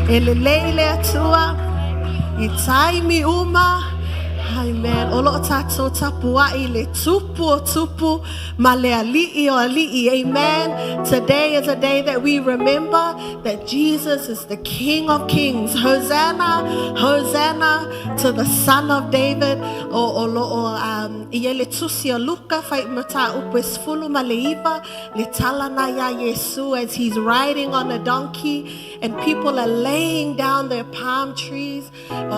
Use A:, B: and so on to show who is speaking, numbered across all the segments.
A: E lelei le Atua i taimi uma. Amen. O loo tātou tapuai le tupu o tupu ma le ali'i o ali'i. Amen. Today is a day that we remember that Jesus is the King of Kings. Hosanna, Hosanna to the Son of David. O o lo o i ele tusi o Luka fai mataupu e 19 le tala na ia Iesu as he's riding on a donkey and people are laying down their palm trees,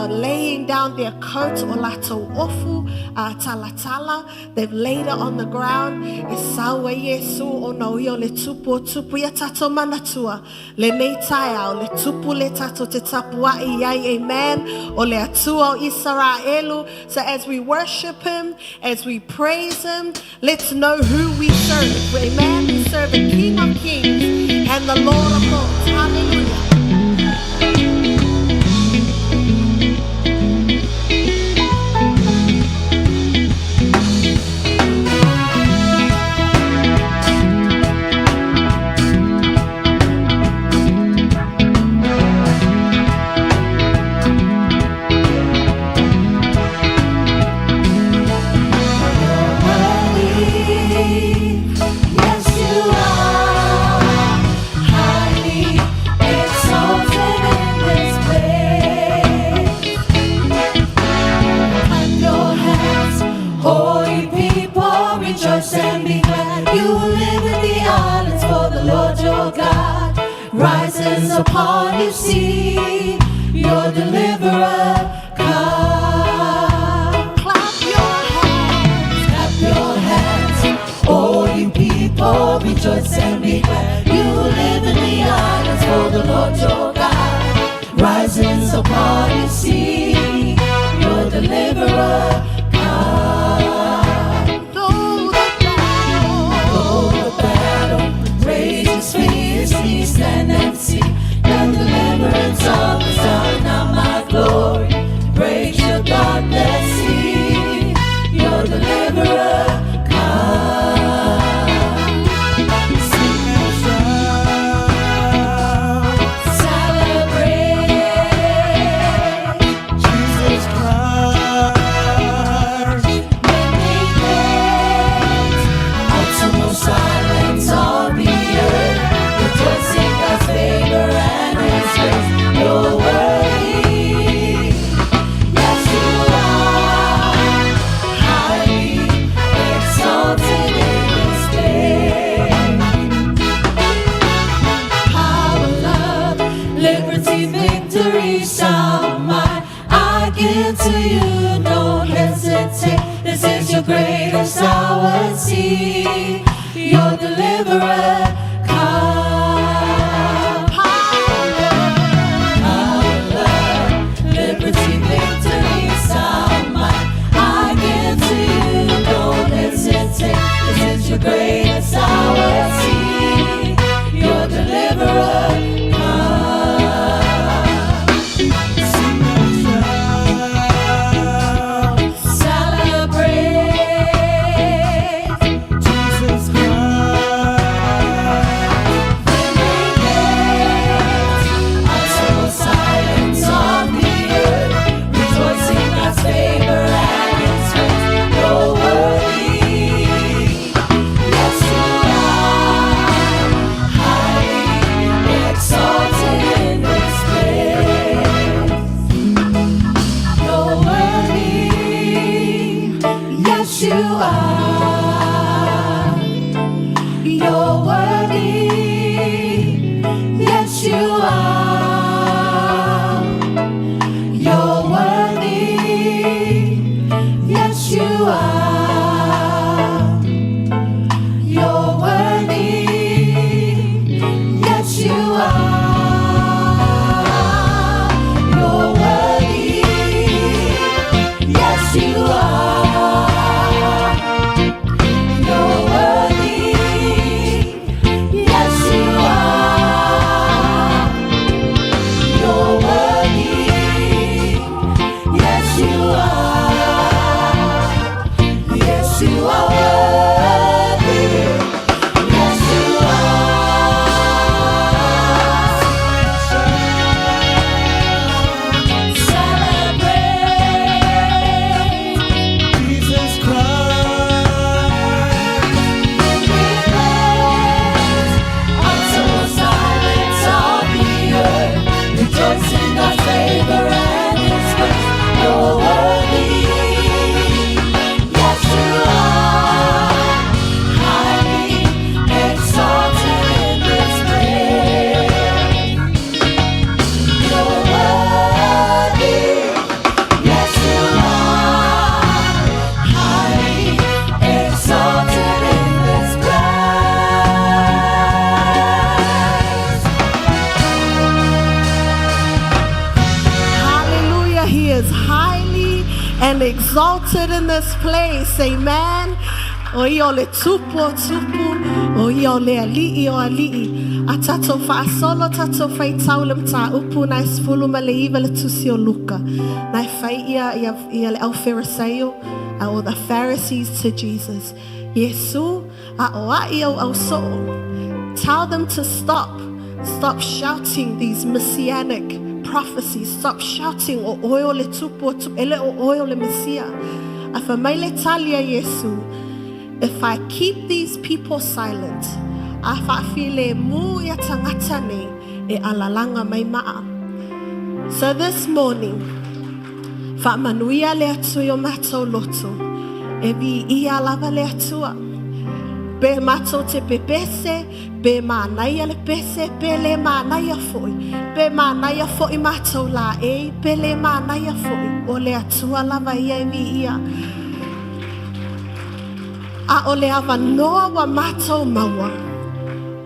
A: laying down their coats o latou ofu talatala. They've laid it on the ground. E sau e Iesu ona o ia o le tupu o tupu ia tatou manatua. Lenei taeao, le tupu le tatou te tapuai ai. Amen. O le Atua o Israelu. So as we worship him, as we praise him, let's know who we serve. Amen. We serve the King of Kings and the Lord of Lords. Hallelujah.
B: Yes, you are highly exalted in this place. Clap your hands, all you people, rejoice and be glad. You will live in the islands, for the Lord your God rises upon you. See your deliverer come.
A: Clap your hands.
B: Clap your hands, all you people, rejoice and be glad. You will live in the islands, for the Lord your God rises upon you. See your deliverer come.
A: Though the battle
B: Though the battle rages fiercely, stand and see the deliverance of the Son of my glory breaks your darkness. See your deliverer come.
C: Sing and shout.
B: Celebrate.
C: Jesus Christ.
B: Many things, uttermost silence on the earth, rejoicing God's favor and His grace. You're worthy, yes you are, highly exalted in this place. Power, love, liberty, victory, sound mind. I give to you, don't hesitate. This is your greatest hour. See your deliverer come.
A: Power,
B: Power, love, liberty, victory, sound mind. I give to you, don't hesitate. This is your greatest hour. See your deliverer come.
C: Sing and shout.
B: Celebrate.
C: Jesus Christ.
A: and exalted in this place. Amen. O ia o le tupu o tupu, o ia o le ali'i o ali'i. A tatou fa'asolo tatou faitau le mataupu na e 19 le tusi o Luka. Na e fai ia, ia, ia le au Farisaio, or the Pharisees to Jesus. Iesu, a o ai au au so'o. Tell them to stop. Stop shouting these messianic prophecies. Stop shouting o oe o le tupu o tupu, ele o oe o le Mesia. A fa mai le tali a Iesu, if I keep these people silent, a whaafile mu ia tangata nei, e alalanga mai maa. So this morning, whaamanuia le Atua i o matou loto, e vi ia lava le Atua. Pe matou te pepese, pe manaia le pese, pe le manaia foi. Pe manaia foi matou la e, pe le manaia foi. O le Atua lava ia e vi ia. A o le avanoa ua matou maua.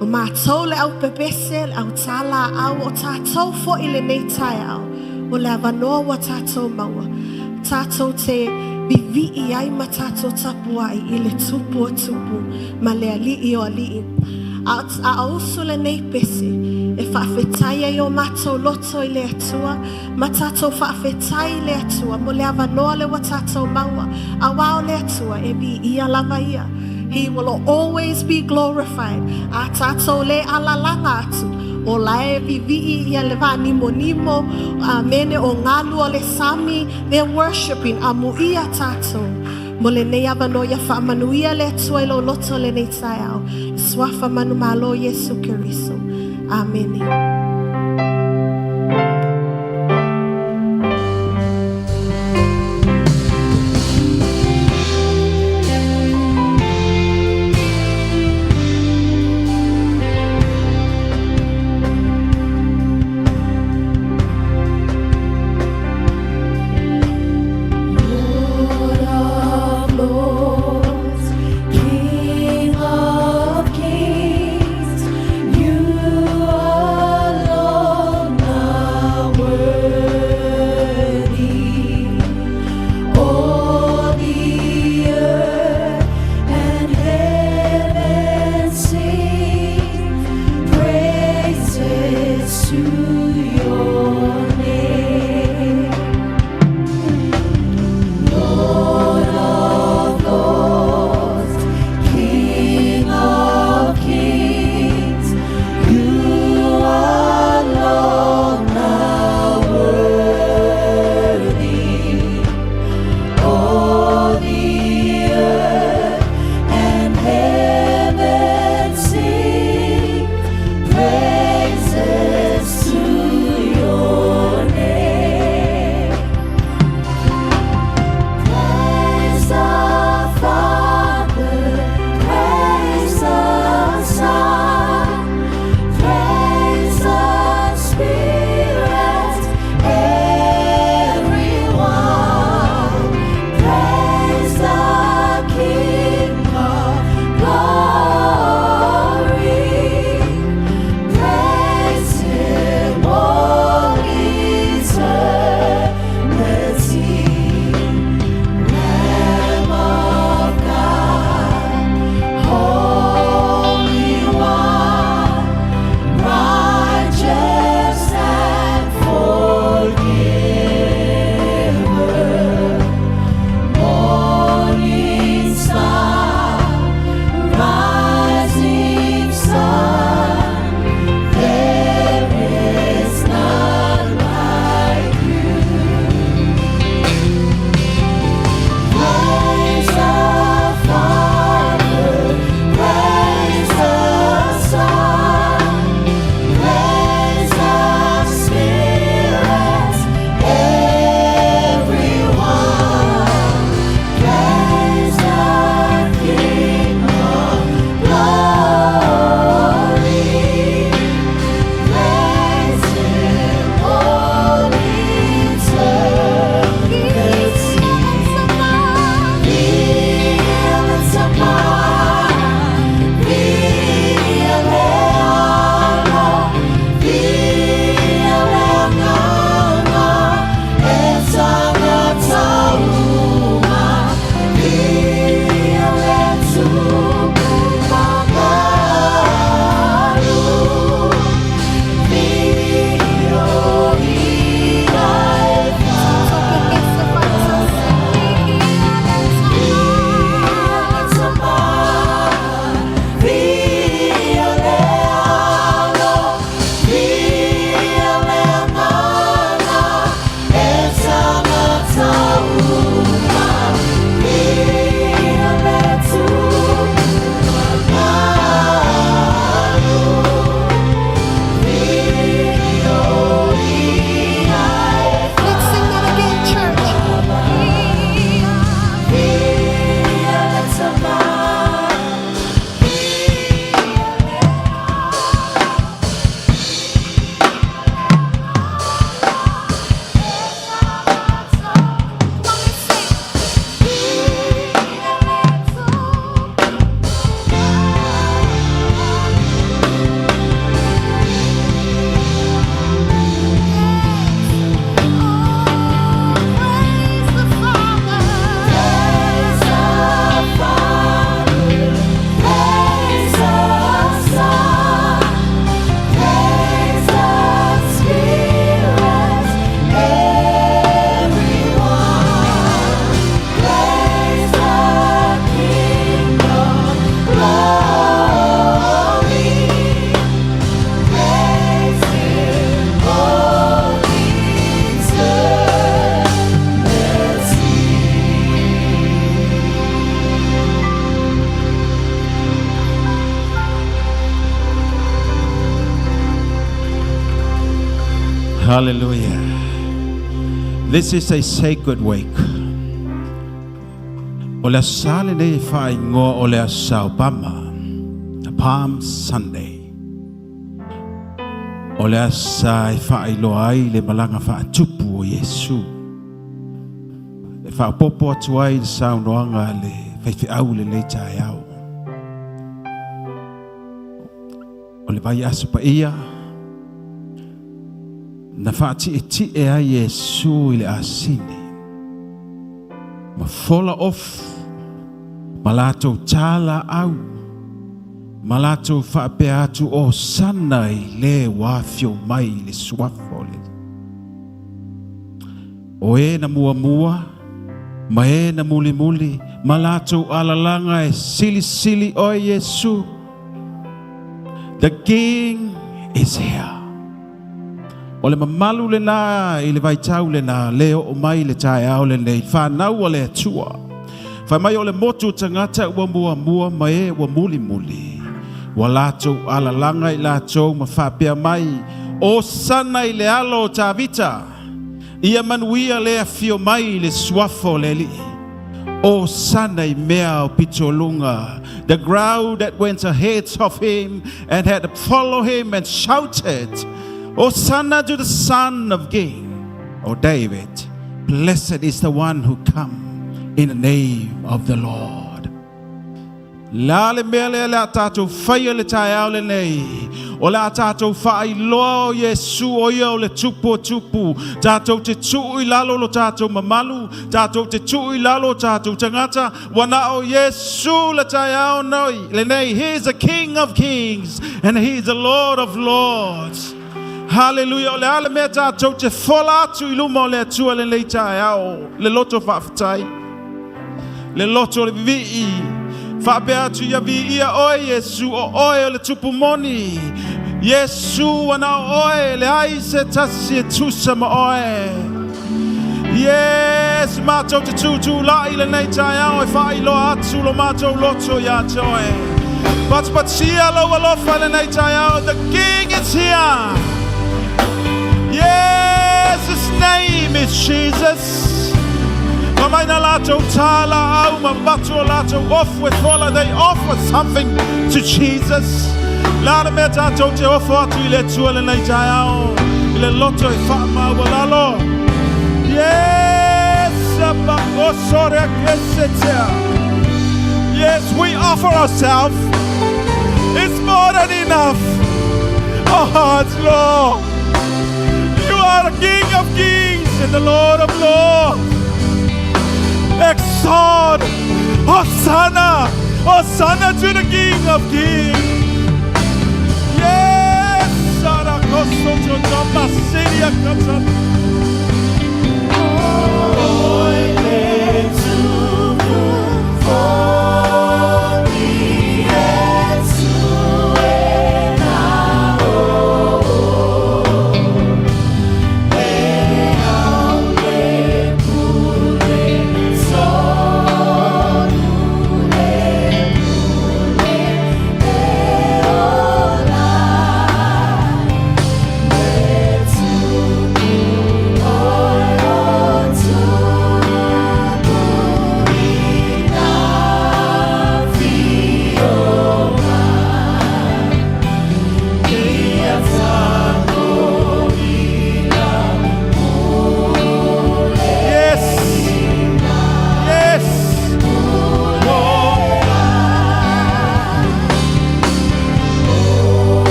A: O matou le au pepese, le au tala au, o tātou foi le nei taeao. O le avanoa ua tātou maua. Tātou te vivi'i ai ma tātou tapu ai i le tupu o tupu ma le ali'i o ali'i. A, a usu le nei pese, e whaafetai ai o matou loto i le Atua, ma tātou whaafetai i le Atua, mo le avanoa le wa tātou maua, a wao le Atua e bi ia lava ia. He will always be glorified. A tātou le alalanga atu. O lae vivi'i ia le vā nimo nimo, a mene o ngalu o le sami, they're worshipping a mu ia tātou. Mo le nei avanoa ia whaamanuia le Atua i lo loto le nei taeao. Suafa manu malo Yesu Keriso. Amen.
B: Lord of lords, King of kings, you alone are worthy. All the earth and heaven sing praises to your name. Lord of lords, King of kings, you alone are worthy. All the earth and heaven sing praises to
D: Hallelujah. This is a sacred week. O le Aso Sa lenei e faaigoa o le Aso Sa o Pama, the Palm Sunday. O le aso sa e faailoa ai le malaga faatupu o Iesu. E faaopoopo atu ai le saunoaga a le faifeau i lenei taeao. O le vaiaso paia na faatietie ai Iesu i le asini ma fola ofu ma latou talaau ma latou faapea atu, Hosana i le ua afio mai i le suafa o le Alii. O e na muamua ma e na mulimuli ma latou alalaga e silisili oe Iesu. The King is here. O le mamalu lena i le vaitau lena le oo mai le taeao lenei fanau a le Atua. Fai mai o le motu o tagata ua muamua ma e ua mulimuli. Ua latou alalaga i latou ma faapea mai, Hosana i le alo o Tavita. Ia manuia le afio mai i le suafa o le Alii. Hosana i mea o pitoluga. The crowd that went ahead of him and had followed him and shouted, Hosanna to the Son of King, or David. Blessed is the one who come in the name of the Lord. La le mea lea le a tātou whaia le taeao lenei. O le a tātou whaailoa o Iesu o ia o le tupu o tupu. Tātou te tuu i lalo lo tātou mamalu. Tātou te tuu i lalo o tātou tangata. Ua na o Iesu le taeao noi. Lenei, he is the King of Kings and he is the Lord of Lords. Hallelujah. O le a le mea tātou te fola atu i luma o le Atua lenei taeao. Le loto faafetai. Le loto le vivii. Faapea atu ia viia oe Iesu o oe o le tupu moni. Iesu ua na o oe leai se tasi e tusa ma oe. Yes, mātou te tūtū lai lenei taeao e faailoa atu lo mātou loto ia te oe. Patipatia lou alofa lenei taeao. The King is here. Yes, his name is Jesus. Ma mai na latou talaau ma avatu o latou ofu e fola. They offer something to Jesus. La le mea tātou te ofo atu i le Atua lenei taeao. I le loto e whaamaualalo. Yes, Yes, we offer ourselves. It's more than enough. Our hearts, Lord. You are the King of kings and the Lord of lords. Exalt Hosanna! Hosanna to the King of Kings. Yes, Sarakoso Siria Katan.
B: Oi le tupu moni Iesu e na o E au le pule sonu le pule e ola Le tupu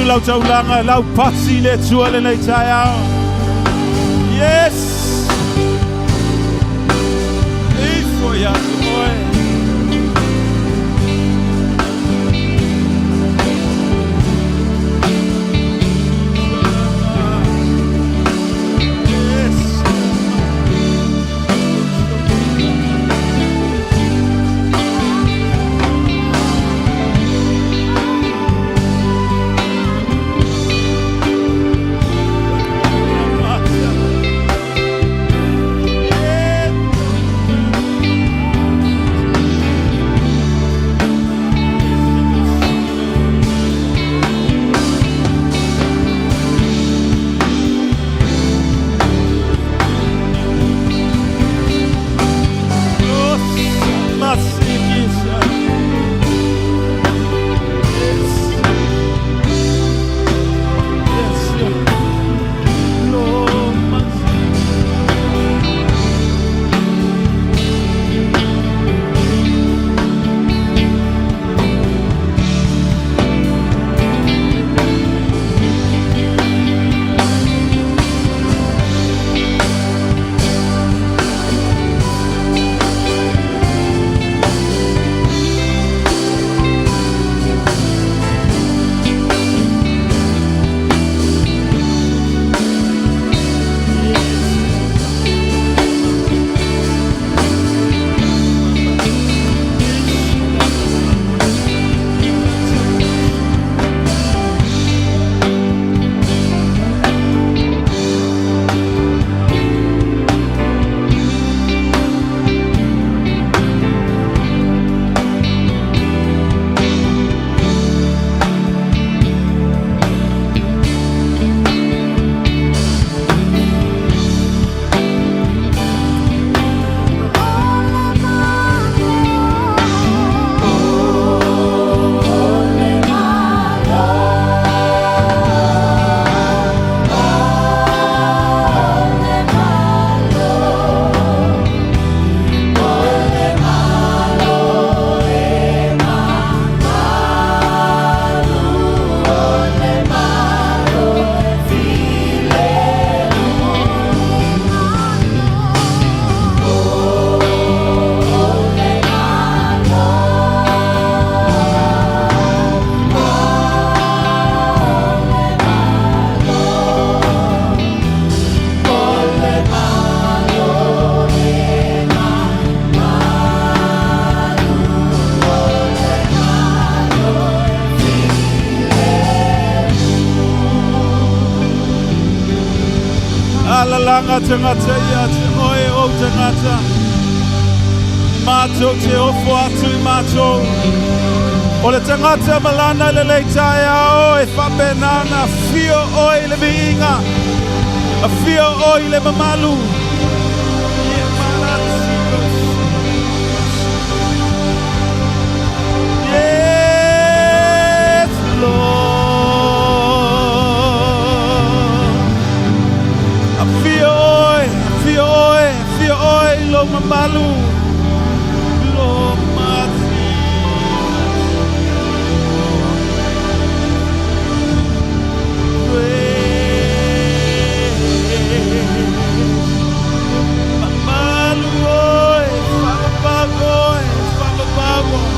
D: atu lau taulaga e laupati i le Atua lenei taeao. Yes! Ifo ia te oe. Yes. Alalaga tagata ia te oe o tagata. Matou te ofo atu i matou. O le tagata malana i lenei taeao e faapena ona afio oe i le viiga. Afio oe i le mamalu. Yes, Lord. Afio oe, afio oe, afio oe i lou mamalu. Lo mati. Mamalu oe, faavavau oe, faavavau oe.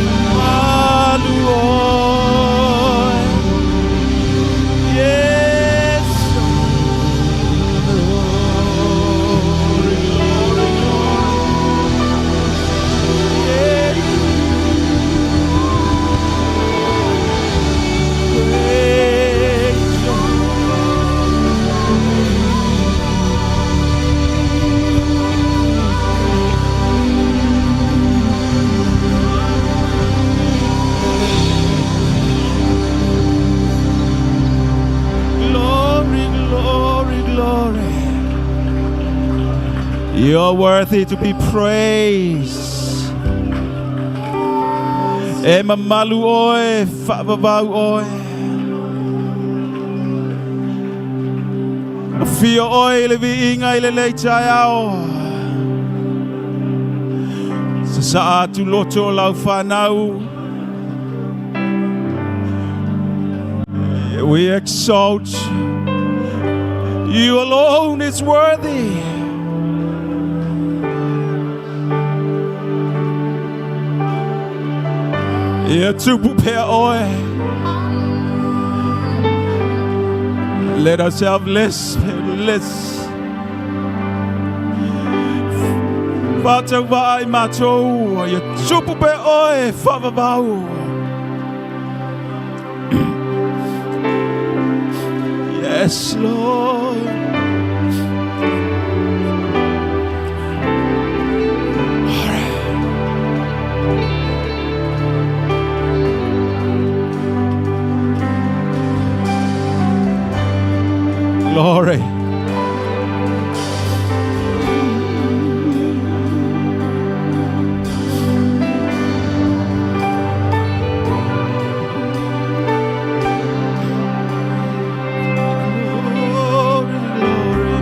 D: Mamalu oe. Yes. Glory, glory, glory. Yes. Praise your Glory, glory, glory. You're worthy to be praised. E mamalu oe, faavavau oe. Afio oe i le viiga i lenei taeao. Sasaa atu loto o lau whanau. We exalt you alone is worthy. Ia tupu pea oe. Let us have less, less. Whātau ai mātou, ia tupu pea oe, whaavavau. Yes, Lord. All right. Glory. Glory, glory.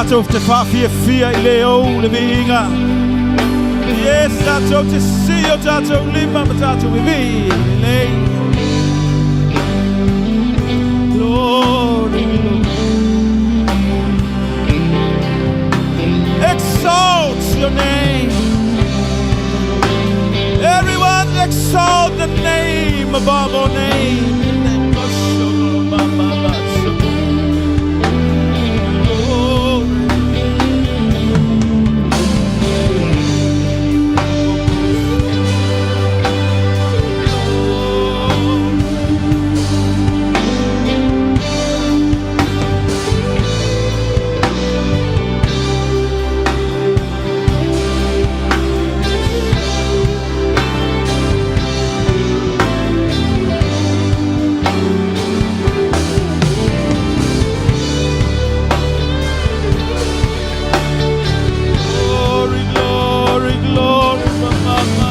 D: Tatou te whaafiafia i le ou le viiga. Yes, tatou te si o tatou lima ma tatou vivi i lei. Glory, glory. Exalt your name. Everyone exalt the name above all names. Glory. Glory, glory, glory, Mama.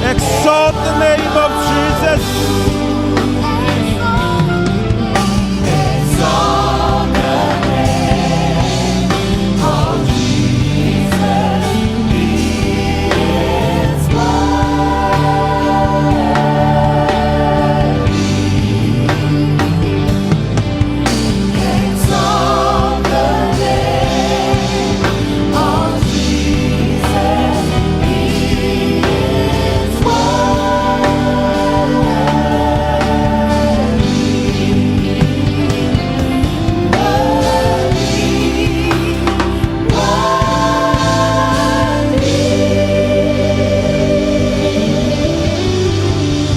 D: Exalt the name of Jesus.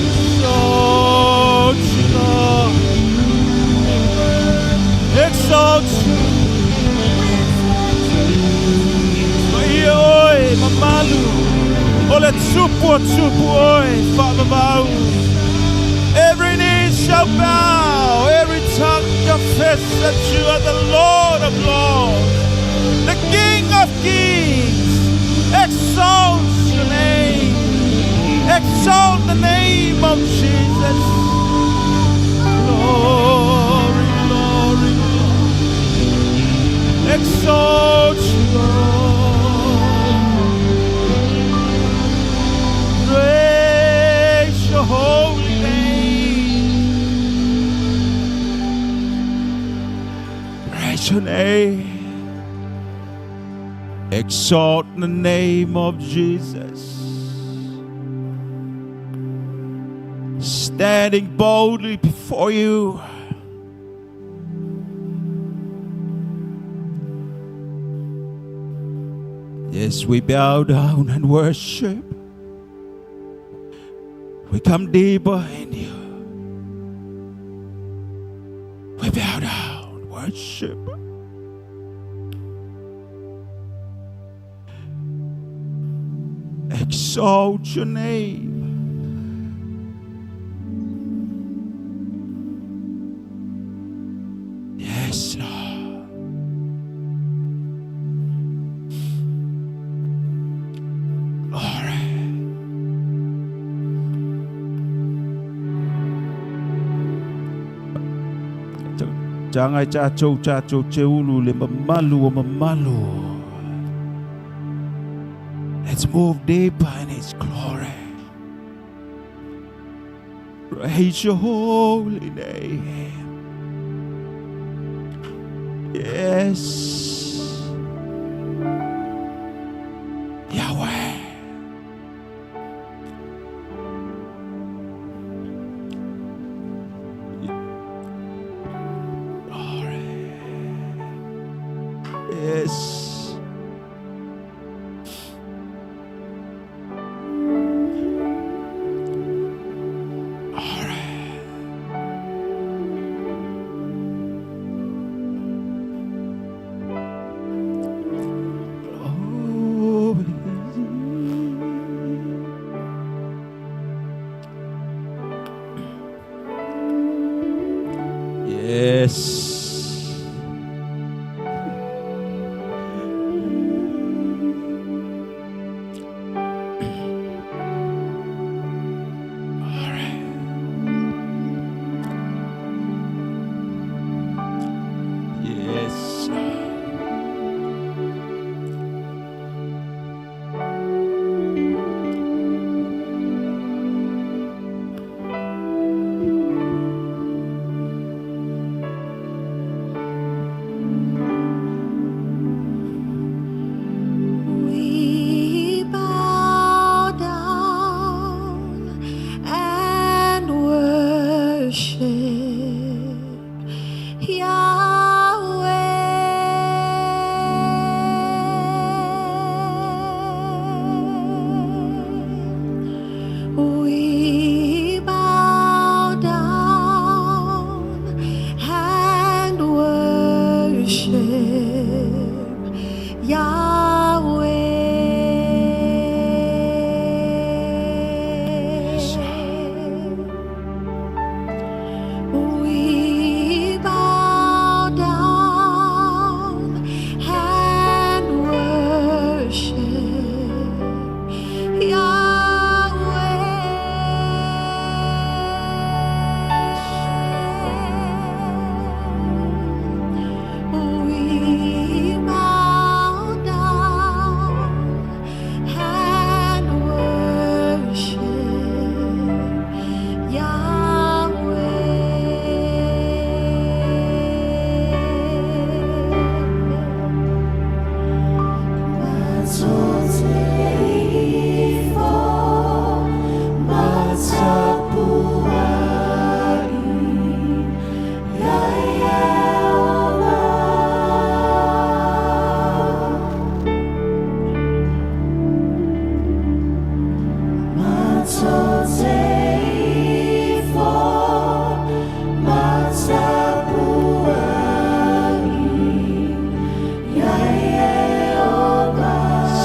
D: Exalt you, Lord. Exalt you. Maia oe, mamalu. O le tupu o tupu oe, whaavavau. Every knee shall bow, every tongue confess that you are the Lord of lords, the King of kings. Exalt your name. Exalt the name of Jesus. Glory, glory, glory. Exalt you, Lord. Praise your holy name. Exalt the name of Jesus. Standing boldly before you. Yes, we bow down and worship. We come deeper in you. We bow down, worship. Exalt your name. Yes, Lord. Glory. Jangai chacho chacho cheulu le mamalu o mamalu. Let's move deeper in His glory. Praise your holy name. Yes. Yahweh. Glory. Yes. Glory. Glory. Yes. Glory. Yes.
A: We bow down and worship Yahweh. We bow down and worship Yahweh. We bow down and worship Yahweh. We bow down and worship Yahweh.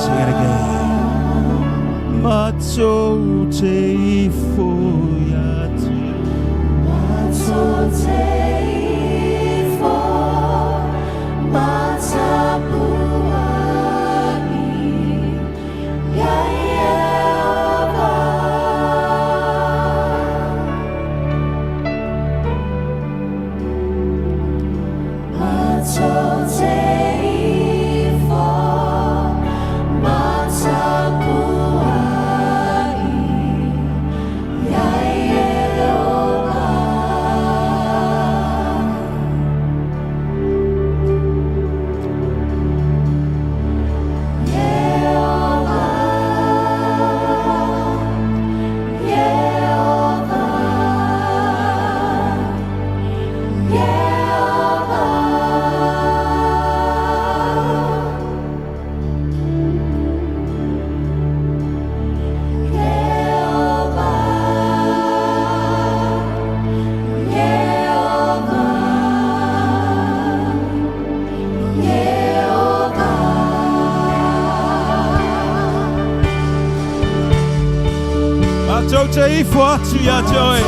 D: Sing it again. Mato te ifo yatu.
B: Matapuai,
D: Matou te ifo atu ia te oe.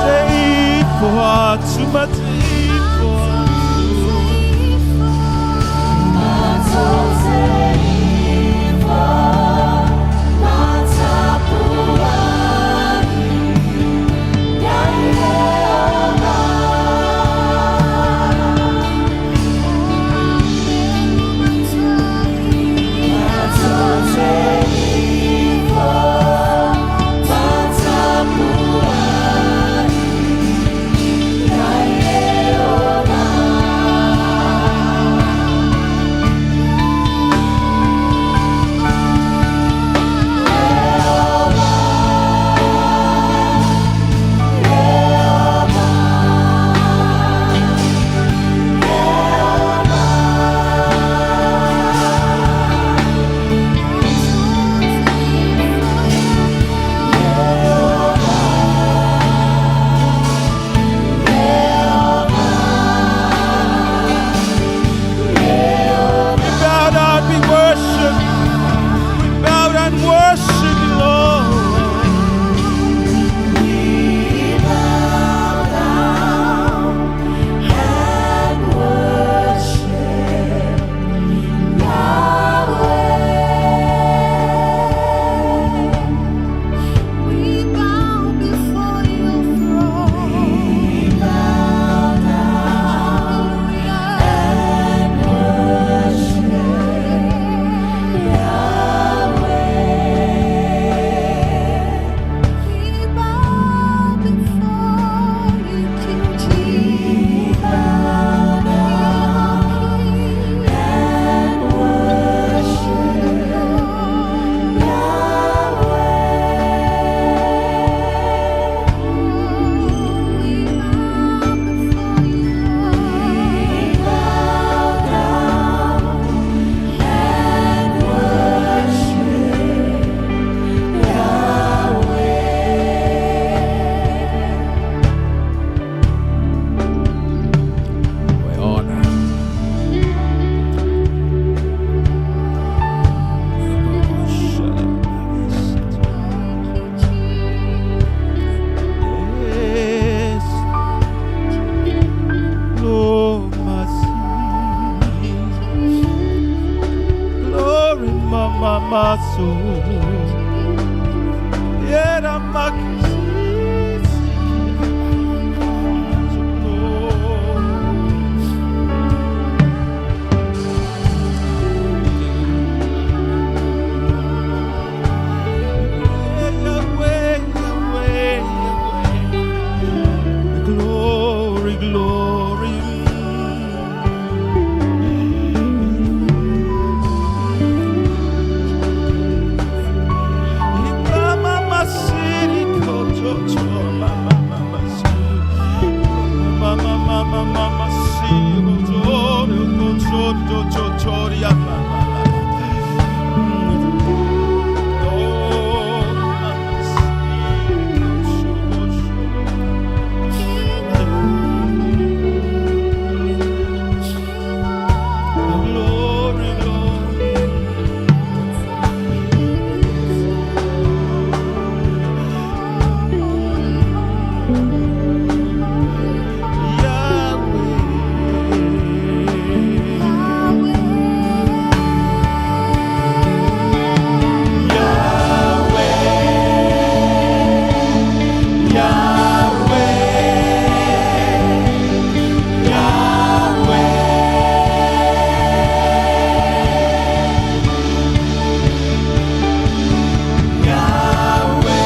D: Te ifo atu ma te ifo atu. We bow down, we worship. We bow down and worship you, Lord.
A: We bow before your throne. We bow down and worship We bow before you, King Jesus. We bow down and worship
D: We honor. Yes. Lord, my Glory, my, my soul. Yeah, I'm my Yahweh, Yahweh, Yahweh. Glory, glory. Glory, glory. Yahweh. Yahweh,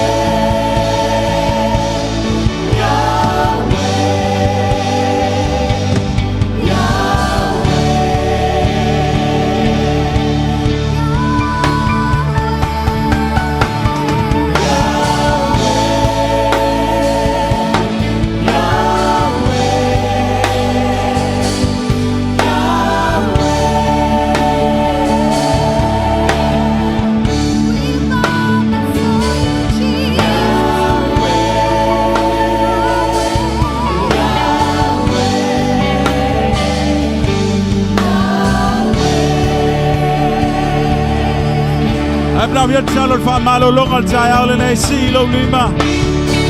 D: Ia le tatalo le faamalologa o le taeao lenei, sii lou lima.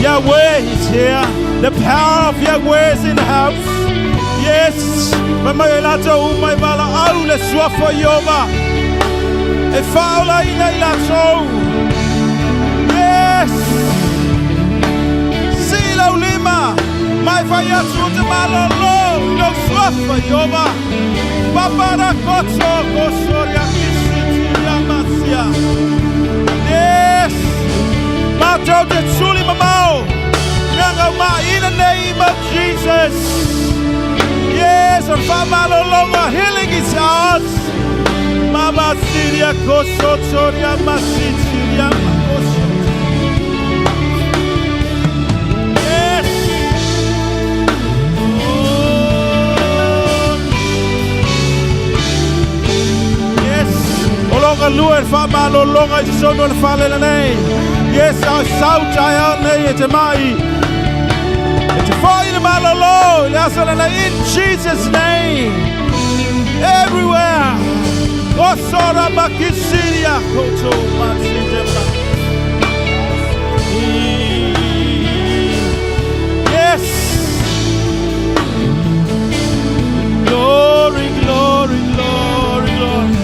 D: Yahweh is here. The power of Yahweh is in the house. Yes. Fai mai e latou uma e valaau le suafa o Ieova e faaolaina i latou. Yes. Sii lau lima. Mai fai atu o te malolo i lou suafa Ieova. Paparakoto kosoria kisitiria masia. Yes. Matou te tuli mamao. Nganga ma in the name of Jesus. Yes, o le faamalologa, healing is ours. Mama siria kosotoria masitiria makoso. Yes. Oh. Yes. O lo galue le faamalologa i totonu o le fale lenei. Yes, a sau taeao nei e te mai. E te foi le malolo i le aso lenei in Jesus name. Everywhere. Osora makisiria koto masitema. Yes. Glory, glory, glory, glory.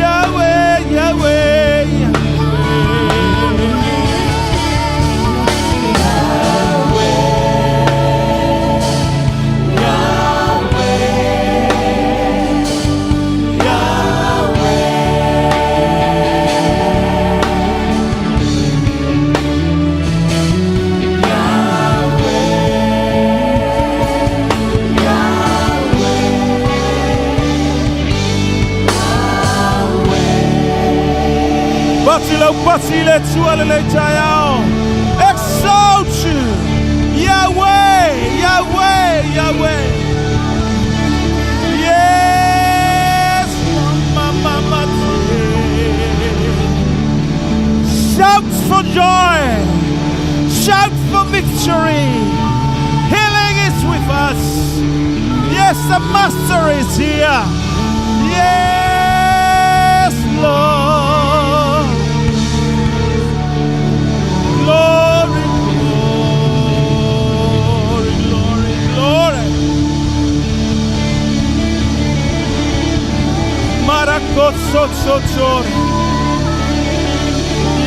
D: Yahweh, Yahweh, Yahweh. Pati lau pati le Atua lenei taeao. Exalt you. Yahweh, Yahweh, Yahweh. Yes. Ma, ma, Shout for joy. Shout for victory. Healing is with us. Yes, the Master is here. Yes, Lord. Glory, glory, glory, glory. Marakotsotsotsori.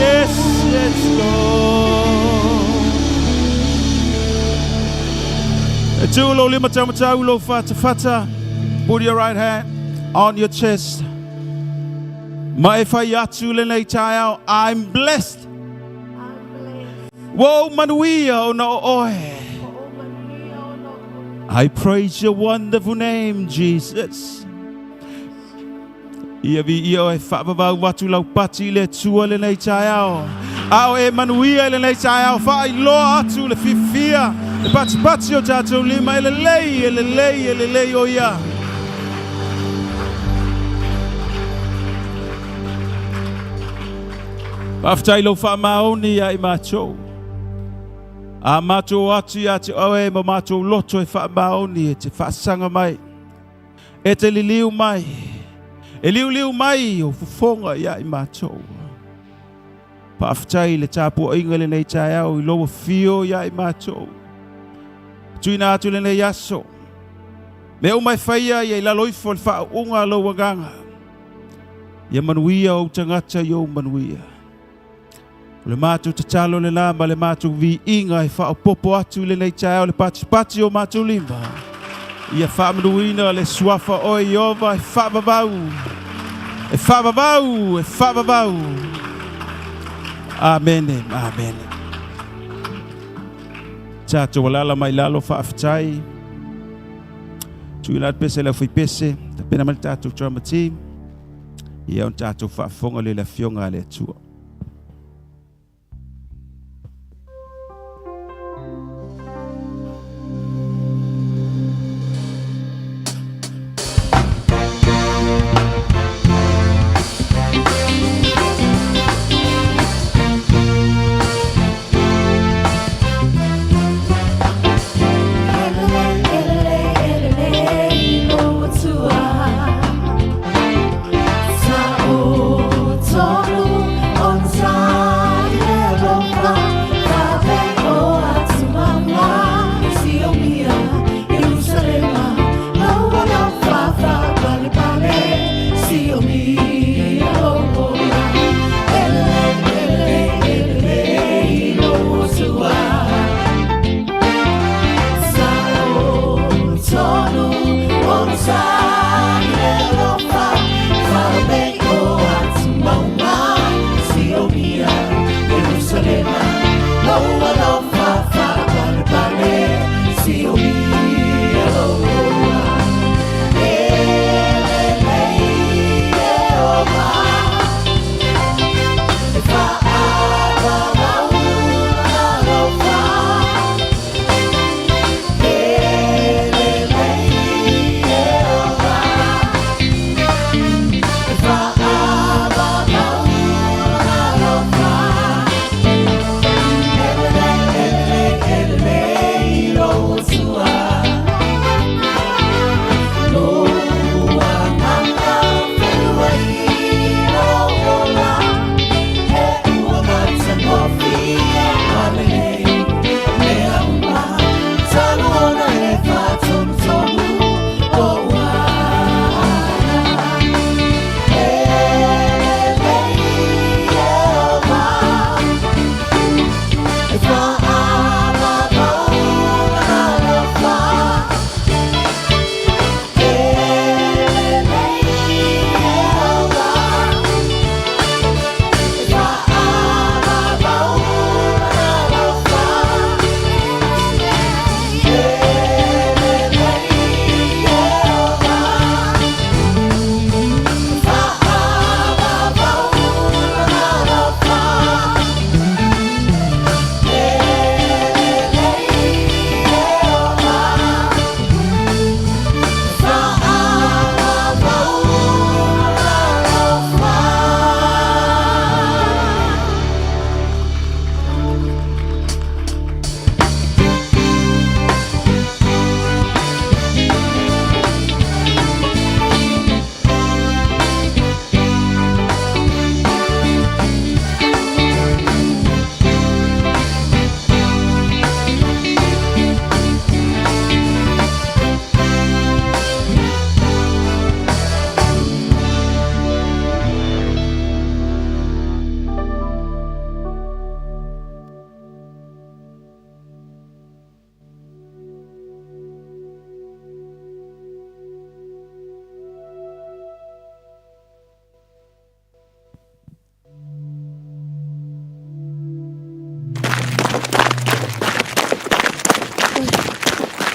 D: Yes, yes, Lord. E tū lou lima taumatau lou fatafata. Put your right hand on your chest. Ma e fai atu lenei taeao. I'm blessed.
A: I'm blessed.
D: Ua ou manuia ona o oe.
A: Ua ou manuia ona o oe.
D: I praise your wonderful name, Jesus. Ia viia oe faavavau atu lau pati i le Atua lenei taeao. A o e manuia i lenei taeao, faailoa atu le fiafia, le patipati o tatou lima, e lelei, e lelei, e lelei o ia. Faafetai lou faamaoni ia i matou. A matou o atu ia te oe ma matou loto e faamaoni e te faasaga mai. E te liliu mai, e liuliu mai ou fofoga ia i matou. Faafetai i le tapuaiga lenei taeao i lou afio ia i matou. Tuuina atu lenei aso. Mea uma e faia ia i lalo ifo o le faauuga a lou agaga. Ia manuia ou tagata i ou manuia. O le matou tatalo lena ma le matou viiga e faaopoopo atu i lenei taeao le patipati o matou lima. Ia faamanuina le suafa oe Ieova e faavavau, e faavavau, e faavavau. Amene, amene. Tatou alala mai lalo faafetai. Tuuina atu pese le aufaipese, tapena mai le tatou drama team. Ia ona tatou faafofoga lea i le Afioga a le Atua.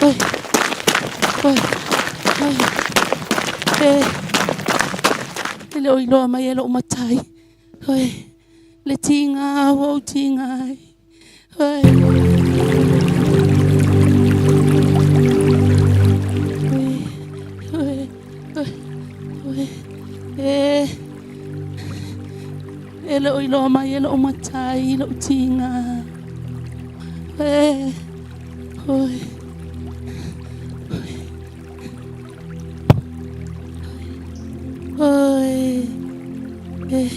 B: Oi, oi, oi, e, e le o iloa mai e lou matai. Oi, le tiga ua ou tiga ai. Oi. Oi, oi, oi, oi, e, e le o iloa mai e lou matai lou tiga. E, oi. Oi, e.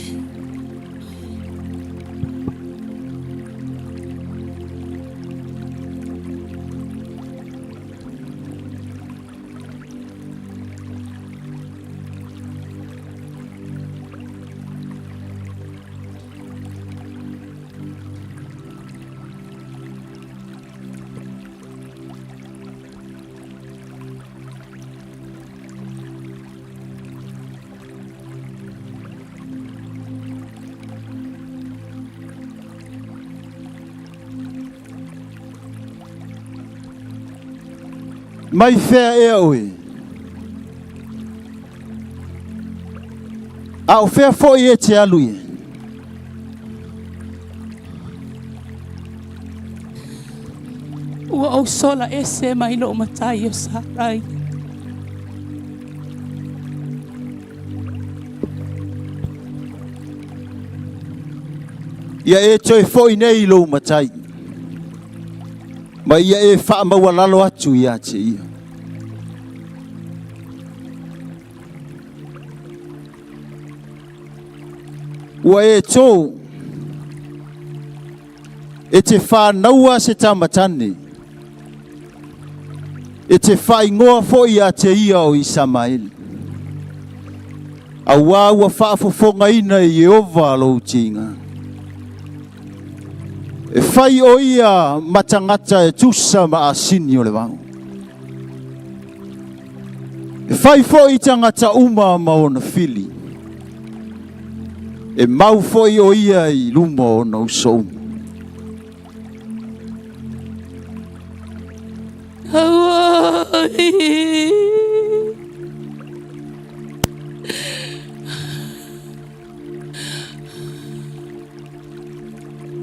C: Mai fea ea oe. A o fea foi e te alu ia.
B: Ua ou sola ese mai lou matai o Sarai.
C: Ia e toe foi nei i lou matai. Ma ia e faamaualalo atu ia te ia. Ua e tō e te whānaua se tamatane. E te whaingoa foi ia te ia o Isamaeli. Auā ua faafofogaina e Ieova lou tiga. E fai o ia ma tagata e tusa ma asini o le vao. E fai foi tagata uma ma ona fili. E mau foi o ia i luma o ona uso uma.
B: Auoi.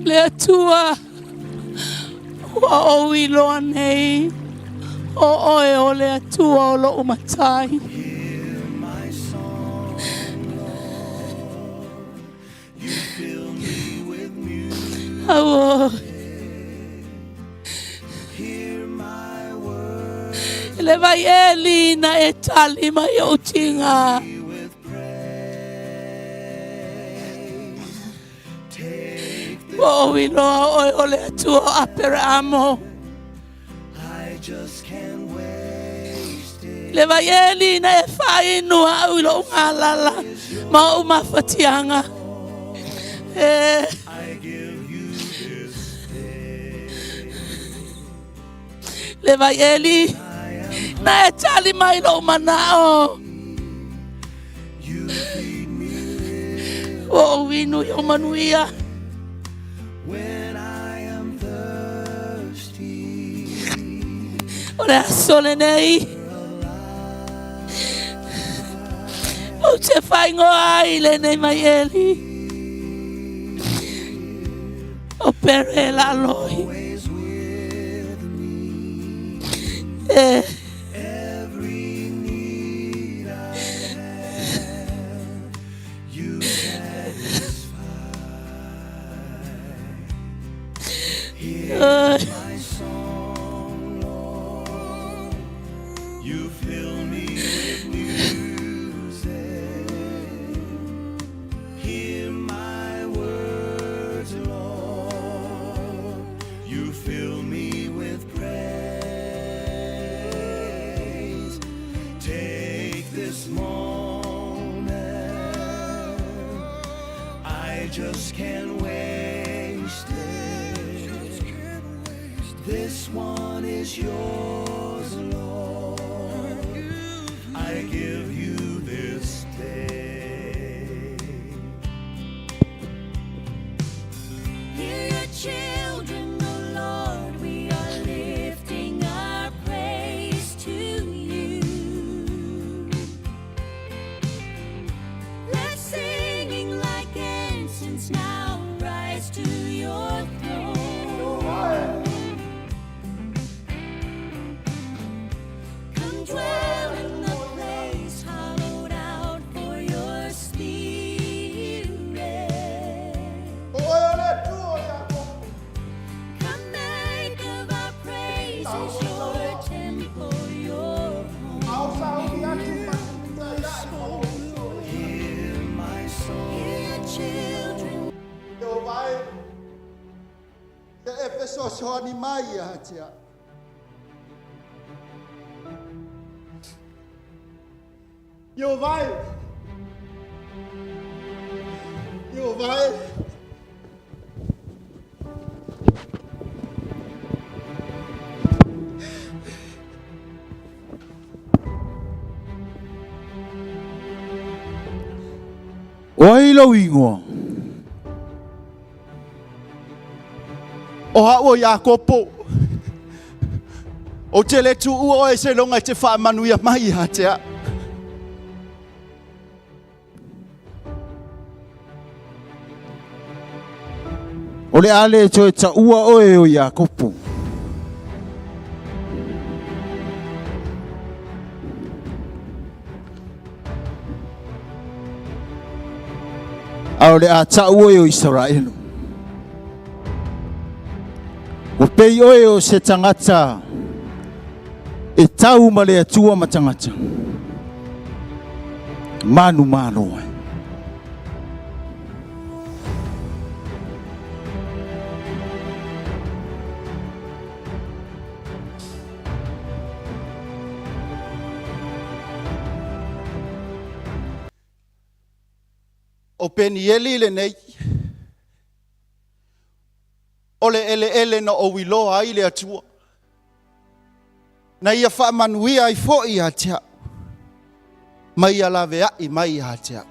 B: Le Atua, ua ou iloa nei, o oe o le Atua o lou matai. Auoi. Le vai eli na e tali mai ou tiga. Ua ou iloa o oe o le Atua o Aperaamo. Le vai eli na e faainu au i lou galala ma ou mafatiaga. E. Le vai eli na e tali mai lou manao. Ua ou inu i ou manuia. O le aso lenei. Ou te faaigoa ai i lenei maieli. O Pere Laloi. E. Ai.
E: Hear your children,
B: This is your temple, your home. Hear my soul. Hear your children.
C: Ia e fesoasoani mai ia te au. Ieova e! Ieova e! O ai lou igoa?
E: O au o Iakopo. Ou te le tuua oe seiloga e te faamanuia mai ia te au.
C: O le a le toe taua oe o Iakopo. A o le a tau oe o Isaraelu. Ua pei oe o se tagata e tau ma le Atua ma tagata. Manumalo ai.
E: O Penieli lenei, o le eleele na ou iloa ai le Atua, na ia faamanuia ai foi ia te au, ma ia laveai mai ia te au.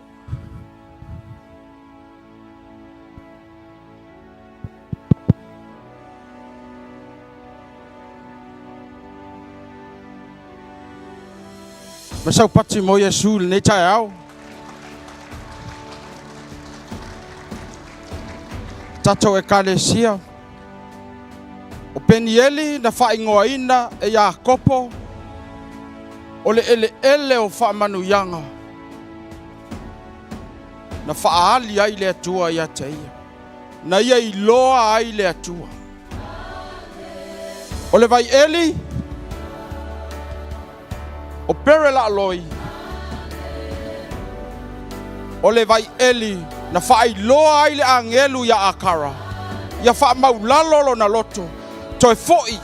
D: Ma sau pati mo Iesu i lenei taeao. Tatou Ekalesia. O Penieli na faaigoaina e Iakopo o le eleele o faamanuiaga na faaali ai le Atua ia te ia, na ia iloa ai le Atua. O le vaieli, o Pere Laaloi, o le vaieli na faailoa ai le agelu iā Akara, ia faamaulalo lona loto, toe fo'i,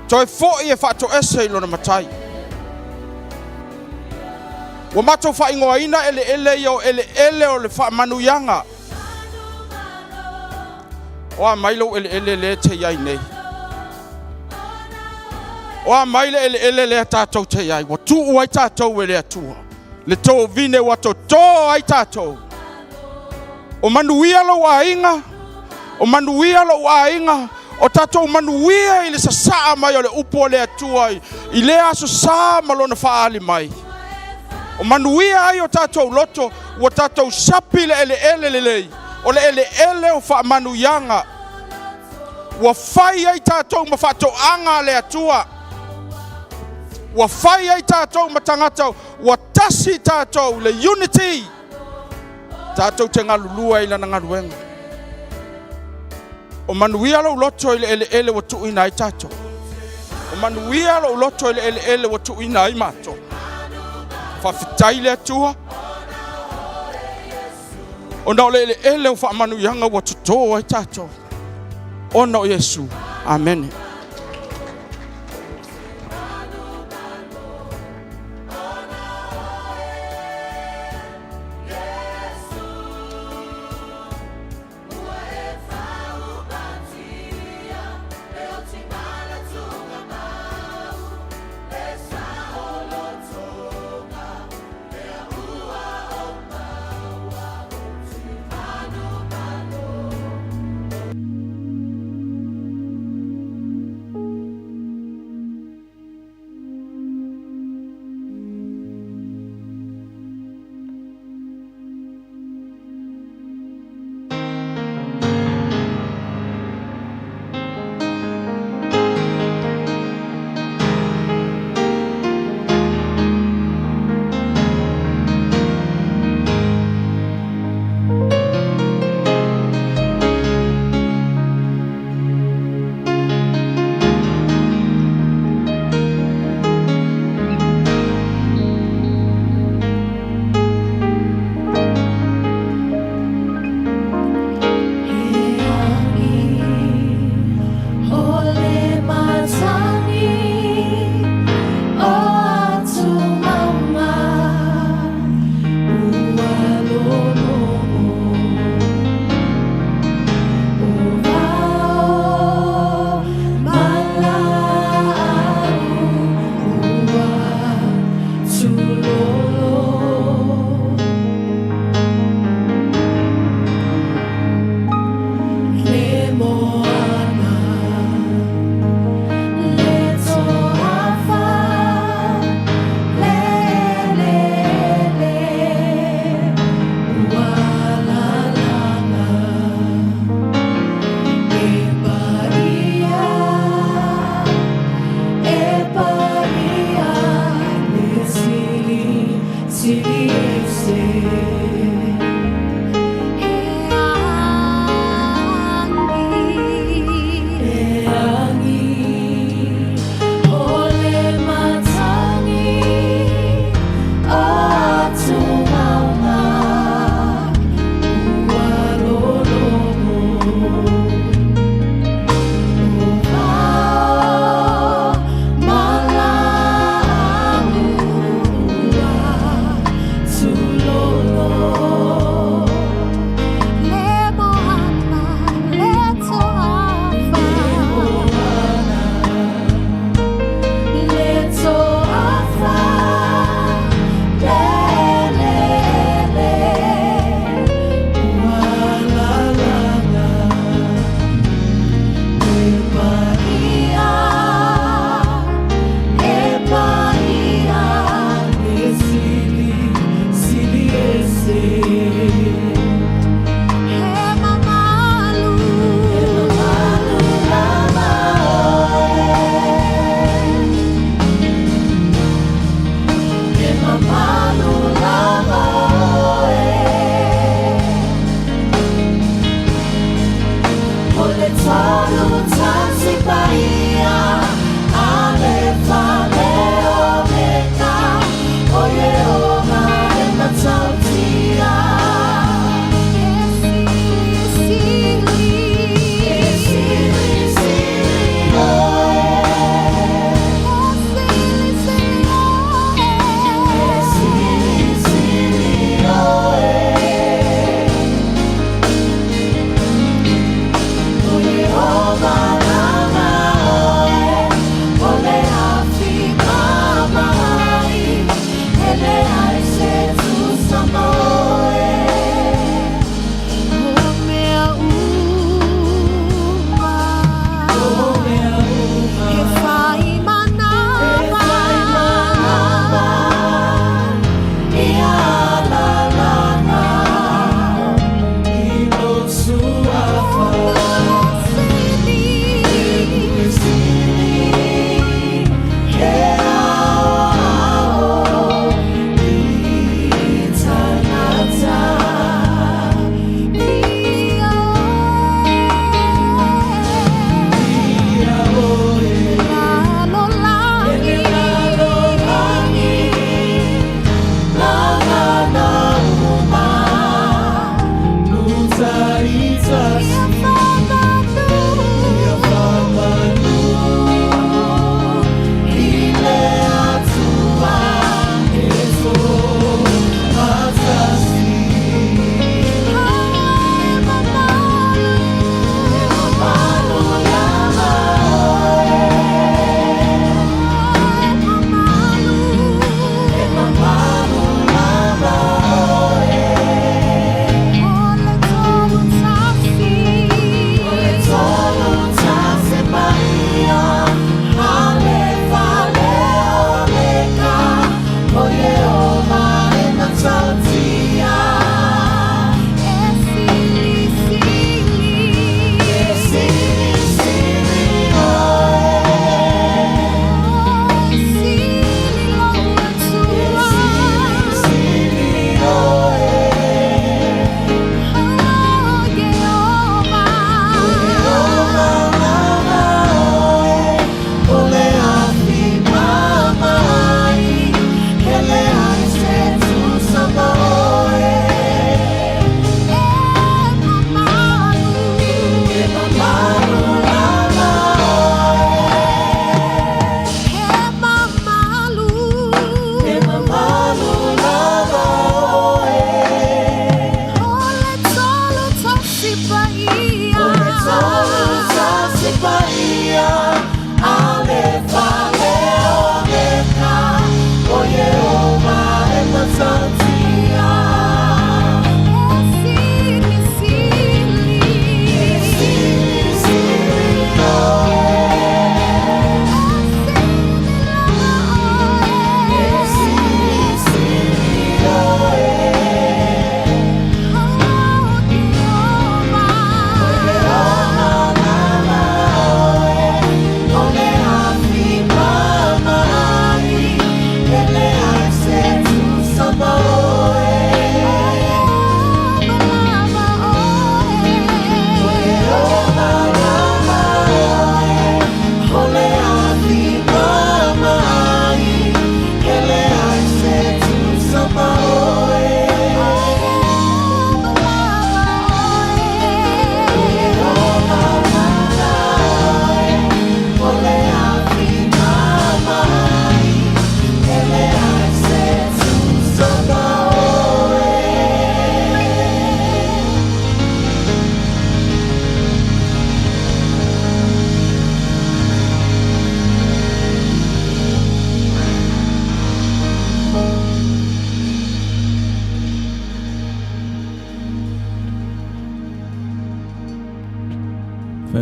D: toe fo'i e faatoese i lona matai. Ua matou faaigoaina eleele ia o eleele o le faamanuiaga. O a mai lou eleele lea e te i ai nei? O a mai le eleele lea tatou te i ai? Ua tuu ai tatou e le Atua. Le tovine ua totō ai tatou. O manuia lou aiga, o manuia lou aiga, o tatou manuia i le sasaa mai o le upu a le Atua i lea aso sa ma lona faaali mai. O manuia ai o tatou loto, ua tatou sapi le eleele lelei, o le eleele o faamanuiaga. Ua fai ai tatou ma faatoaga a le Atua. Ua fai ai tatou ma tagata, ua tasi tatou, le unity. Tatou te galulue ai i lana galuega. O manuia lou loto i le eleele ua tuuina ai tatou. O manuia lou loto i le eleele ua tuuina ai matou. Faafetai le Atua. Ona o le eleele o faamanuiaga ua totō ai tatou. Ona o Iesu. Amene.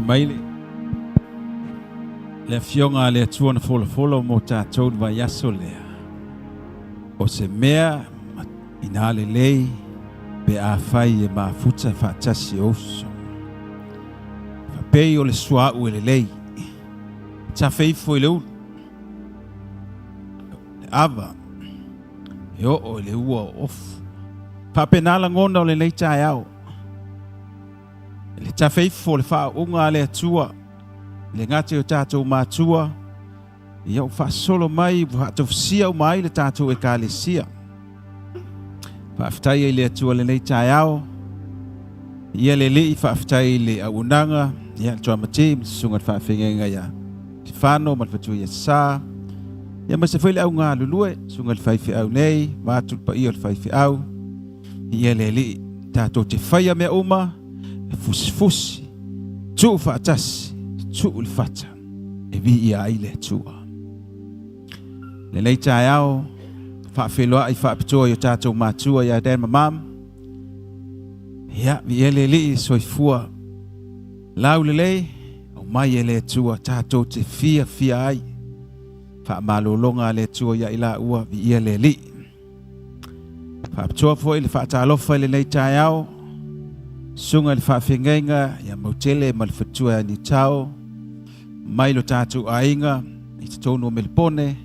D: Fai mai le afioga a le Atua na folafola mo tatou le vaiaso lea. O se mea ina lelei pe afai e mafuta faatasi o uso. Faapei o le suauu e lelei. Tafe ifo i le ulu. Le ava e oo i le ua o ofu. Faapena lagona o lenei taeao. Le tafe ifo o le faauuga a le Atua, le gata i o tatou matua, ia ua faasolo mai, ua faatofusia uma ai le tatou ekalesia. Faafetai ai le Atua lenei taeao. Ia le Alii, faafetai i le auaunaga, ia le Tuamati, ma susuga le faafeagaiga ia Tifano ma le fatua ia Sa. Ia ma se foi le au galulue, susuga le faifeau nei, vaeatu le paia o le faifeau. Ia le Alii, tatou te faia mea uma, e fusifusi, tuu faatasi, tuu le fata, e viia ai le Atua. Lenei taeao, faafeiloai faapitoa i o tatou matua ia Dan ma Mam. Ia, viia le Alii, soifua laulelei, aumai e le Atua tatou te fiafia ai. Faamalologa a le Atua ia i laua, viia le Alii. Faapitoa foi le faatalofa i lenei taeao, susuga i le faafeagaiga ia Mautele ma le faletua ia Nitao, mai lo tatou aiga i totonu o Melipone,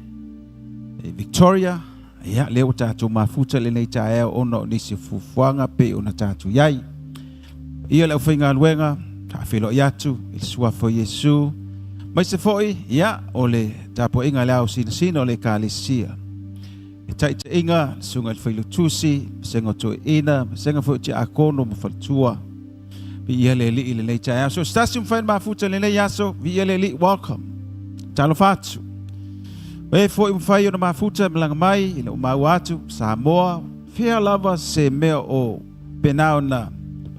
D: i Victoria, ia lea ua tatou mafuta i lenei taeao ona o nisi o fuafuaga pei ona tatou i ai. Ia le aufaigaluega, faafeiloai atu i le suafa o Iesu, maise foi, ia, o le tapuaiga a le ao sinasina o le Ekalesia. E taitaiga, le susuga i le Failautusi, vasega o toeaiina, vasega foi o tiakono ma faletua. Viia le Alii i lenei taeao. So se tasi ua mafai ona mafuta i lenei aso, viia le Alii, welcome. Talofa atu. O e foi ua mafai ona mafuta e malaga mai, ina ua maua atu, Samoa, fea lava se mea o pena ona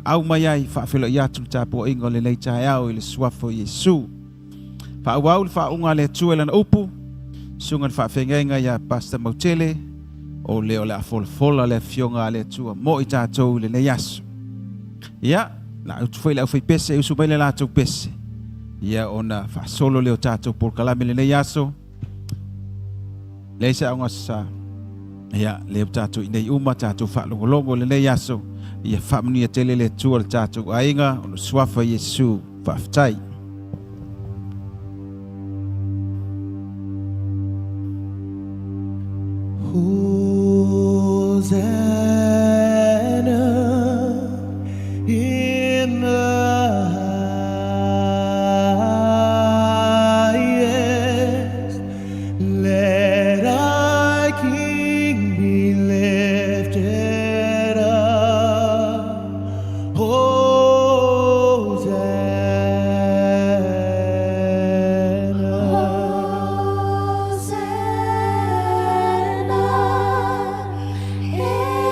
D: au mai ai, faafeiloai atu le tapuaiga o lenei taeao i le suafa o Iesu. Faaauau le faauuga a le Atua i lana upu, susuga i le faafeagaiga ia Pastor Mautele, o le o le a folafola le afioga a le Atua mo i tatou i lenei aso. Ia, na utu foi le aufaipese e usu mai le latou pese. Ia, ona faasolo lea o tatou polokalame i lenei aso. Leai se aoga sa. Ia, lea ua tatou inei uma, tatou faalogologo i lenei aso. Ia faamanuia tele le Atua le tatou aiga, o le suafa Iesu. Faafetai.
B: Hosanna in the highest. Let our King be lifted up. Hosanna.
F: Hosanna in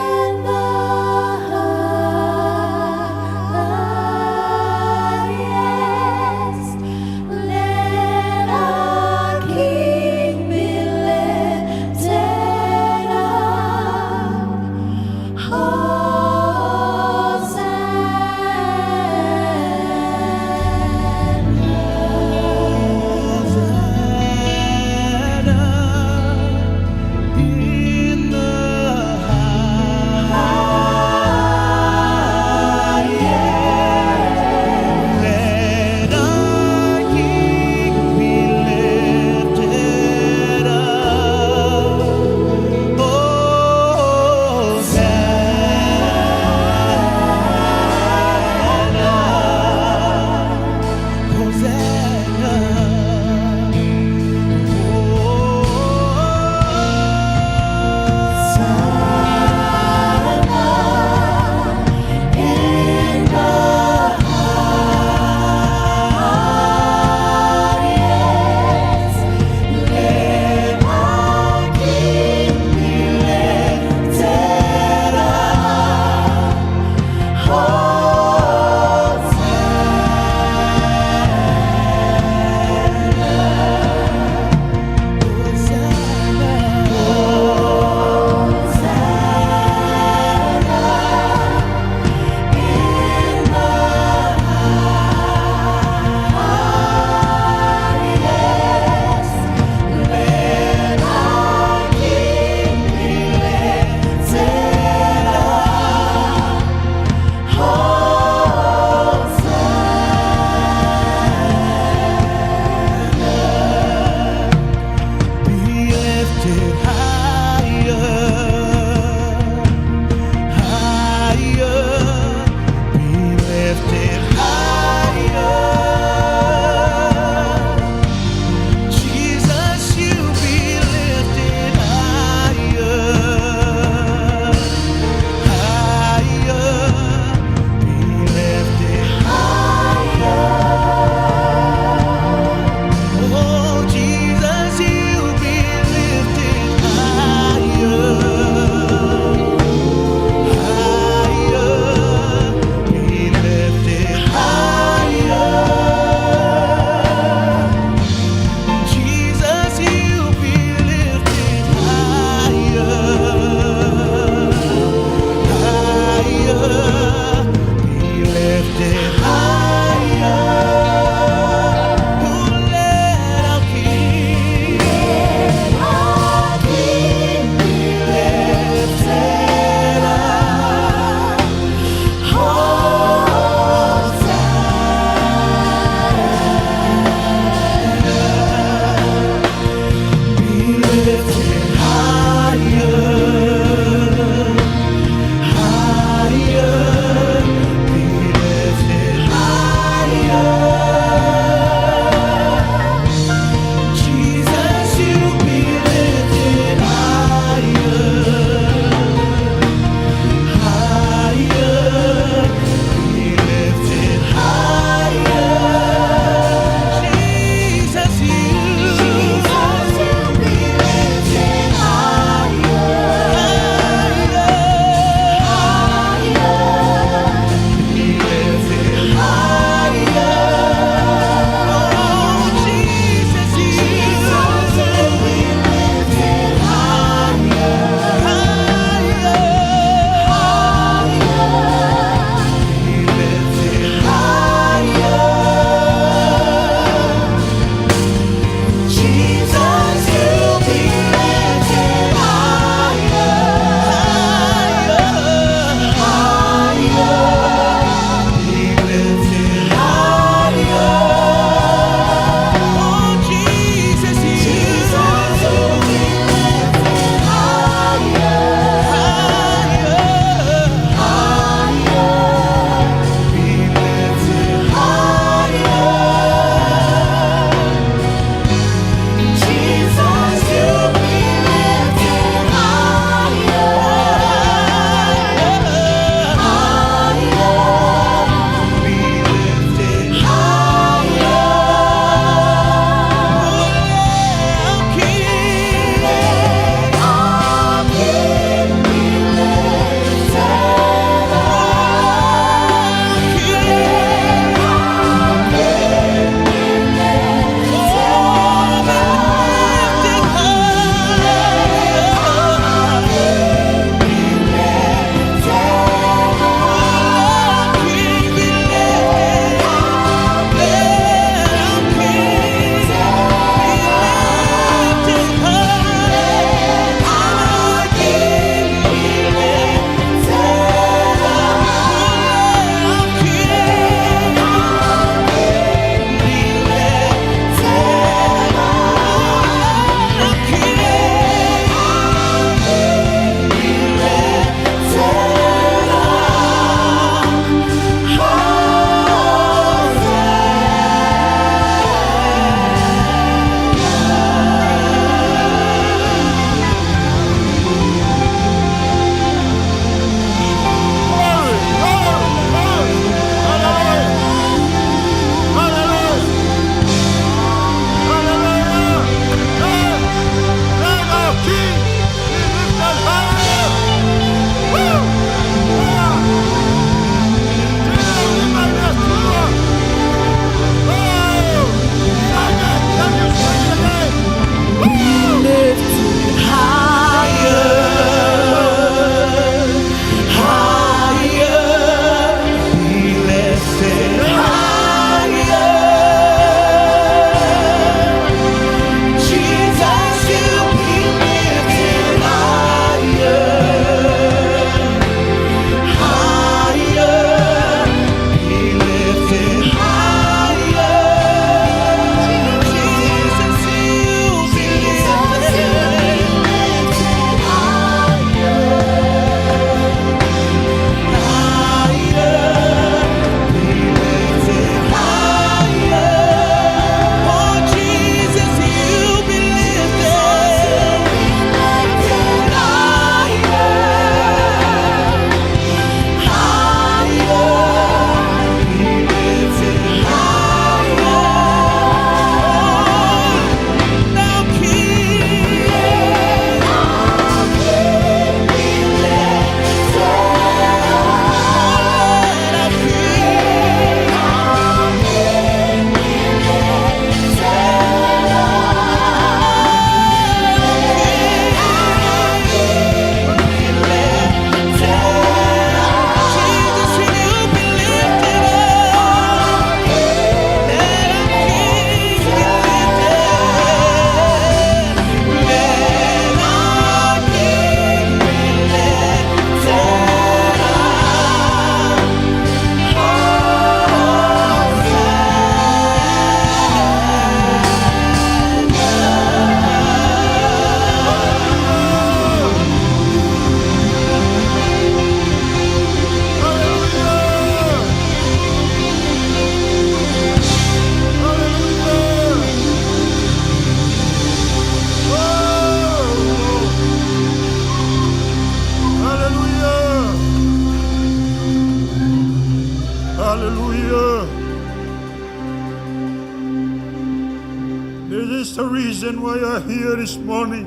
F: It is the reason why I'm here this morning.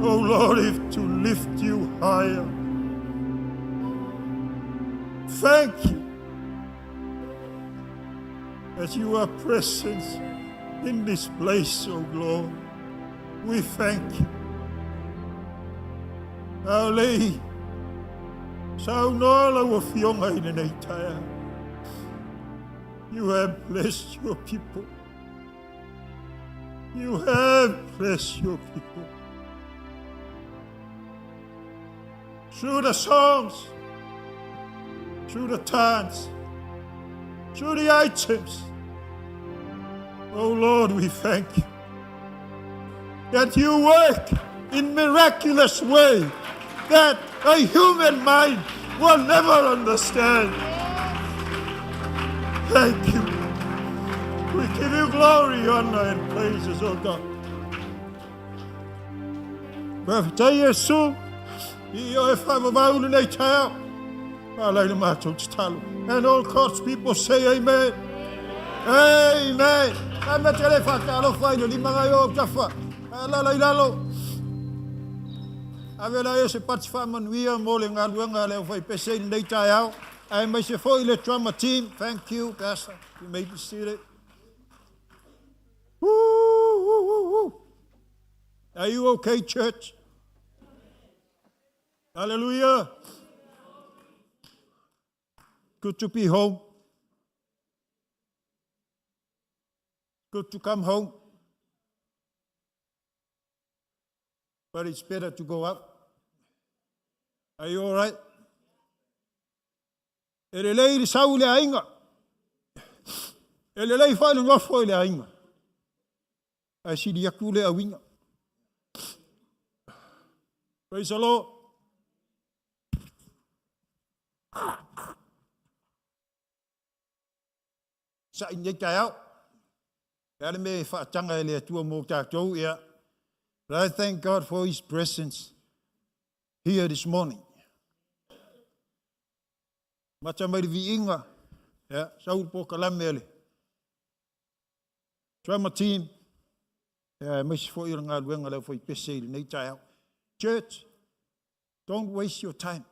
F: Oh Lord, if to lift you higher. Thank you that you are present in this place, oh Lord. We thank you. Aolei, saunoa lau afioga i lenei taeao. You have blessed your people. You have blessed your people. Through the songs, through the times, through the items. Oh Lord, we thank you that you work in miraculous way that a human mind will never understand. Thank you. We give you glory, honor, and praises, oh God. Faafetai Iesu, i oe faavavau lenei taeao. Alai le matou tatalo. And all God's people say amen. Amen. A mea te le whakaalofa i le lima ngai o tafa. A lala i lalo. Ave la e se pati whaamanuia mo le galuega a le aufaipese i lenei taeao. Aemaise foi le drama team. Thank you, Pastor. You may be seated. Woo, woo, woo, woo. Are you okay, church? Hallelujah. Good to be home. Good to come home. But it's better to go up. Are you all right? E lelei le sau i le aiga. E lelei foi le nofo i le aiga. Ae sili atu le auiga. Praise the Lord. Sa'i nei taeao. E a le mea e faataga e le Atua mo tatou, ia. But I thank God for His presence here this morning. Mata mai le viiga, ia, sau le polokalame a le drama team, ia, aemaise foi o le galuega a le aufaipese i lenei taeao. Church, don't waste your time.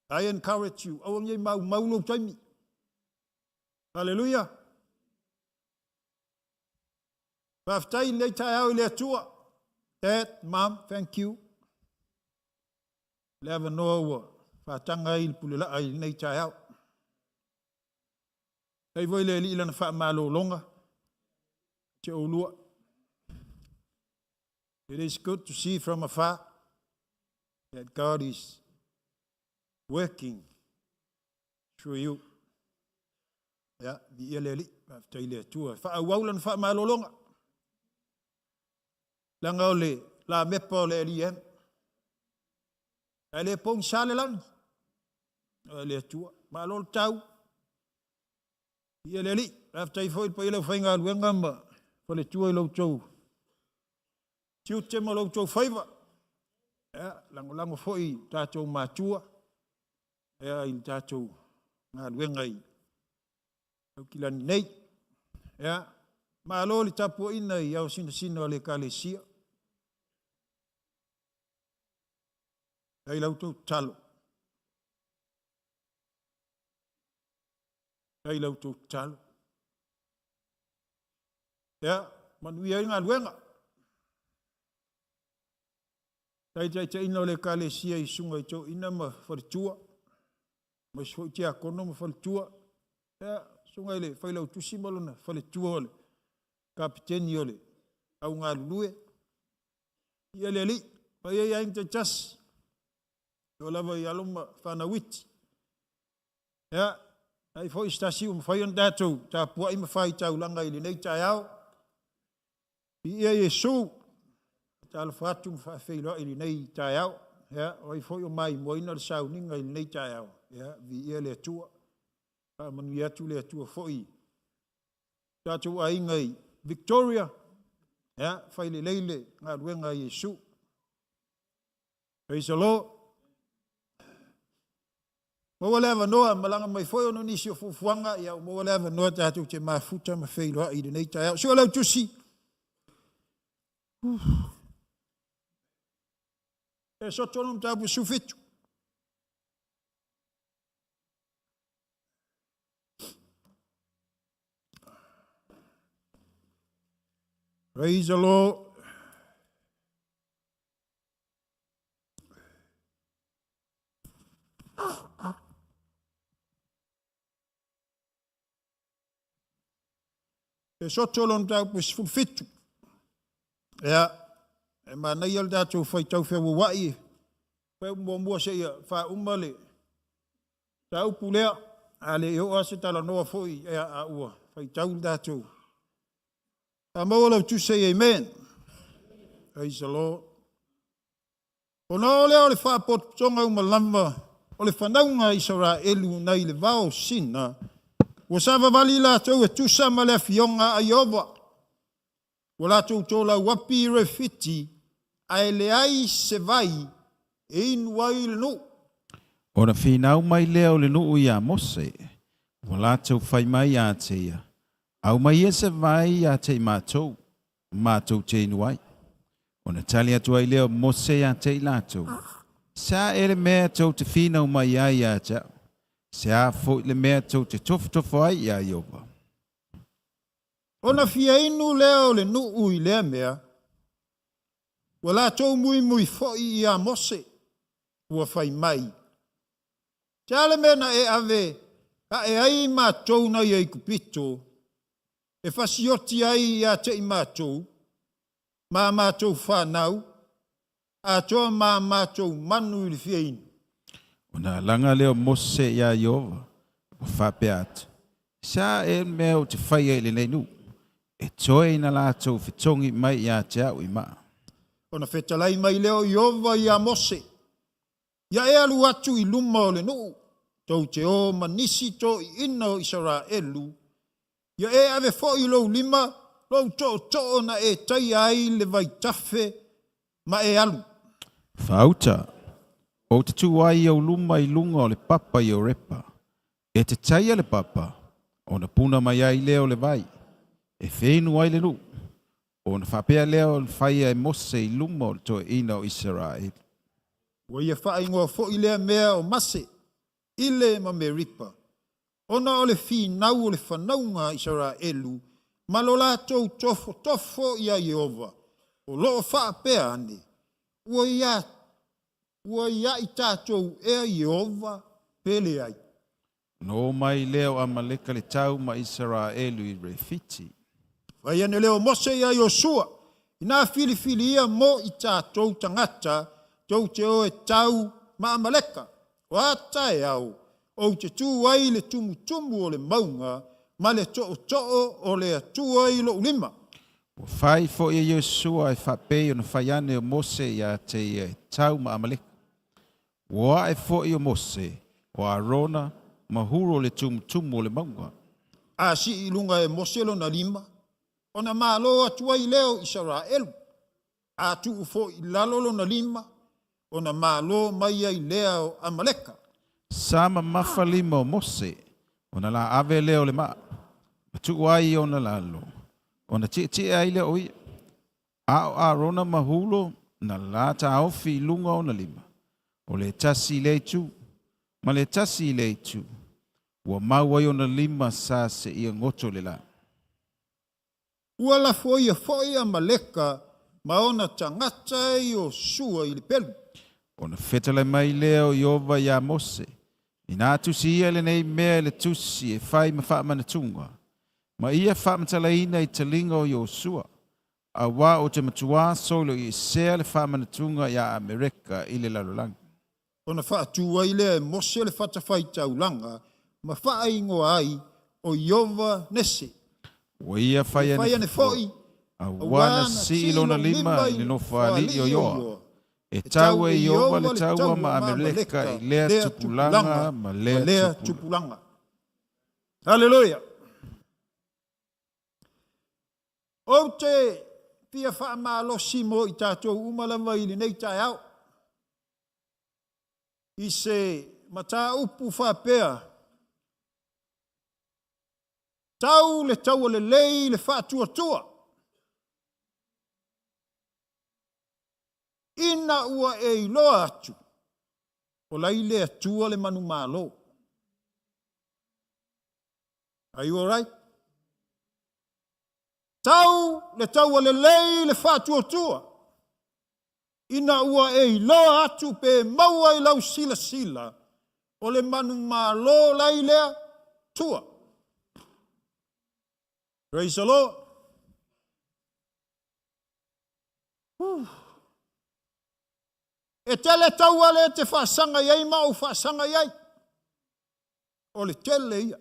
F: I encourage you, aua nei maumau lou taimi. Hallelujah. Faafetai i lenei taeao i le Atua. Dad, Mom, thank you. Le avanoa ua faataga ai le pulelaa i lenei taeao. Faafetai foi i le Alii i lana faamalologa te oulua. It is good to see from afar that God is working through you. Ia, viia le Alii, faafetai i le Atua. Faaauau lana faamalologa. Leaga o le lamepa o le LEM. Ae le pogisa le lagi. O le Atua. Malo le tau. Viia le Alii. Faafetai foi i le paia o le aufaigaluega ma faletua i lo outou tiute ma lo outou faiva. Ia, lagolago foi i tatou matua ia, i le tatou galuega i Aukilani nei. Ia, malo le tapuaina i ao sinasina o le Ekalesia. Faafetai la outou tatalo. Faafetai i la outou tatalo. Ia, manuia ai galuega. Faafetai i le taitaiina o le Ekalesia i susuga i toeaiina ma faletua, aemaise foi tiakono ma faletua. Ia, susuga i le Failautusi ma lona faletua o le kapiteni o le au galulue. Ia le Alii, paia i aiga taitasi, e lava i alo ma fanau iti. Ia, ai foi se tasi ua mafai ona tatou tapuai ma faitaulaga i lenei taeao. Viia Iesu, talofa atu ma faafeiloai i lenei taeao. Ia, o ai foi o maimoaina le sauniga i lenei taeao. Ia, viia le Atua. Faamanuia atu le Atua foi tatou aiga i Victoria. Ia, fai lelei le galuega a Iesu. Praise the Lord. Maua le avanoa, malaga mai foi ona o nisi o fuafuaga, ia ua maua le avanoa tatou te mafuta ma feiloai i lenei taeao. Sua lau tusi. E soto no mataupu 17. Praise the Lord. E soto lona mataupu e 17. Ia, e manaia le tatou faitau feauauai, fai muamua seia faauma le mataupu lea, a le i oo lava se talanoa foi, ia, a ua faitau le tatou. A maua lau tusi, say amen. Praise the Lord. Ona oo lea o le faapotopotoga uma lava o le fanauga a Isaraelu nai le vao o Sina, ua savavali i latou e tusa ma le afioga a Ieova. Ua latou tolauapi i Refiti, ae leai se vai e inu ai le nuu.
D: Ona finau mai lea o le nuu iā Mose, ua latou fai mai ia te ia, Aumai ia se vai ia te i matou, matou te inu ai. Ona tali atu ai lea o Mose ia te i latou, Se a ea le mea tou te finau mai ai ia te au? Se a foi le mea tou te tofotofo ai iā Ieova?
F: Ona fia inu lea o le nuu i lea mea, ua latou muimui foi iā Mose, ua fai mai, Se a le mea na e ave ae ai matou nai Aikupito, e fasioti ai ia te i matou, ma a matou fanau, atoa ma a matou manu i le fia inu?
D: Ona alaga lea o Mose iā Ieova, ua faapea atu, Se a ea le mea ou te faia i lenei nuu, e toe ina latou fetogi mai ia te au i maa?
F: Ona fetalai mai lea o Ieova iā Mose, Ia e alu atu i luma o le nuu, tou te o ma nisi toeaiina o Isaraelu, ia e ave foi i lou lima lou tootoo na e taia ai le vaitafe ma e alu.
D: Faauta, ou te tu ai i ou luma i luga o le papa i Orepa, e te taia le papa, ona puna mai ai lea o le vai, e feinu ai le nuu, ona faapea lea ona faia e Mose i luma o le toeaina o Isaraelu.
F: Ua ia faaigoa foi lea mea o Mase, Ile ma Meripa, ona o le finau o le fanauga a Isaraelu ma lo latou tofotofo iā Ieova, o lo o faapea ane, Ua ia, ua iā i tatou ea Ieova pe leai?
D: Ona o mai lea o Amaleka le tau ma Isaraelu i Refiti.
F: Fai ane lea o Mose iā Iosua, Inā filifilia mo i tatou tagata tou te o e tau ma Amaleka, o a taeao ou te tū ai i le tumutumu o le mauga ma le tootoo o le Atua i lou lima.
D: Ua fai foi e Iosua e faapei ona fai ane o Mose iā te ia e tau ma Amaleka. Ua ae foi o Mose, o Arona, ma Huro le tumutumu o le mauga.
F: A sii i luga e Mose lona lima, ona malo atu ai lea o Isaraelu, a tuu foi i lalo lona lima, ona malo mai ai lea o Amaleka.
D: Sa mamafa lima o Mose, ona la ave lea o le maa, ma tuu ai i ona lalo, ona tietie ai lea o ia. A o Arona ma Hulo na la taofi i luga o ona lima, o le tasi i lea itu, ma le tasi i lea itu, ua mau ai ona lima sa seia goto le la.
F: Ua lafoia foi Amaleka ma ona tagata e Iosua i le pelu.
D: Ona fetalai mai lea o Ieova iā Mose, Inā tusi ia lenei mea i le tusi e fai ma faamanatuga, ma ia faamatalaina i taliga o Iosua, auā ou te matuā soloiesea le faamanatuga iā Amereka i le lalolagi.
F: Ona faatu ai lea e Mose le fatafaitaulaga ma faaigoa ai o Ieova Nese.
D: Ua ia fai ane foi, auā na sii lona lima i le nofoalii o Ioa, e tau e Ieova le taua ma Ameleka i lea tupulaga ma lea tupulaga.
F: Haleluia! Ou te fia faamalosi mo i tatou uma lava i lenei taeao i se mataupu faapea, Tau le taua lelei i le faatuatua. Ina ua e iloa atu, o la i le Atua le manumalo. Are you alright? Tau le taua lelei i le faatuatua. Ina ua e iloa atu pe maua i lau silasila, o le manumalo la i le Atua. Praise the Lord. Whew. E tele taua le te faasaga i ai ma ou faasaga i ai. O le tele ia.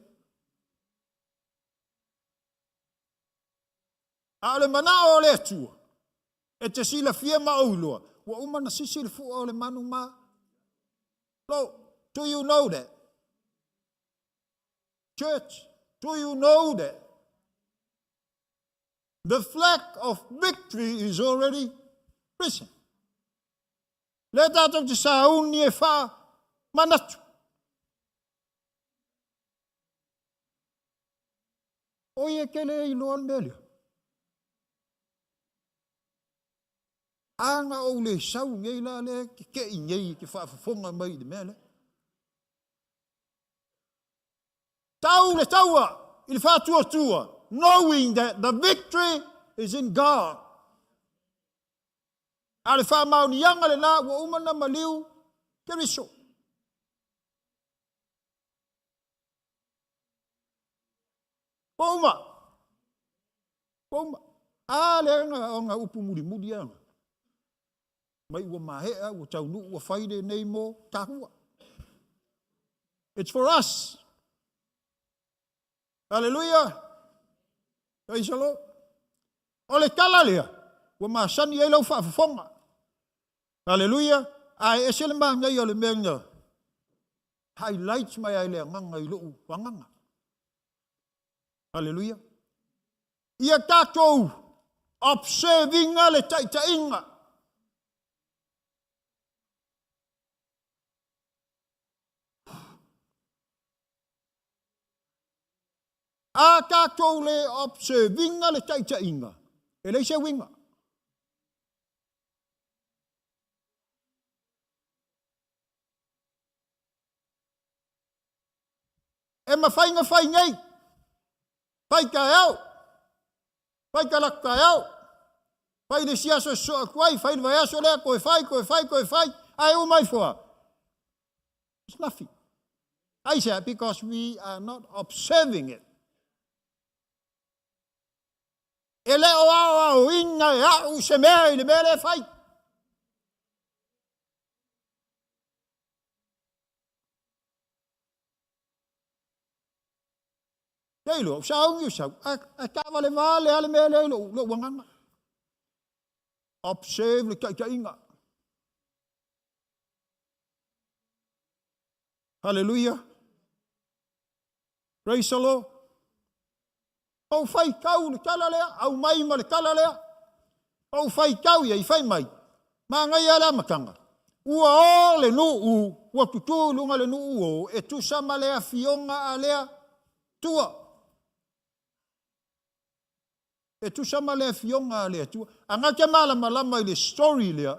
F: A o le manao o le Atua, e te silafia ma ou iloa, ua uma na sisi le fua o le manu ma lo. Do you know that? Church, do you know that? The flag of victory is already risen. Le tātou te sauni e wha manatu. O ia ke le iloa le mea lea. A na ou le sau nei la lea ke keʻi nei ke faafofoga mai i le mea lea. Tau le taua i le faatuatua, knowing that the victory is in God. A o le faamaoniaga lena ua uma na maliu Keriso. Ua uma. Ua uma. A lea na ona upu mulimuli ana. Mai ua mahea, ua taunuu, ua fai lenei mo tāua. It's for us. Hallelujah. Praise the Lord. O le tala lea, ua masani ai lau faafofoga. Hallelujah. Ae ese le manaia o le mea na highlight mai ai le agaga i lou agaga. Hallelujah. Ia tatou observe-ina le taitaiga. A tatou le observe-ina le taitaiga, e leai se uiga. E mafai na fai nei, fai taeao, fai talaatu taeao, fai le isi aso e sosoo atu ai, fai le vaiaso lea, toe fai, toe fai, toe fai, ae uma ifo lava. It's nothing. Aisea? Because we are not observing it. E le o aoaoina e a'u se mea i le mea lea e fai. Te iloa, o sauni o sau, ae taavale vale lava le mea lea i lou agaga. Observe le taitaiga. Hallelujah. Praise the Lord. Ou faitau le tala lea, aumai ma le tala lea. Ou faitau ia i fai mai, manaia le amataga. Ua o le nuu, ua tutū i luga le nuu o, e tusa ma le afioga a le Atua. E tusa ma le afioga a le Atua. A na te malamalama i le story lea,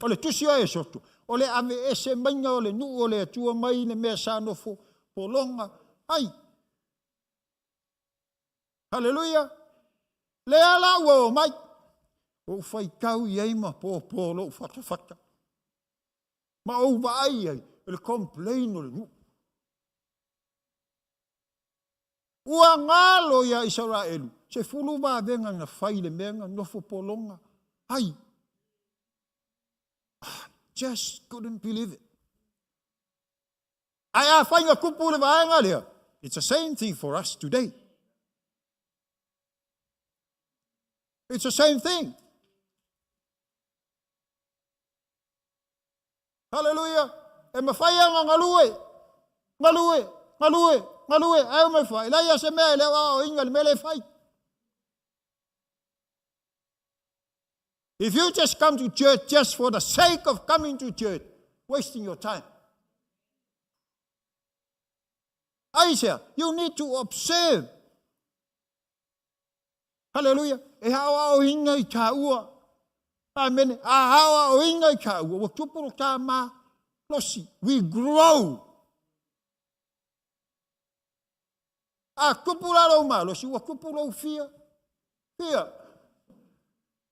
F: o le tusi o Esoto, o le aveese maiga o le nuu o le Atua mai le mea sa nofo pologa ai. Haleluia! Lea la ua o mai. Ua ou faitau i ai ma pōpō lou fatafata. Ma ou vaai i ai i le complain o le nuu. Ua galo ia Isaraelu, 10 vavega na fai i le mea na nofo pologa ai. I just couldn't believe it. Ae afai na tupu le vaega lea, it's the same thing for us today. It's the same thing. Hallelujah. E mawhai a ngā galue, galue, galue, galue, ae o mai whai. Lai a se mea e leo a o inga le mele whai. If you just come to church just for the sake of coming to church, wasting your time. Aisea? You need to observe. Haleluia. E aoaoina i tāua. Amene. A aoaoina i tāua. Ua tupu lo tā malosi. We grow. A tupu la lou malosi, ua tupu lou fia. Fia.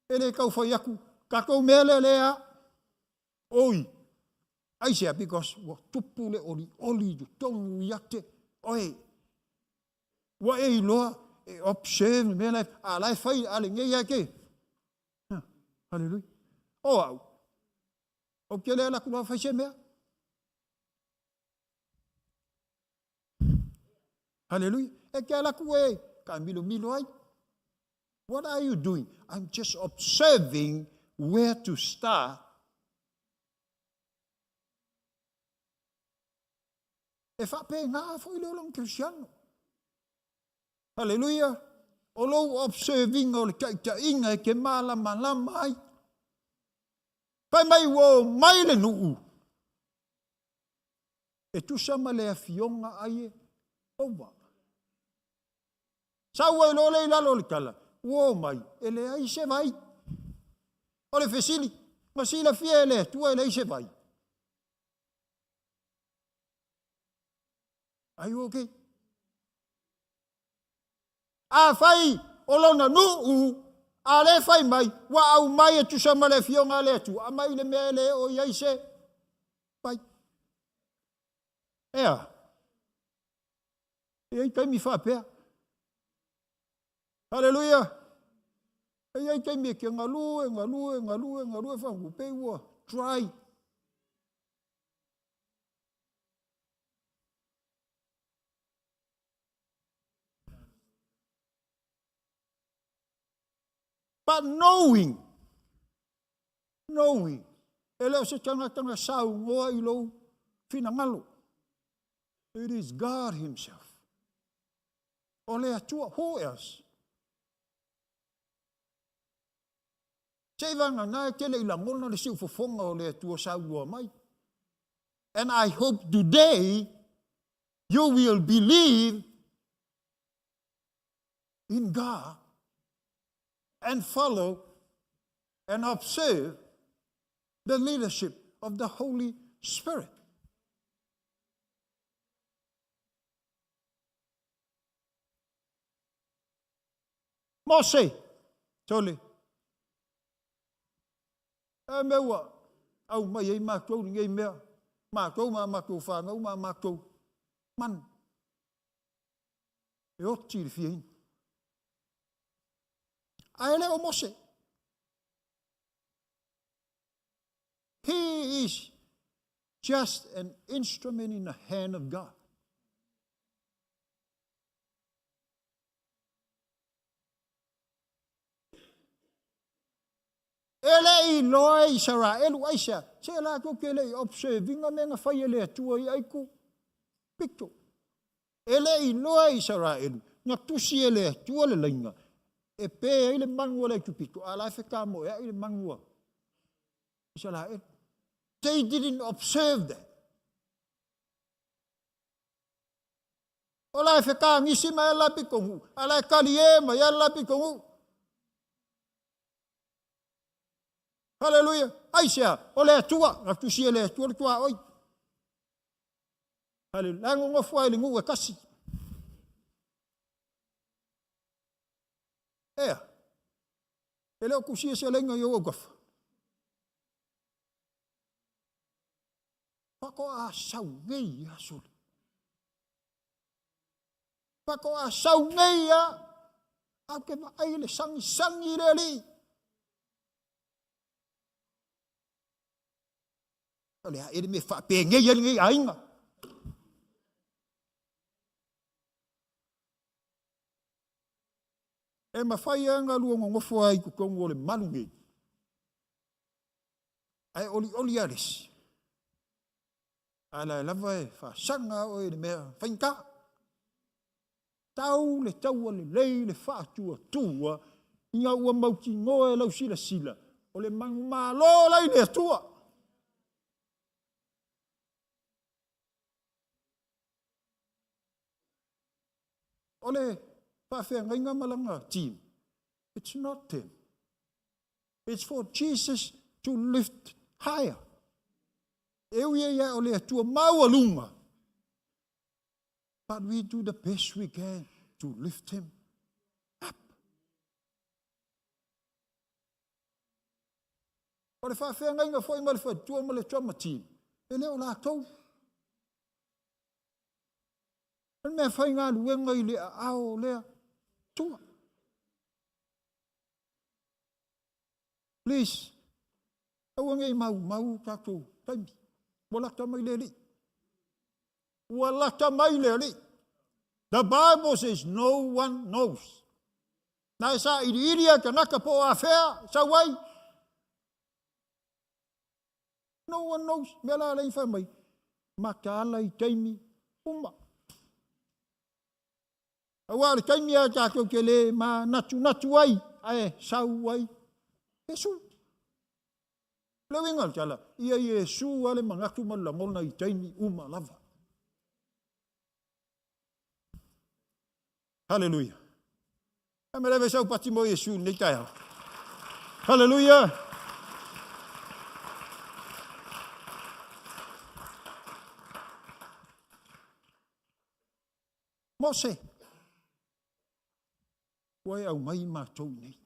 F: E le tau fai atu. Tatou mea lea lea. Oi. Aisea? Because ua tupu le olioli i totonu ia te oe. Ua e iloa e observe le mea la e, a la e fai, a lenei lava ke. Hallelujah. O au, ou te le ala atu loa fai se mea. Hallelujah. E te ala atu e taamilomilo ai. What are you doing? I'm just observing where to start. E faapena foi le olaga Kerisiano. Haleluia! O lou observe-ina o le taitaiga e te malamalama ai. Fai mai ua omai le nuu e tusa ma le afioga a Ieova. Sau ai loa lea i lalo o le tala, ua omai, e leai se vai. O le fesili, na silafia e le Atua e leai se vai? Are you okay? Afai o lona nuu, a le fai mai, ua aumai e tusa ma le afioga a le Atua, aumai le mea e le oo i ai se vai. Ea, e i ai taimi faapea. Haleluia! E i ai taimi e te galue, galue, galue, galue, whangu, pei ua dry. But knowing, knowing, e le o se tagata na saunoa i lou finagalo. It is God himself. O le Atua, who else? Seivagana e te le i lagona le siufofoga o le Atua saunoa mai. And I hope today you will believe in God and follow and observe the leadership of the Holy Spirit. Mose, sole. E mea ua aumai ai matou lenei mea, matou ma a matou fanau ma a matou manu. E oti le fia inu. Ae le o Mose. He is just an instrument in the hand of God. E le i iloa e Isaraelu aisea, se latou te le i observe-ina mea na fai e le Atua i Aikupito. E le i iloa e Isaraelu, na tusi e le Atua le laina e pe ai le manu a le Aikupito, a la e fetamoea'i le manu a Isaraelu. They didn't observe that. O la e fetagisi mai a le la pitonu'u, a la e talie mai a le la pitonu'u. Haleluia! Aisea? O le Atua, na tusi e le Atua le tuaoi. Haleluia! La e nonofo ai i le nuu e tasi. Ea, e le o tusia se laina i ou autafa. Faatoa sau nei ia sole. Faatoa sau nei ia. Au te vaai i le sagisagi i le Alii. O le a ea le mea faapenei ai lenei aiga. E mafai lava ona lua nonofo ai i totonu o le malu nei, ae olioli lava le isi. A la e lava e faasaga oe i le mea faigata. Tau le taua lelei le faatuatua ina ua mautinoa e lau silasila o le manumalo la i le Atua. O le faafeagaiga ma lana team, it's not them. It's for Jesus to lift higher. E ui e ia o le Atua maualuga. But we do the best we can to lift him up. O le faafeagaiga foi ma le faletua ma le drama team, e le o latou. O le mea faigaluega i le aao o le Atua. Please, aua ne i maumau tatou taimi. Ua lata mai le Alii. Ua lata mai le Alii. The Bible says no one knows. Na e sailiili a tagata po o afea sau ai. No one knows. Mea la lei fai mai, mataala i taimi uma. Aua o le taimi a tatou te le manatunatu ai, ae sau ai Iesu. Le uiga o le tala, ia Iesu a le manatu ma le lagona i taimi uma lava. Haleluia. A me leve sau pati mo Iesu nei taeao. Haleluia. Mose, ua e aumai matou i nei.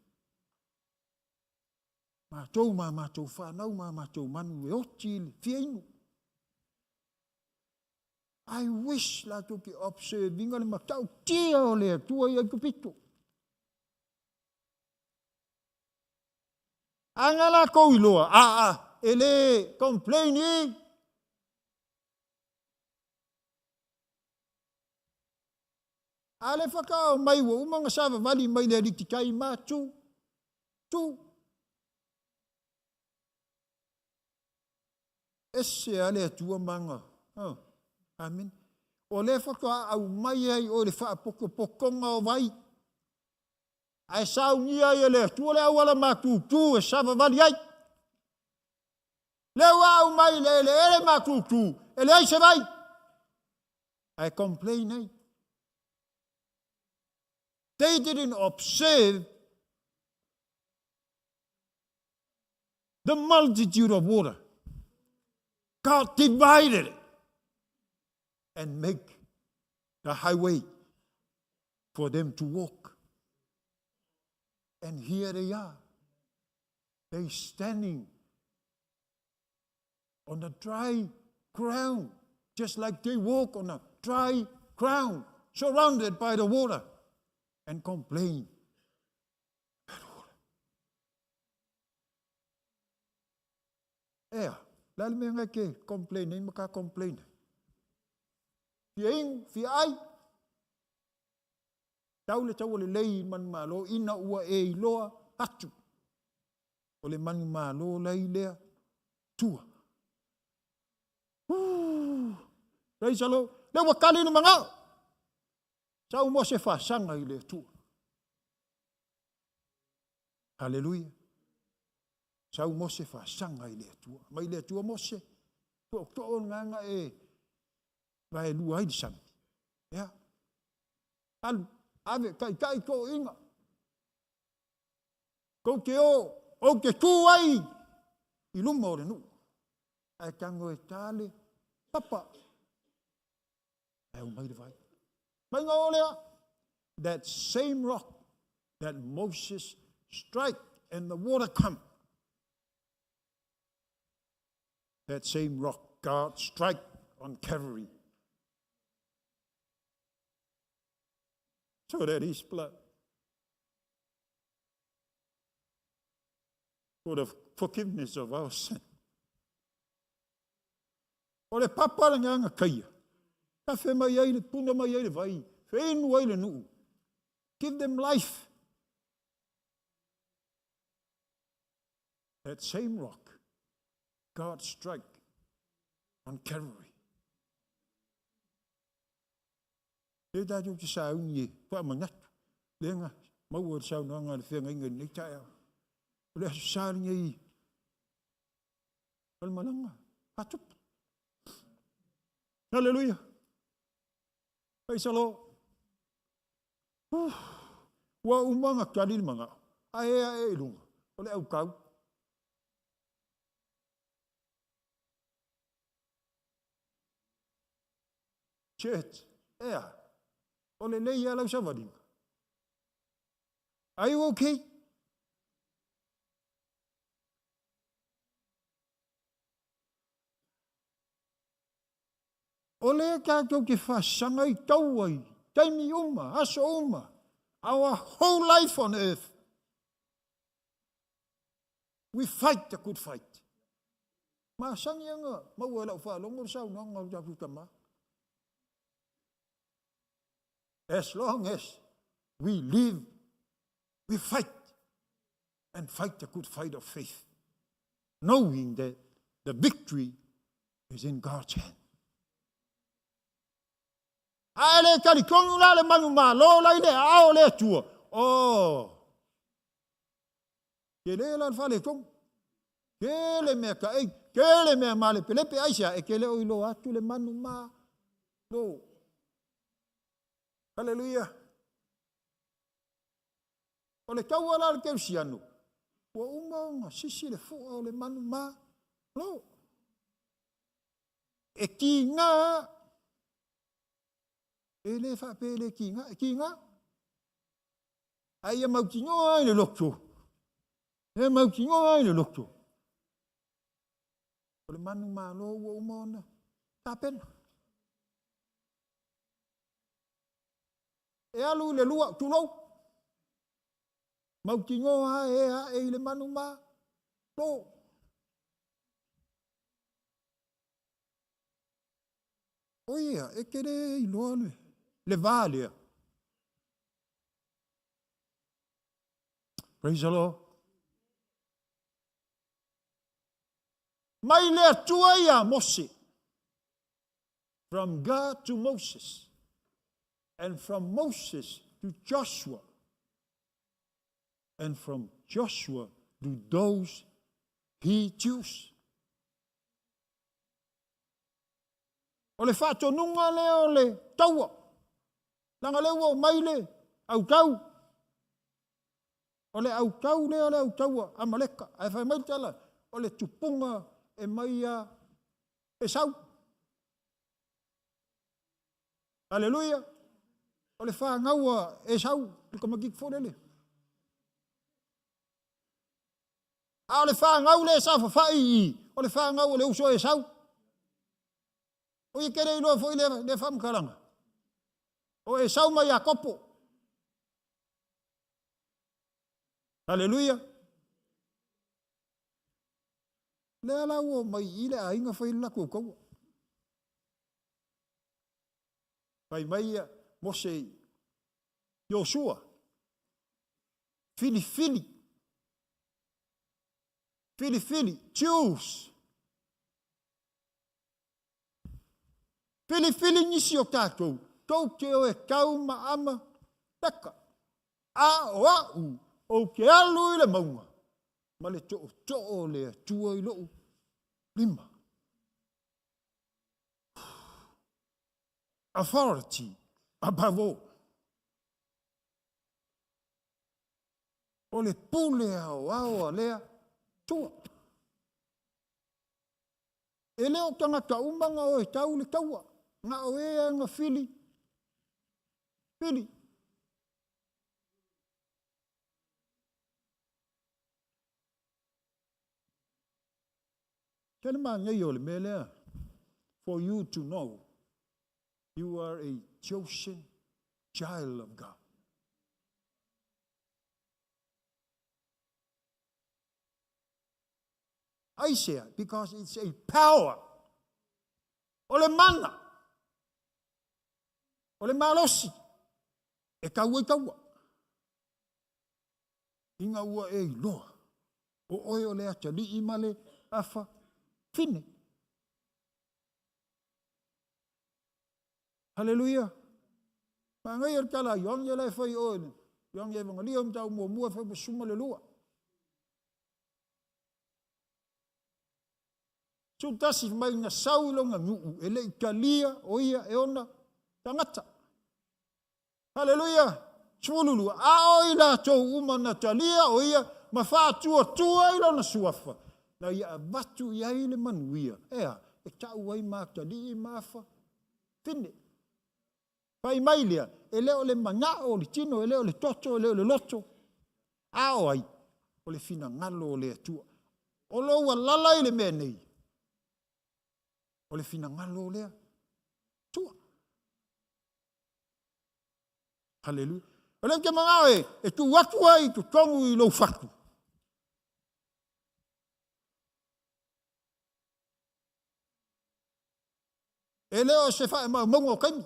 F: Matou ma matou whanau ma matou manu e oti i le fia inu. I wish latou ke observe inga le matautia o le Atua i Aikupito. Aga lakou iloa, a, a, e le complain i. A le whakaao mai ua uma ona savavali mai le alititai ma tu, tu. Ese a le Atua ma ana, oh, amen. O lea faatoa aumai ai oe le faapotopotoga o vai. Ae saunia ai e le Atua le auala matutu e savavali ai. Lea ua aumai le eleele matutu, e leai se vai. Ae complain ai. They didn't observe the multitude of water. God divided it and make the highway for them to walk. And here they are. They standing on the dry ground, just like they walk on a dry ground, surrounded by the water, and complain. Ea, le a le mea ngai ke complain ai ma ka complain ai. Fia inu, fia ai. Tau le taua lelei i manumalo ina ua e iloa atu. O le manumalo lai lea tua. Ooh, praise the Lord. Le ua kali le mangao. Sau mo se faasaga i le Atua. Haleluia. Sau Mose faasaga i le Atua. Mai le Atua Mose, tootoo le gaga e vaelua ai le sami. Ia. Alu, ave, taitai toʻiga. Tou te o, ou te tu ai i luma o le nuu. Ae tago e ta le papa. Ae aumai le vai. Mai ga o lea. That same rock that Moses strike and the water come. That same rock God strike on Calvary. So that his blood for the forgiveness of our sin. O le papa le nganga kaia. Ka whe mai ai le puna mai ai le vai. Whe ai le nuu. Give them life. That same rock, God strike on Calvary. Le tatou te sauni e faamanatu lea na maua i le saunoaga a le feagaiga i lenei taeao. O le Aso Sa lenei o le malaga faatupu. Haleluia. Praise the Lord. Huh. Ua uma ona tali le manao, ae e ae i luga, o le autau. Church, e a? O lelei lava lau savaliga. Are you okay? O lea tatou te faasaga i taua i taimi uma, aso uma, our whole life on earth. We fight the good fight. Masani aga maua e lau faalogo le saunoaga o le tatou tama. As long as we live, we fight and fight the good fight of faith, knowing that the victory is in God's hand. A e le talitonu la le manumalo la i le aao o le Atua. Oh, tele la le faaletonu. Tele mea taei, tele mea malepelepe, aisea, e te le o iloa atu le manumalo. Haleluia. O le taua la a le kerisiano, ua uma ona sisi le fua o le manumalo. E tiga, e le faapea e le tiga, e tiga. A ia mautinoa ai le loto, e mautinoa ai le loto. O le manumalo ua uma ona tapena. E alu i le lua, tulou. Mautinoa e ae i le manumalo. O ia, e te le iloa le va lea. Praise the Lord. Mai le Atua ia Mose. From God to Moses. And from Moses to Joshua. And from Joshua to those he chose. O le faatonuga lea o le taua. Leaga lea ua oo mai le autau. O le autau lea o le autau a Amaleka. Ae fai mai le tala, o le tupuga e mai ia Esau. Aleluia! O le fanau a Esau, le tamaitiiti foi lele. A o le fanau lea sa fafai i i, o le fanau a le uso a Esau. O ia te le iloa foi lea, lea faamatalaga. O Esau ma Iakopo. Haleluia. Lea la ua omai i i le aiga fai le latou taua. Fai mai ia Mose i Iosua, filifili, filifili, choose. Filifili nisi o tatou, tou te o e tau ma ama peka, a o a'u ou te alu i le mauga ma le tootoo o le Atua i lo'u lima. Authority above all. O le pule aoao a le Atua. E le o tagata uma na o e tau le taua, na o e a na fili, fili. Tele manaia o le mea lea, for you to know you are a chosen child of God. Aisea? Because it's a power. O le mana. O le malosi. E tau ai taua. Ina ua e iloa. O oe o le atalii ma le afa fine. Haleluia. Manaia le tala a Ioane la e fai o e Ioane Evangelio mataupu muamua e fai ma suma le lua. 11 mai na sau i lona nuu e le i talia o ia e ona tagata. Haleluia! 12, a o i latou uma na talia o ia ma faatuatua i lona suafa, na ia avatu i ai le manuia, e a, e ta'u ai ma atalii ma afafine. Fai mai lea, e le o le mana'o o le tino, e le o le toto, e le o le loto, a o ai? O le finagalo o le Atua. O lou alala i le mea nei, o le finagalo o le Atua. Haleluia. O lea ou te manao e tuu atu ai i totonu i lou fatu. E le o se faamaumauga o taimi.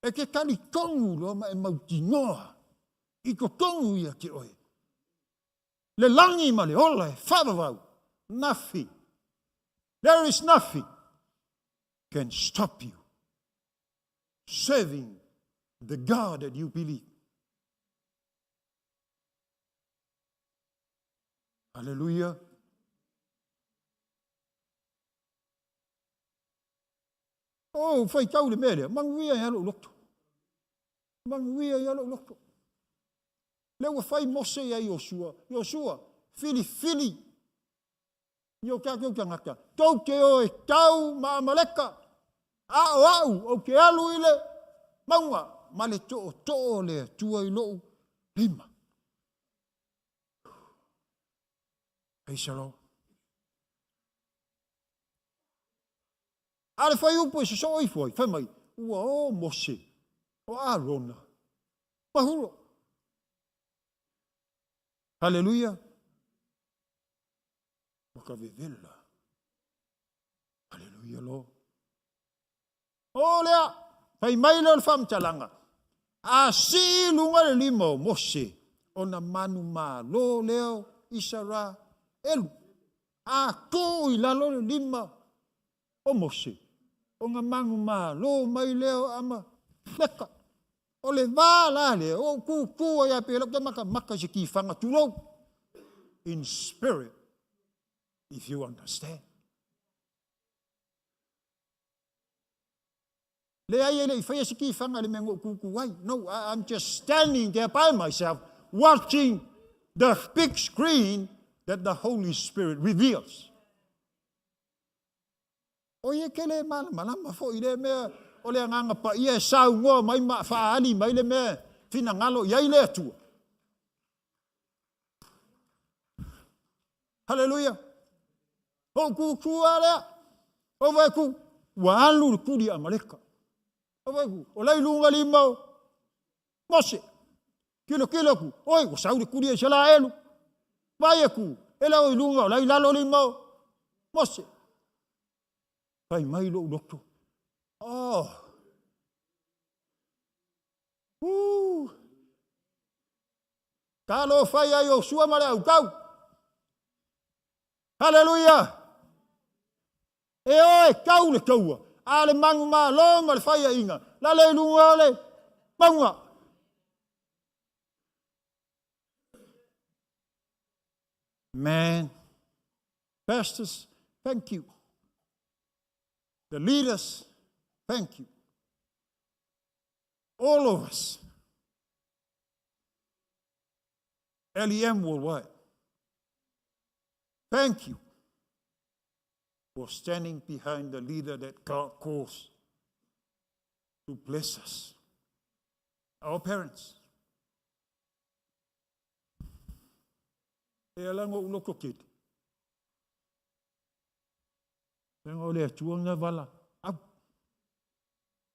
F: E te talitonu loa ma e mautinoa i totonu ia te oe. Le lagi ma le ola e faavavau. Nothing. There is nothing can stop you serving the God that you believe. Hallelujah. Oh, faitau le mea lea, manuia ai lou loto. Manuia ai lou loto. Lea ua fai Mose ia Iosua. Iosua, filifili i o tatou tagata. Tou te o e tau ma Amaleka. A o au, ou te alu i le mauga ma le tootoo o le Atua i lou lima. Praise the Lord. A le fuaiupu e sosoo ifo ai, fai mai, ua o Mose, o Arona, ma Hulo. Haleluia. Ua ka vevela. Haleluia, Lord. O lea, fai mai lea o le faamatalaga, a sii i luga le lima o Mose, ona manumalo lea o Isaraelu. A tuu i lalo le lima o Mose, ona manumalo mai lea o Amaleka. O le va la lea, ua ou tūtū ai lava pei o lea ou te matamata i se tifaga, tulou, in spirit, if you understand. Leai e le i faia se tifaga i le mea na ou tūtū ai. No, I'm just standing there by myself watching the big screen that the Holy Spirit reveals. O ia ke le malamalama foi i lea mea o le Agaga Paia e saunoa mai ma faaali mai le mea finagalo i ai le Atua. Haleluia! Ou tūtū lava lea, ou vaai atu, ua alu le tuli a Amaleka. Ou vaai atu, o la i luga lima o Mose. Tilotilo atu, oi, ua sau le tuli a Isaraelu. Vaai atu, e le o i luga, o la i lalo lima o Mose. Fai mai lou loto, oh, uh, Talofa ia Iosua ma le autau. Haleluia! E o e tau le taua, a le manumalo ma le faiaina, lalo i luga o le mauga. Man, pastors, thank you. The leaders, thank you. All of us. LEM Worldwide. Thank you for standing behind the leader that God calls to bless us. Our parents. E ala ngo ulo kokete. Lenga o le Atua nga vala. Au.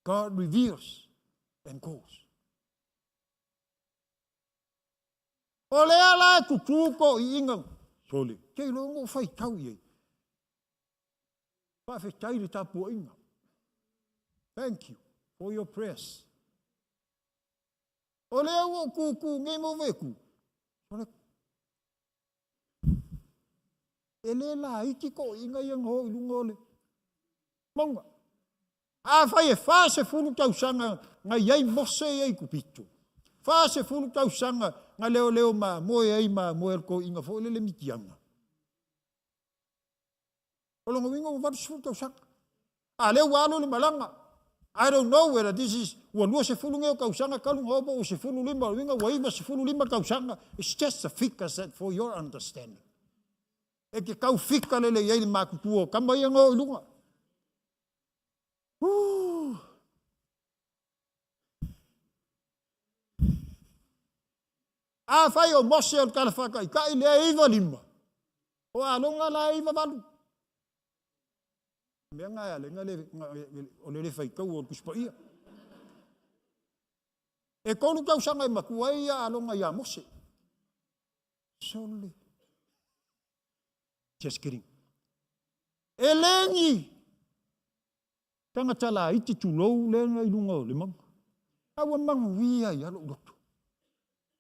F: God reveals and calls. O lea la e tutū ko iiga sole, te iloa na ou faitau i ai. Faafetai i le tapuaiga. Thank you for your prayers. O lea ua ou tūtū nei ma ou vaai atu, sole, e le laiti toeaiina ia na o i luga o le mauga. Afai e 40 tausaga na i ai Mose i Aikupito, 40 tausaga na leoleo mamoe ai mamoe a le toeaina foi lele Mitiana. O lona uiga ua 80 tausaga. A lea ua alu le malaga. I don't know whether this is ua 20 nei o tausaga talu ona oo po ua 15, o le uiga ua 95 tausaga. It's just a figure set for your understanding. E te tau fika lelei ai le matutua o tama ia na oo i luga. Woo! Afai o Mose o le tala faataitai lea e 95, o Alona la e 98. Mea na e ala ai o le le faitau o le Tusi Paia. E 3 tausaga e matua ai ia Alona ia Mose. Sole. Just kidding. E le ni tagata laiti tulou lea na i luga o le mauga. A ua manuia ai lava lou loto.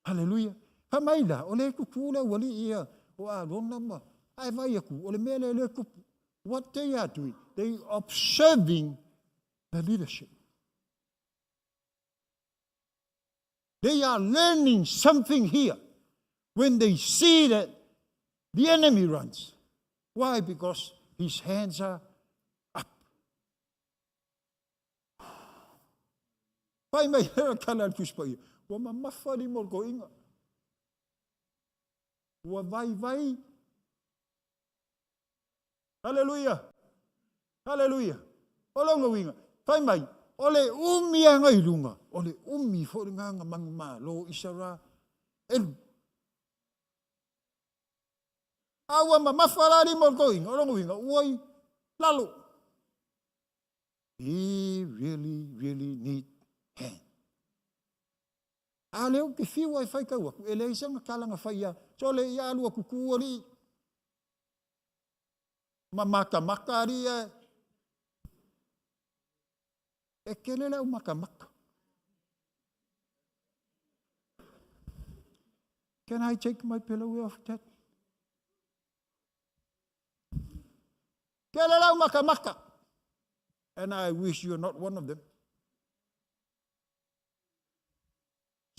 F: Haleluia. Fai mai la, o lea e tutu le aualii ia o Arona ma, ae vaai atu, o le mea lea lea e tupu. What they are doing, they observing the leadership. They are learning something here when they see that the enemy runs. Why? Because his hands are up. Fai mai hera tala le Tusi Paia, ua mamafa lima o le toeaina. Ua vaivai. Haleluia! Haleluia! O lona uiga, fai mai, o le umi lava i luga, o le umi foi lena na manumalo Isaraelu. A ua mamafa la lima o le toeaina, o lona uiga, ua i lalo. He really, really need hand. A lea ou te fiu ai faitau atu, e leai sana tala na fai ia, sole ia alu atu tu alii, ma matamata alii ae, e tele le au matamata. Can I take my pillow off that? Tele le au matamata. And I wish you're not one of them.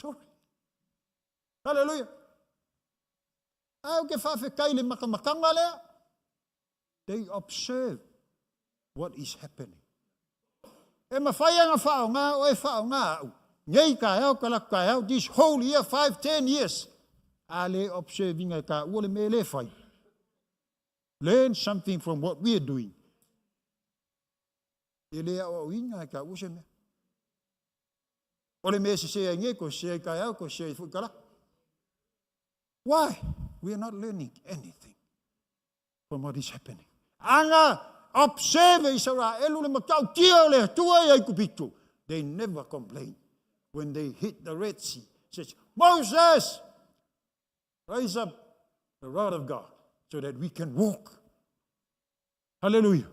F: Sorry. Hallelujah. Ae ou te faafetai i le matamatanga lea. They observe what is happening. E mafai ana faaaoga oe faaaoga au. Nei taeao talaatu taeao this whole year 5, 10 years. A le observe ina e taua le mea le fai. Learn something from what we are doing. E le aoaoina e taua se mea. O le mea e sese ai nei, toe sese ai taeao, toe sese ai foi talaatu. Why? We are not learning anything from what is happening. Ana observe e Isaraelu le matautia o le Atua i Aikupito. They never complain when they hit the Red Sea. Says, Moses, raise up the rod of God so that we can walk. Hallelujah.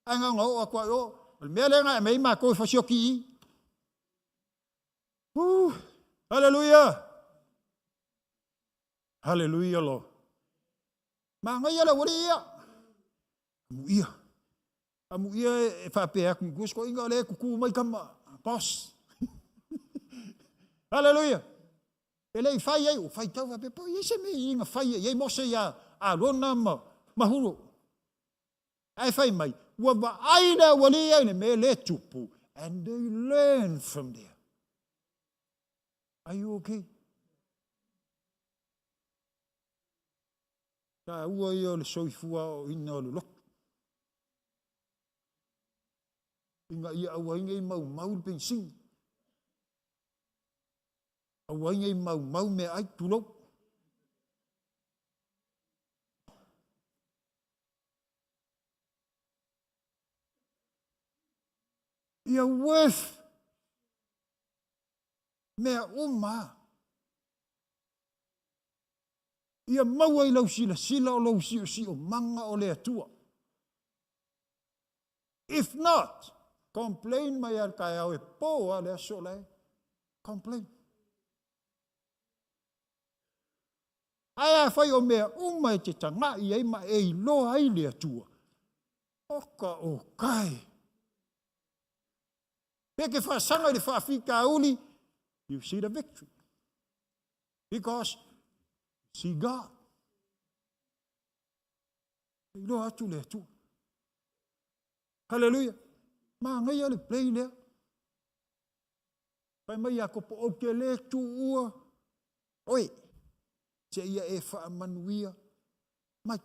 F: Ae na ona oo atu ai o, o le mea lea na e mei mātou e fasioki i. Woo. Hallelujah. Hallelujah, Lord. Manaia le aualii ia. Amuia. Amuia e faapea atu i tua sikoiga o lea e tutū mai tama. Boss. Hallelujah. E le i fai ai, ua faitau faapea, po i ai se mea i na fai ai Mose iā Arona ma Huro. Ae fai mai, ua vaai le aualii ai le mea le tupu, and they learn from there. Are you okay? Taua ia o le soifua aoaoina o le loto. Ina ia aua ai nei maumau le penisini. Aua ai nei maumau meaai, tulou. Ia worth mea uma. Ia maua i lau silasila o lou siosiomaga o le Atua. If not, complain mai lava i le taeao e po lava le aso la e complain. Ae afai o mea uma e te taga'i ai ma e iloa ai le Atua, oka o kai. Pe ke faasaga i le faafitauli, you see the victory. Because you see God. E iloa atu le Atua. Hallelujah. Manaia le play lea. Fai mai Iakopo, ou te le tuua oe, seia e faamanuia mai.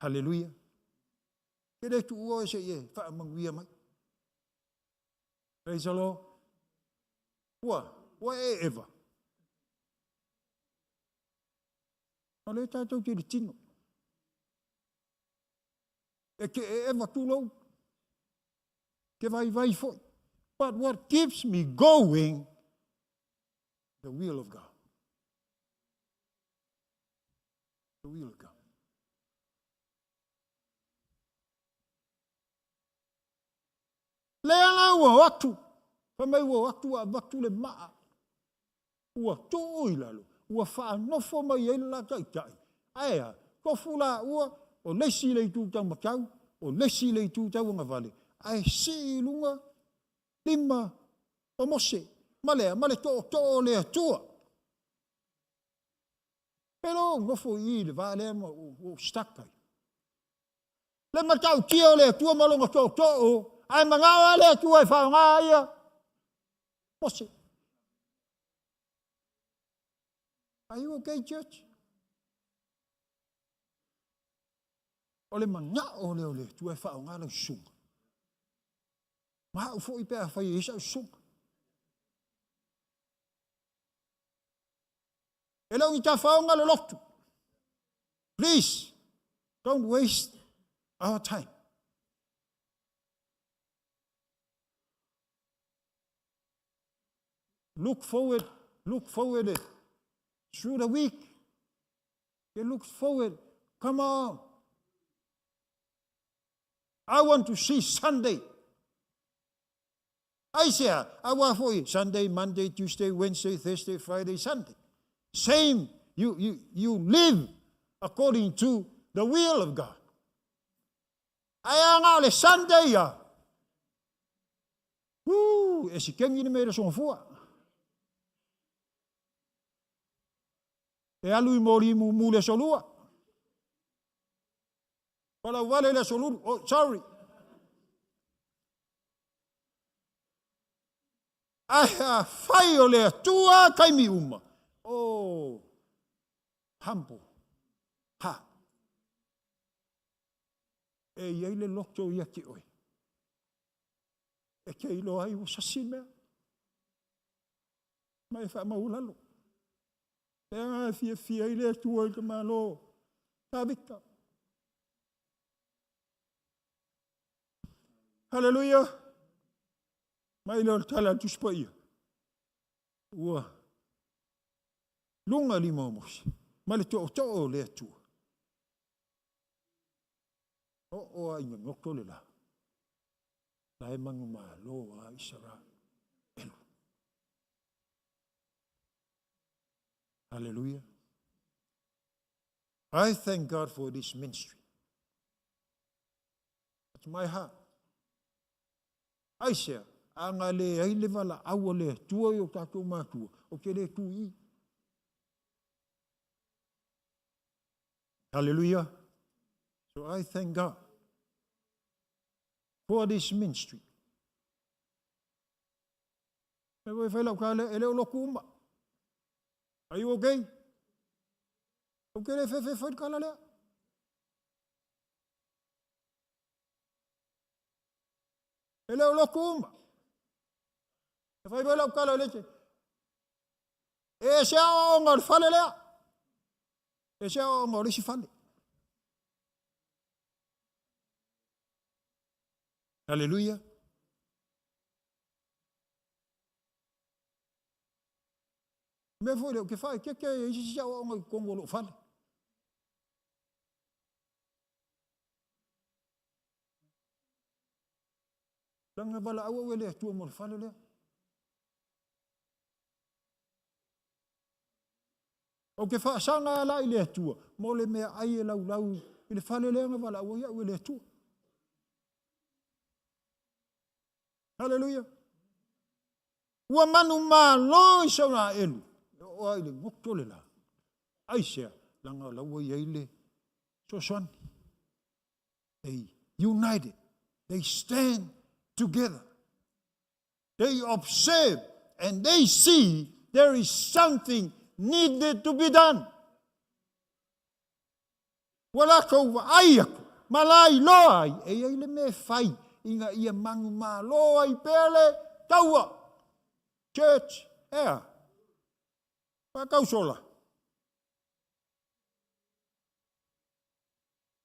F: Haleluia. Te le tuua oe seia e faamanuia mai. Praise the Lord. Ua, ua e eva. O lea tatou te i le tino. E te eva tulou. Te vaivai foi. But what keeps me going, the will of God. The will of God. Lea la ua o atu, fai mai ua o atu ua avatu le maa, ua tuu i lalo, ua faanofo mai ai le la taitai. Ae a, tofu laua, o le isi i le itu taumatau, o le isi i le itu tauagavale, ae sii i luga lima o Mose, ma le a? Ma le tootoo o le Atua. Pe le ou nofo i i i le va lea ma ou stuck ai. Le matautia o le Atua ma lona tootoo, ae manao lava le Atua e faaaoga ia Mose. Are you okay, church? O le manao lea o le Atua e faaaoga lau susuga. Ma au foi pe a fai e i sau susuga. E le o ni tafaoga le lotu. Please, don't waste our time. Look forward, look forward through the week. You look forward. Come on. I want to see Sunday. Aisea? Aua foi Sunday, Monday, Tuesday, Wednesday, Thursday, Friday, Sunday. Same, you, you, you live according to the will of God. Ae a na o le Sunday ia. Woo, e sikengi le mea i le sogafua. E alu i moli mumu le aso lua. Palauvale le aso lulu. Oh, sorry. Ae afai o le Atua taimi uma. Oh, humble heart. E i ai le loto ia te oe. E te iloa ai ua sasi mea. Ma e faamaualalo. Lea e fiafia ai le Atua i le tamaloa Tavita. Haleluia! Mai lea o le tala a le Tusi Paia. Ua luga lima o Mose ma le tootoo o le Atua. Oo a ina goto le la. La e manumalo a Isaraelu. Hallelujah. I thank God for this ministry. That's my heart. Aisea, a na leai le valaau a le Atua i o tatou matua, ou te le tu i i. Hallelujah. So I thank God for this ministry. E voi fai lau tala, e le o lotu uma. Are you okay? Ou te le fefe fai le tala lea. E le o lotu uma. E fai mai lau tala le te. E ese aoaoga o le fale lea. E ese aoaoga o le isi fale. Haleluia. Mea foi lea, ou te faaeteete e i ai se isi aoaoga i totonu o lou fale. Leaga na valaau au e le Atua mo le fale lea. Ou te faasaga la i le Atua mo le meaai e laulau i le fale lea na valaau ai au e le Atua. Haleluia! Ua manumalo i Isaraelu, e oo lava i le goto le la. Aisea? Leaga o la ua i ai le fesoasoani. They united. They stand together. They observe and they see there is something needed to be done. Ua latou vaai aku ma la iloa ai e i ai le mea e fai ina ia manumalo ai pea le taua. Church, ea? Faatausola.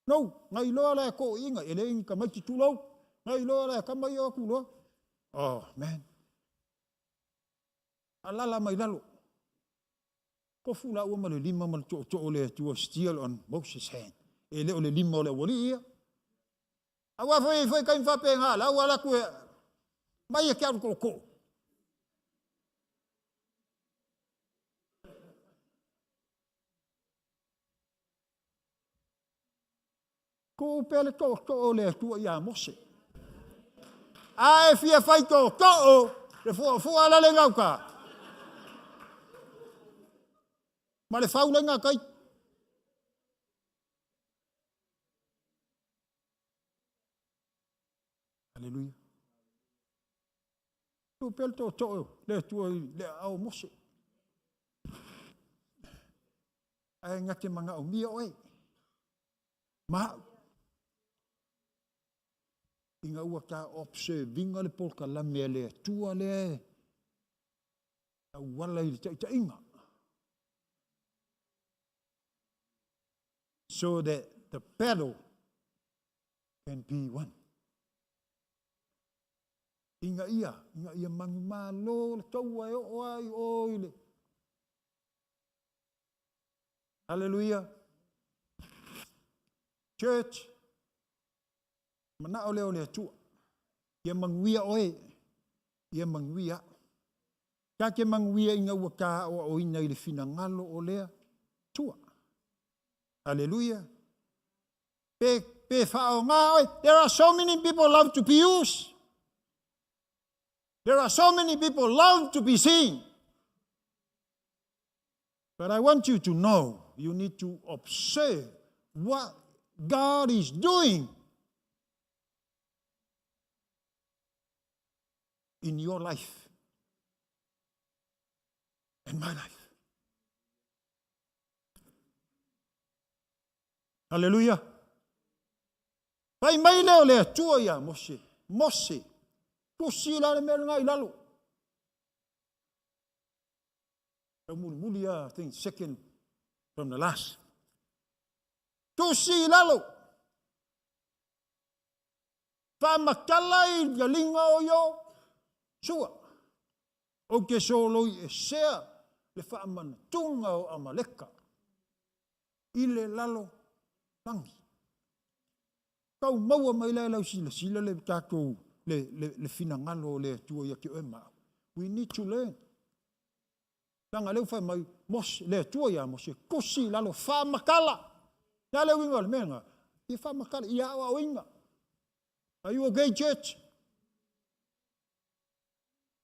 F: No, na iloa la e toʻiina, e leai ni tamaiti tulou, na iloa la e tama ia o atu loa. Oh, man. Alala mai lalo. Tofu laua ma le lima ma le tootoo o le Atua still on Moses hand. E le o le lima o le aualii ia. Aua foi e foi taimi faapena, la ua alu atu e mai e ke alu tootoo. Tuu pea le tootoo o le Atua iā Mose. A e fia fai tootoo, le fuafua la le gauta. Ma le fau lai gatai. Aleluia. Tuu pea le tootoo o le Atua i le aao o Mose. Ae na te manaomia oe ma au ina ua ta observe-ina le polokalame a le Atua lea e tauala i le taitaiga. So that the battle can be won. Ina ia, ina ia manumalo le taua e oo ai o i le Hallelujah. Church, manao lea o le Atua. Ia manuia oe, ia manuia au. Ta te manuia ina ua ta aoaoina i le finagalo o le Atua. Hallelujah. Pe, pe whaonga oe. There are so many people love to be used. There are so many people love to be seen. But I want you to know you need to observe what God is doing in your life and my life. Hallelujah. Fai mai lea o le Atua iā Mose, Mose, tusi la le mea lena i lalo. Tau mulimuli a, I think second from the last. Tusi i lalo. Faamatala i galiga o Io sua. Ou te soloi esea le faamanatuga o Amaleka i le lalo lagi. Tau maua mai la e lau silasila le tatou le, le, le finagalo o le Atua ia te oe ma au. We need to learn. Leaga lea ua fai mai Mose, le Atua ia Mose, tusi i lalo, faamatala. Le a le uiga o le mea lena? Ia faamatala, ia aoaoina. Are you okay, church?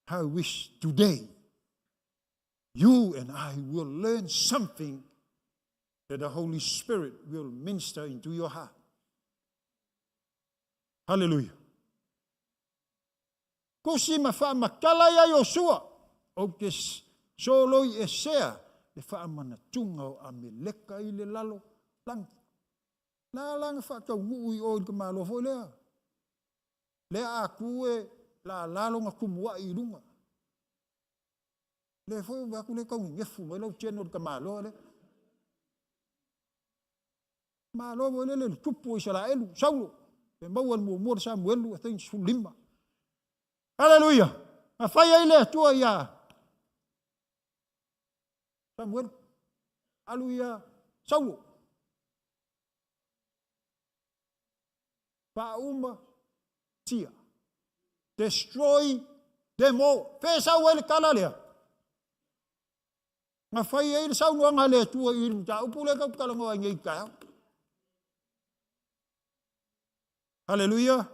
F: I wish today you and I will learn something that the Holy Spirit will minister into your heart. Hallelujah. Tusi ma faamatala ia Iosua, ou te soloi esea le faamanatuga o Ameleka i le lalo lagi. La la na faataunuu i o i le tamaloa foi lea. Lea a tu e lala lona tumuai i luga. Lea foi ua atu lea tau nenefu mai lau tino i le tamaloa lea. Malo foi lele le tupu o Isaraelu, Saulo, e maua le muamua le Samuelu, I think 15. Haleluia! Na fai ai le Atua ia Samuelu, alu ia Saulo. Faauma tia. Destroy them all. Fe sau ai le tala lea. Na fai ai le saunoaga a le Atua i le mataupu lea tatou te talanoa ai nei i le taeao. Haleluia!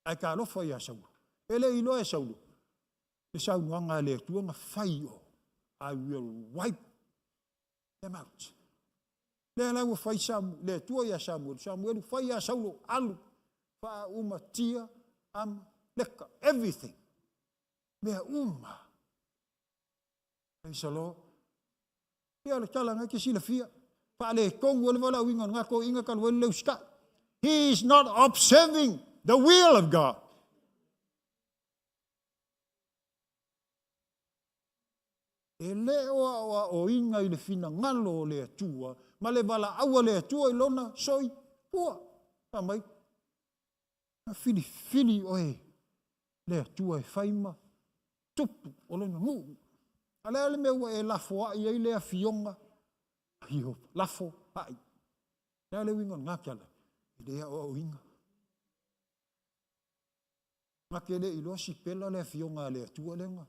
F: Ae talofa ia Saulo. E le i iloa e Saulo le saunoaga a le Atua na fai o I will wipe them out. Lea la ua fai Samu, le Atua ia Samuelu, Samuelu fai ia Saulo, alu. Faaumatia ama leka. Everything. Mea uma. Praise the Lord. Ia le tala ngai ke silafia. Faaletonu ai le valaauina o lena toeaina talu ai le le usitai. He is not observing the will of God. E le o aoaoina i le finagalo o le Atua ma le valaau a le Atua i lona soifua. Fai mai, na filifili oe le Atua e fai ma tupu o lona nuu. A le a le mea ua e lafoai ai le afioga? Io, lafo ai. O le a le uiga o lena tala? E le aoaoina. Na te le iloa sipela le afioga a le Atua lea na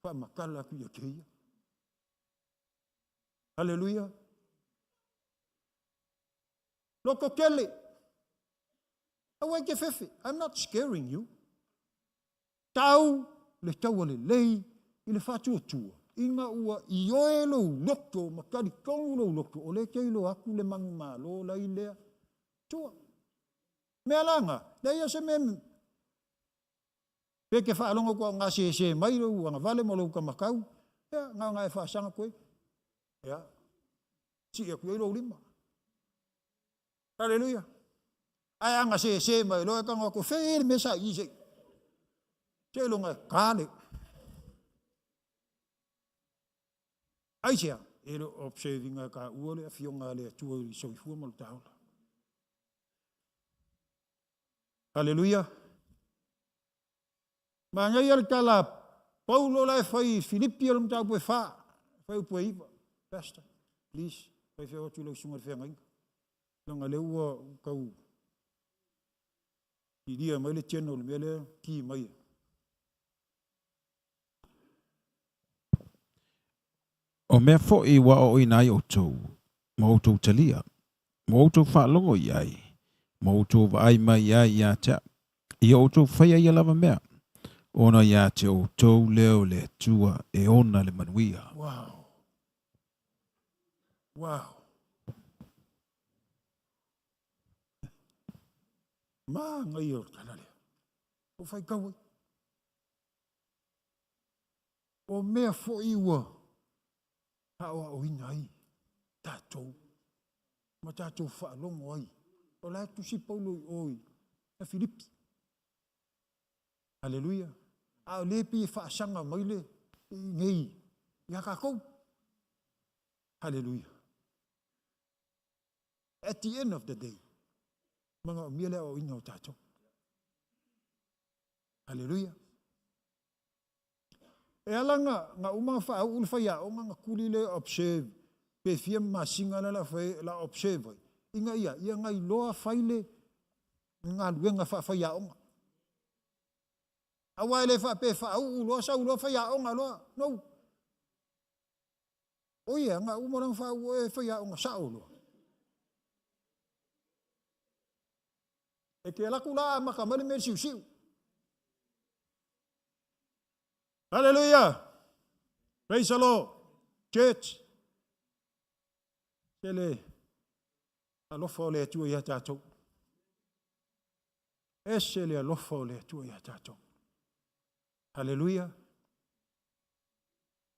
F: faamatala atu ia te ia. Haleluia! Loto tele. Aua e te fefe. I'm not scaring you. Tau le taua lelei i le faatuatua ina ua ioe lou loto ma talitonu lou loto o lea e te iloa atu le manumalo la i le Atua. Mea la na, leai lava se mea pe te faalogo atu a o gasese mai lou agavale ma lou tamatau, ia, na ona e faasaga atu ai, ia, sii atu i ai lou lima. Haleluia! Ae a gasese mai loa e tago atu, fei le mea sa i i se seiloga e ta le. Aisea? E le o observe ina e taua le Afioga a le Atua i le soifua ma le taola. Haleluia! Manaia le tala a Paulo la e fai i Filipi o le mataupu e 4, fuaiupu e 9. Pastor, please, fai feo atu i lau susuga i le feagaiga. Leaga lea ua tau kilia mai le channel i le mea lea ki mai e.
D: O mea foi ua aoaoina ai outou, ma outou talia, ma outou faalogo i ai, ma outou vaai mai ai ia te au, ia outou faia ia lava mea, ona ia te outou lea o le Atua e ona le manuia.
F: Wow. Wow. Manaia o le tala lea. O faitau ai. O mea foi ua aoaoina ai tatou ma tatou faalogo ai. O la e tusi Paulo i o i Filipi. Haleluia. A o lea e pei e faasaga mai le nei ia tatou. Haleluia. At the end of the day, manaomia le aoaoina o tatou. Haleluia. E ala na, na uma na faauu le faiaoga na tuli le observe pe fia masina la la fai la observe ai ina ia ia na iloa fai le galuega faafaiaoga. Aua e le faapea e faauu loa sau loa faiaoga loa. No. O ia, na uma loa na faauu oe e faiaoga sao loa. E te alu atu la amata mai le mea i le siusiu. Hallelujah! Praise the Lord. Church. Se le alofa o le Atua ia tatou. Ese le alofa o le Atua ia tatou. Hallelujah.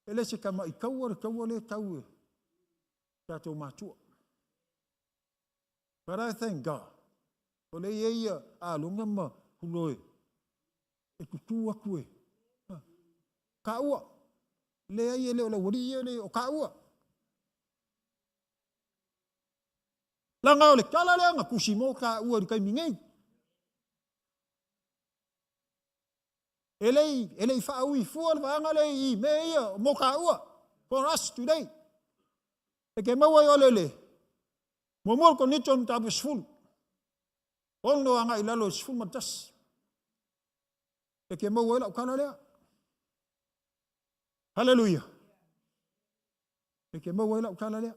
F: E le se tama'i taua le taua lea e tau e tatou matua. But I thank God, o lea e i ai ia Alona ma Hulo e, e tutū atu e kāua. Leai e le o le aualii ia, leai o kāua. Leaga o le tala lea na tusi mo kāua i le taimi nei. E le i, e le i faaui fua le vaega lea i mea ia mo kāua, for us today. E ke maua ai ole le muamua o le Korinito o le mataupu e 10, ono agai i lalo i le 11. E ke maua ai lau tala lea. Haleluia. E ke maua ai lau tala lea.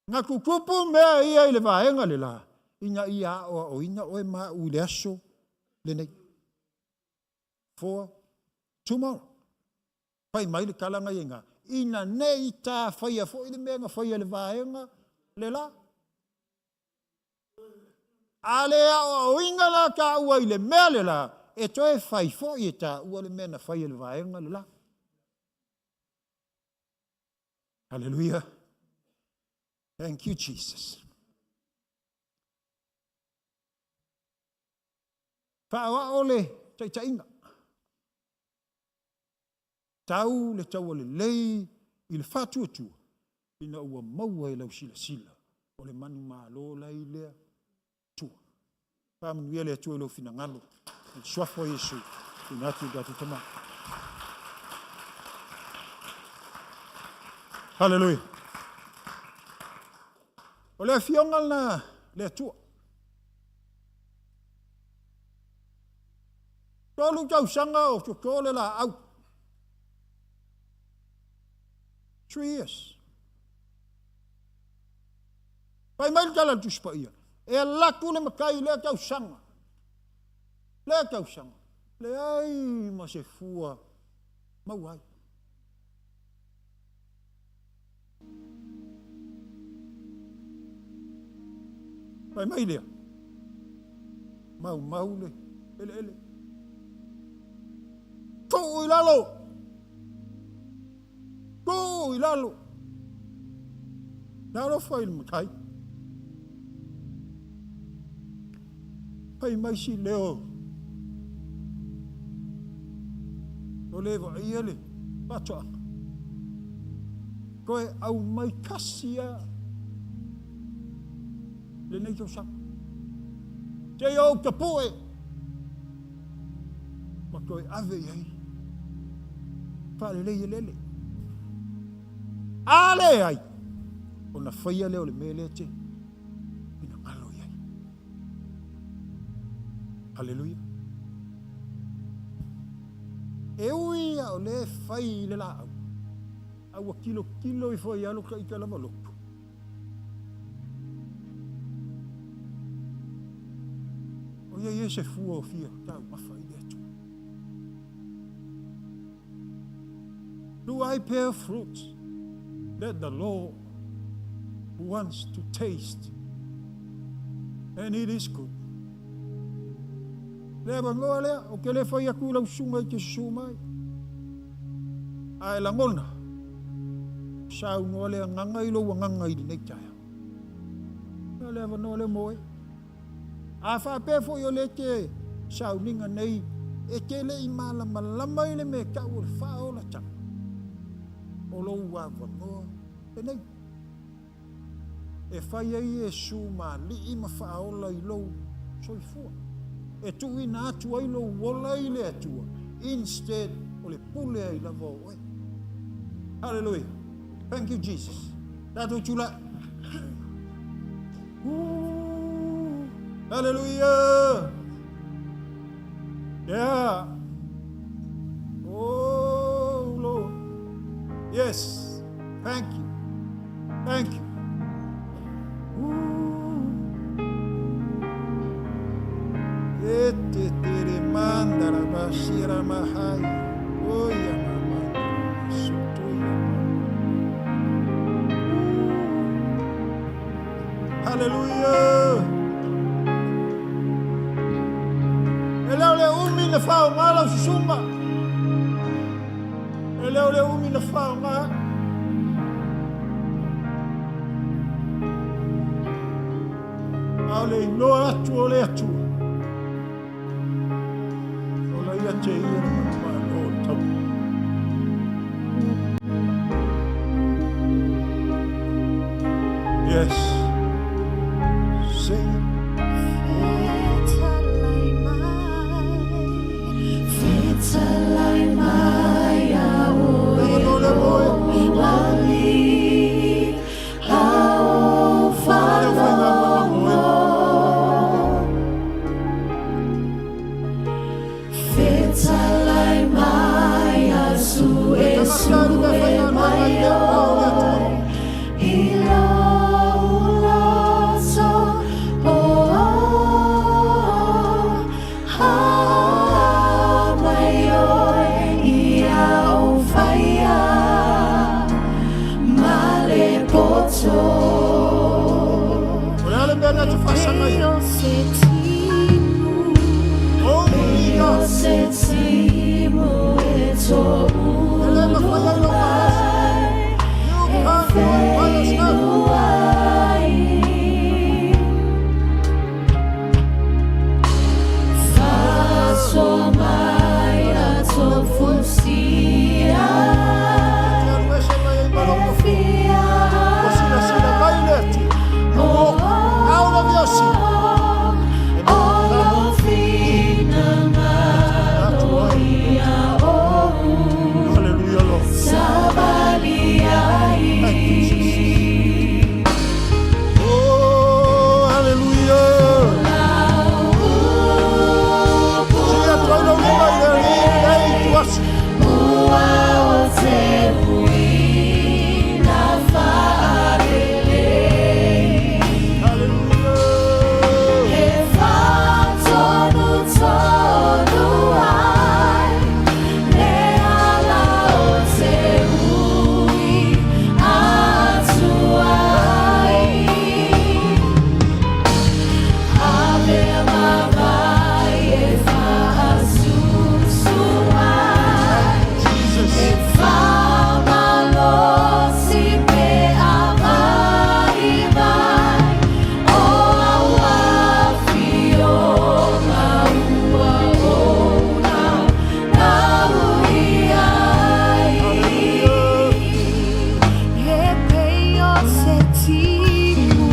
F: Na tutupu mea ia i le vaega le la, ina ia aoaoina oe ma au i le aso lenei. For tomorrow. Fai mai le tala na i ina, ina ne i ta faia foi le mea na faia i le vaega le la. A le aoaoina la taua i le mea le la, e toe fai foi e taua le mea na fai e le vaega le la. Hallelujah. Thank you, Jesus. Faaoao le taitaiga. Tau le taualelei i le faatuatua ina ua maua e lau silasila o le manumalo la i lea tua. Faamanuia le Atua i lou finagalo. I le suafa o Iesu, tuuina atu i le tatou Tama. Haleluia. O le afioga lena le Atua. 3 tausaga o toto le laau. 3 years. Fai mai le tala a le Tusi Paia, e alu atu le matai i lea tausaga, lea tausaga, leai ma se fua maua ai. Fai mai lea, maumau le eleele. Tuu i lalo! Tuu i lalo! Talofa i le matai. Fai mai si leo. O le vaaia le faatoaga. Toe aumai tasi lava lenei tausaga. Seia ou tapue ma toe ave i ai faalelei eleele. A leai, ona faia lea o le mea lea e te finagalo i ai. Haleluia. E ui a o lea e fai i le laau, a ua tilotilo ifo i alo ta ita lava loto. O ia ia se fua o fia taumafa i le Atua. Do I bear fruit that the Lord wants to taste? And it is good. Le avanoa lea, ou te le fai atu i lau susuga i te susu mai. Ae lagona, saunoa le agaga i lou agaga i lenei taeao. O le avanoa lea mo oe. A faapea foi o lea e te sauniga nei e te le i malamalama i le mea e tau o le faaolataga, o lou avanoa lenei e fai ai Iesu ma Alii ma Faaola i lou soifua, e tuuina atu ai lou ola i le Atua instead o le pule ai lava o oe. Hallelujah. Thank you Jesus. Tatou tulai. Hallelujah. Yeah. Oh, Lord. Yes. Thank you. Thank you. E te tere mandara basira mahai. Oia mamandara sotoia. Hallelujah. E le o le umi na faaaoga lau susuga. E le o le umi na faaaoga. A o le iloa atu o le Atua. O la ia te ia le manumalo o le tau. Yes. Sing it. O le a le mea na te faasaga ai?
B: se timu e
F: E le mafai ai lou malosi.
B: toʻulu
F: You
B: mai
F: can't do it by yourself. E te alu ese mai ai ma lou nofoa. Ua silasila mai le Atua. You walk out of your seat and you come in to life. Hallelujah, Lord. Thank you, Jesus. Oh, hallelujah. Sia atu ai lau lima i le Alii i lenei ituaso. Hallelujah. Jesus.
A: He pei o se timu,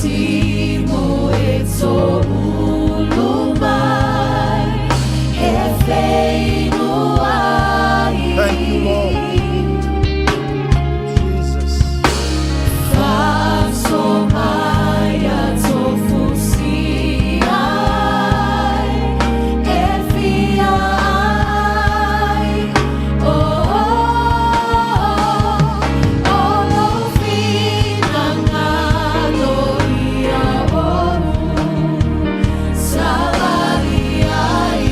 B: Timu e toʻulu mai e feinuai.
F: Thank you, Lord. Jesus.
B: Faasomaia tofusi ai e fia ai. Oh, o lou finagalo ia oʻu savali ai.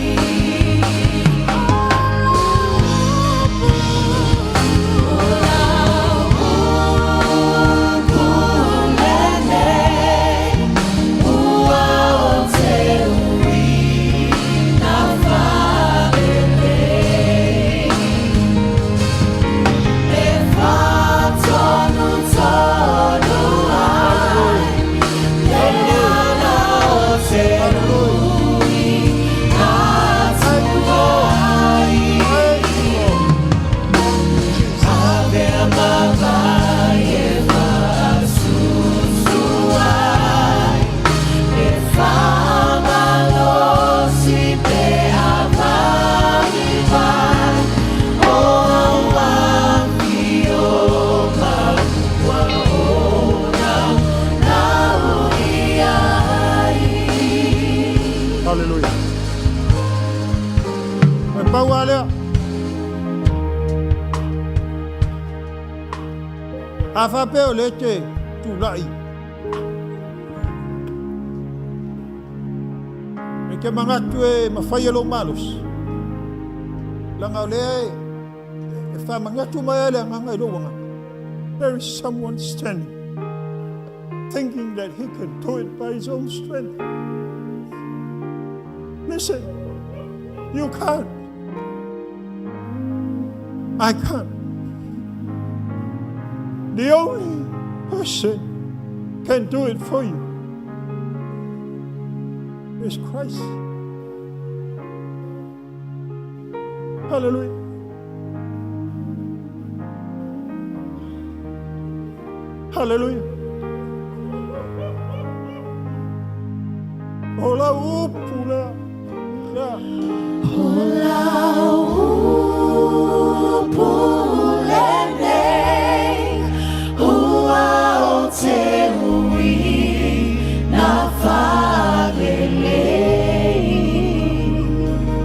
F: Thank you, Lord. Thank you, Lord. Jesus. Hallelujah. E pau lava lea. A faapea o lea e te tulai. E te manatu e mafai e lou malosi. Leaga o lea e, e faamanatu mai ai le agaga i lou agaga. There is someone standing thinking that he can do it by his own strength. Listen, you can't. I can't. The only person can do it for you is Christ. Hallelujah. Hallelujah. O lau upu lea. Lea.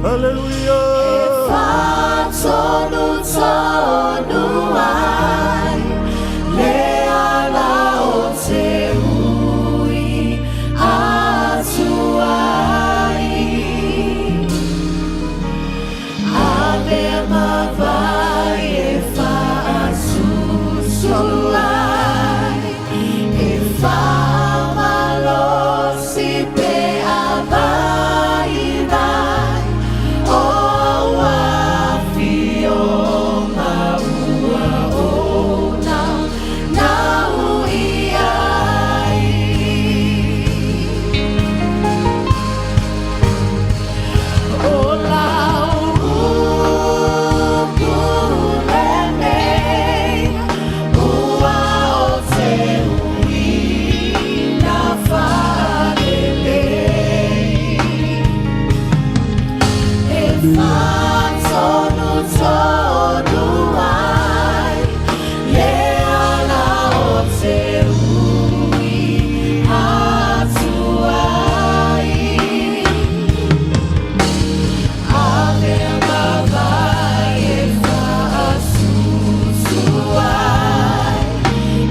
F: Hallelujah.
B: Tonu ai le ala o te ui atu ai. Ave mavae e faasusu ai, e faamalosi pe a vaivai.
G: Hallelujah.
B: Faatonutonuai le ala o te ui atu ai. Avea mavae e faasusu ai,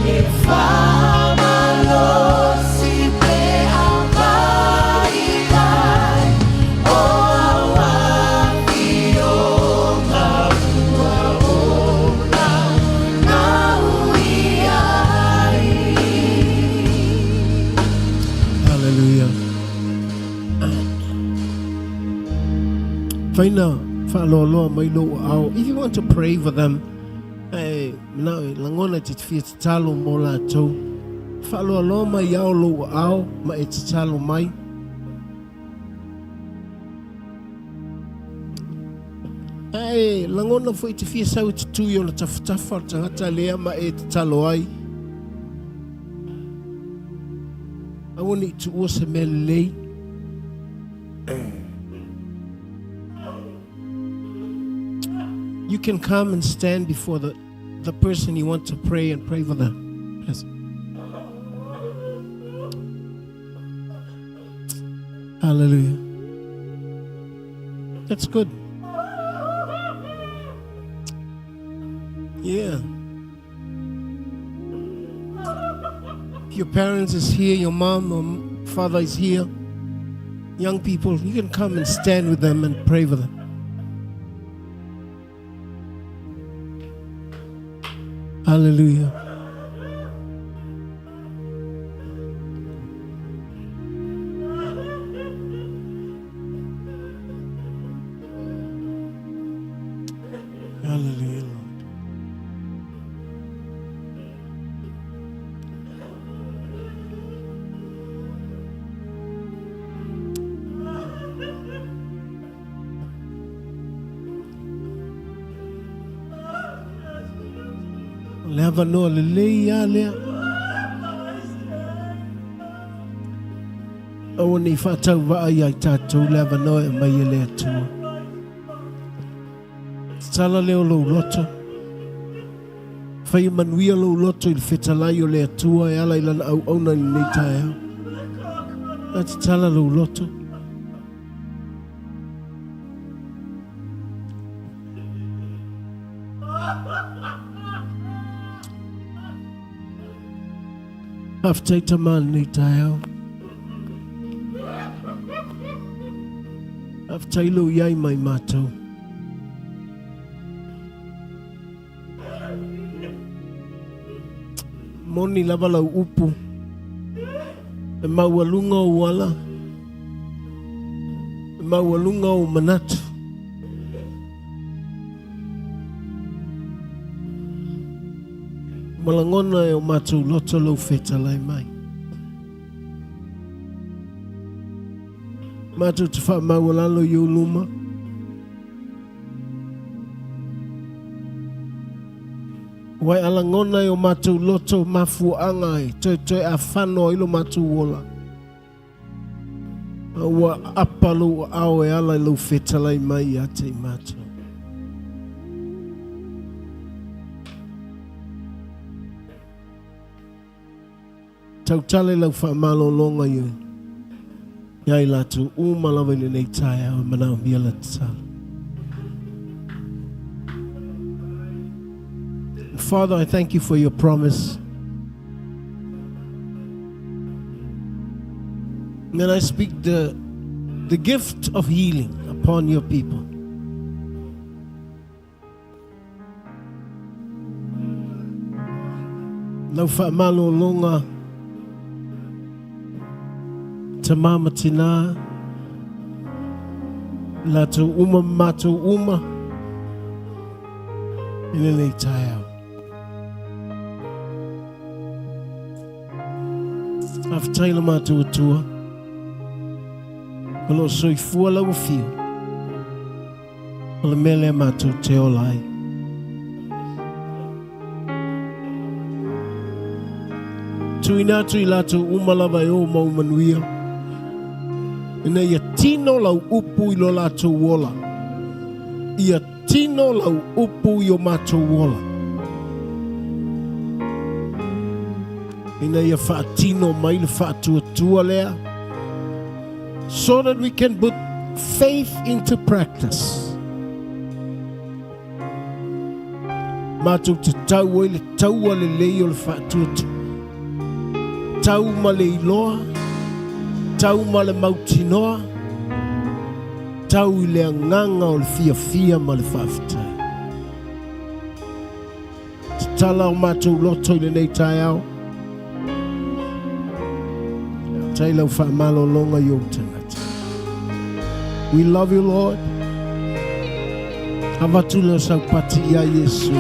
B: e faamalosi pe a vaivai, o au afioga ua ola gau i ai.
G: Hallelujah. Faina whaaloaloa mai lou ao. If you want to pray for them, e manao e lagona e te fia tatalo mo latou. Whaaloaloa mai ao lou ao ma e tatalo mai. Ae lagona foi te fia sau e te tui o le tafatafa o le tagata lea ma e tatalo ai. Aua ne i tuua se mea lelei. You can come and stand before the, the person you want to pray and pray for them. Yes. Hallelujah. That's good. Yeah. If your parents is here, your mom or father is here, young people, you can come and stand with them and pray for them. Hallelujah. Hallelujah, Lord. O le avanoa lelei lava lea. Aua ne i faatauvaa ia i tatou le avanoa e aumai e le Atua. Tatala lea o lou loto. Faia manuia lou loto i le fetalai o le Atua e ala i lana auauna i lenei taeao. A tatala lou loto. Faafetai tama lenei taeao. Faafetai lou iai mai matou. Moni lava lau upu e maualuga ou ala, e maualuga ou manatu. Ma lagona e o matou loto lou fetalai mai. Matou te faamaualalo i ou luma. Ua e alagona e o matou loto mafuaaga e toetoe afano ai lo matou ola. A ua apa lou aao e ala i lou fetalai mai ia te i matou. Tautala i lau faamalologa i ia i latou uma lava i lenei taeao e manaomia la tatalo. Father, I thank you for your promise. And I speak the, the gift of healing upon your people. Lau faamalologa tamā ma tinā, latou uma ma matou uma i lenei taeao. Faafetai la matou Atua, o lo o soifua lau afio. O le mea lea matou te ola ai. Tuuina atu i latou uma lava e o mau manuia, ina ia tino lau upu i lo latou ola. Ia tino lau upu i o matou ola. Ina ia faatino mai le faatuatua lea. So that we can put faith into practice. Matou te tau ai le taua lelei o le faatuatua. Tau ma le iloa, tau ma le mautinoa, tau i le agaga o le fiafia ma le faafetai. Tatala o matou loto i lenei taeao. Tai lau faamalologa i ou tagata. We love you, Lord. Avatu lea o saupati ia Iesu.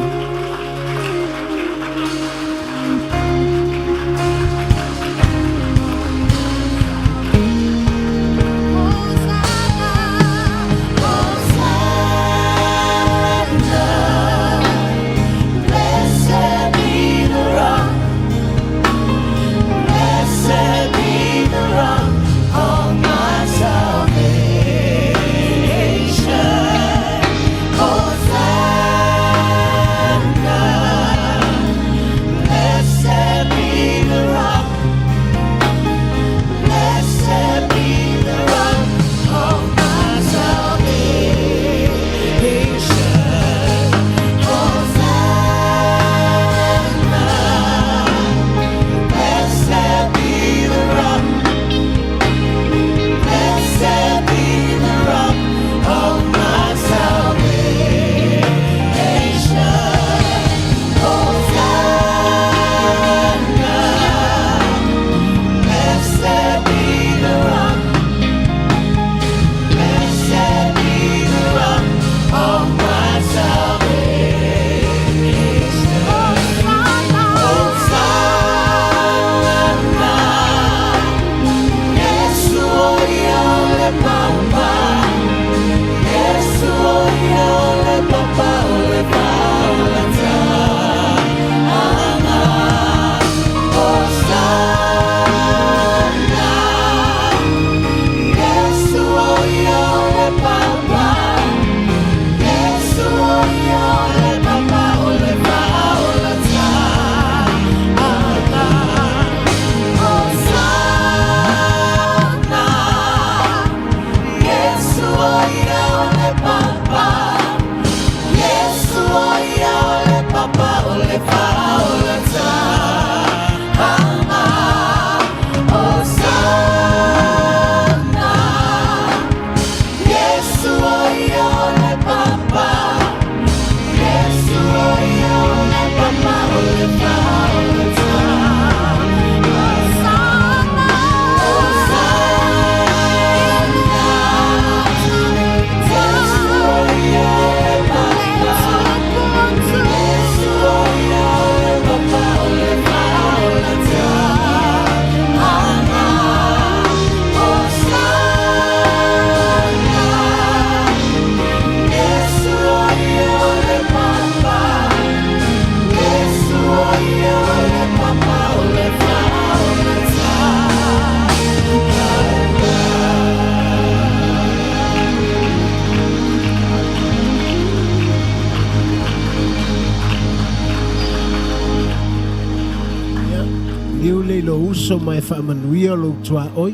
G: Liu lea i lou uso ma e faamanuia lou tuaoi.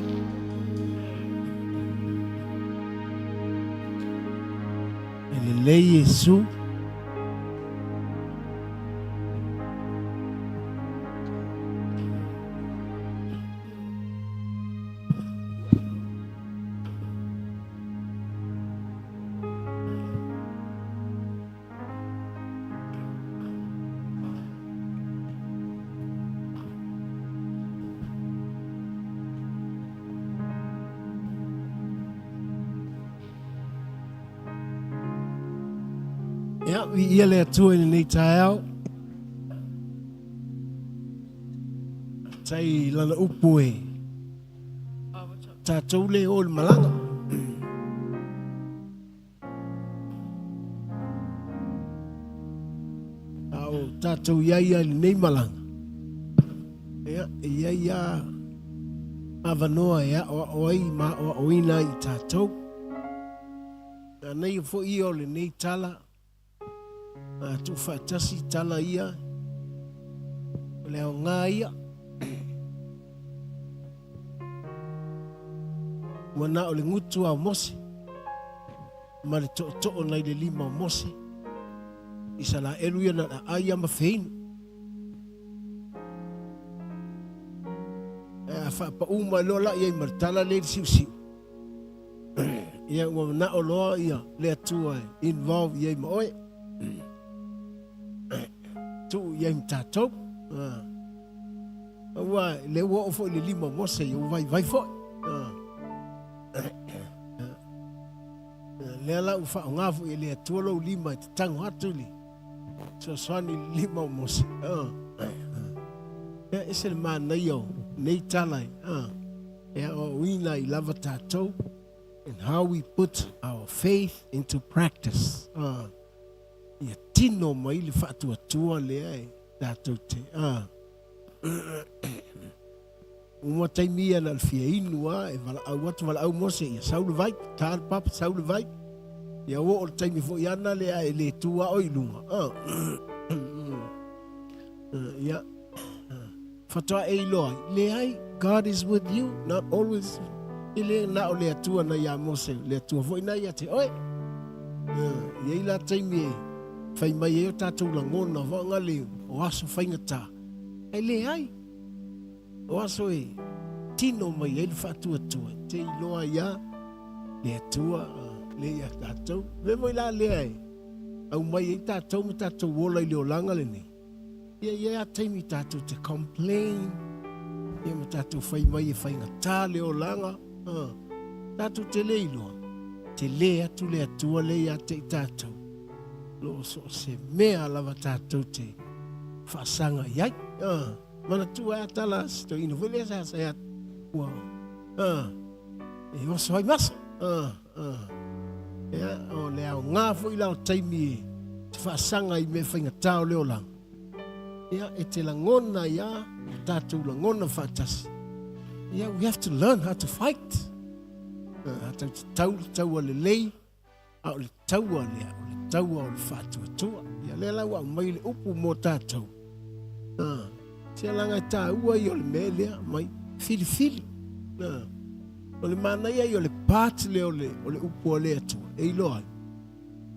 G: E lelei Iesu. Ia, viia le Atua i lenei taeao. Tai lana upu e tatou le o i le malaga. A o tatou i ai i lenei malaga, ia, e i ai a avanoa e aʻoaʻo ai ma aʻoaʻoina ai i tatou. Manaia foi ia o lenei tala, a tuufaatasi tala ia, o le aoga ia. Ua na o le gutu a o Mose ma le tootoo nai le lima o Mose, Isalaelu ia na le aai a ma feinu. Ae a faapau mai loa la i ai ma le tala lea i le siusiu, ia ua manao loa ia le Atua e involve i ai ma oe. Tuu i ai ma tatou. Aua le ua oo foi i le lima o Mose, ia ua vaivai foi. Lea la ua faaaoga foi e le Atua lou lima e tatago atu i le fesoasoani i le lima o Mose. Ia, ese le manaia o nei tala e, e aoaoina ai lava tatou and how we put our faith into practice. Ia tino mai le faatuatua lea e tatou te Uma taimi ia na o le fia inu a e valaau atu valaau Mose ia sau le vai, ta le papa sau le vai. Ia ua oo le taimi foi ana lea e le tu a oe i luga. Ia faatoa e iloa ai, leai, God is with you, not always. E le na o le Atua na ia Mose, le Atua foi na ia te oe. E i ai la taimi e fai mai ai o tatou lagona vaoga le o aso faigata. Ae leai, o aso e tino mai ai le faatuatua, te iloa ai a le Atua le ia tatou. Mea foi la lea e aumai ai tatou ma tatou ola i le olaga lenei. Ia i ai a taimi tatou te complain, ia ma tatou fai mai e faigata le olaga, tatou te le iloa, te le atu le Atua le ia te i tatou, lo o so o se mea lava tatou te faasaga i ai. Manatua e a tala a si toeaina foi lea sa sai atu, ua, e oso ai maso. Ia, o le aoga foi la o taimi e te faasaga i mea faigata o le olaga, ia, e te lagona ai a o tatou lagona faatasi. Ia, we have to learn how to fight. Tatou te tau le taua lelei, a o le taua lea, o le taua o le faatuatua. Ia, lea la ua aumai le upu mo tatou. Sia laga e taua ia o le mea lea mai filifili. O le manaia ia o le part lea o le, o le upu a le Atua, e iloa ai.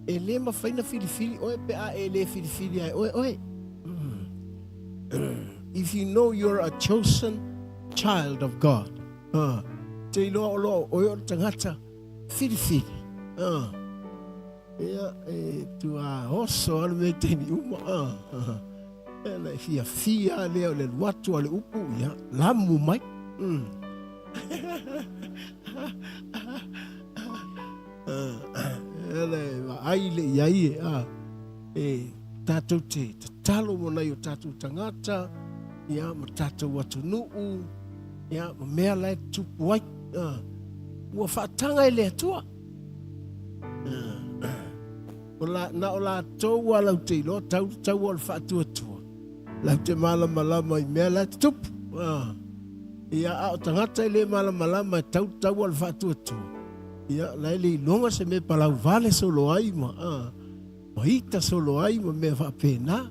G: E le mafai na filifili oe pe a e le filifili ai oe oe. If you know you're a chosen child of God, te iloa o loa oe o le tagata filifili. Ia, e tua oso alu me taimi uma. E le fiafia lea o le alu atu a le upu, ia, lamu mai. E le vaai le i ai e, a, e tatou te tatalo mo nai o tatou tagata, ia, ma tatou atunuu, ia, ma mea la e tupu ai. Ua faataga e le Atua. O la, na o latou a lau te iloa tau le taua o le faatuatua, lau te malamalama i mea la e tutupu. Ia, a o tagata e le malamalama e tau le taua o le faatuatua, ia, la e le iloga se mea palau vale solo ai ma, ma ita solo ai ma mea faapena.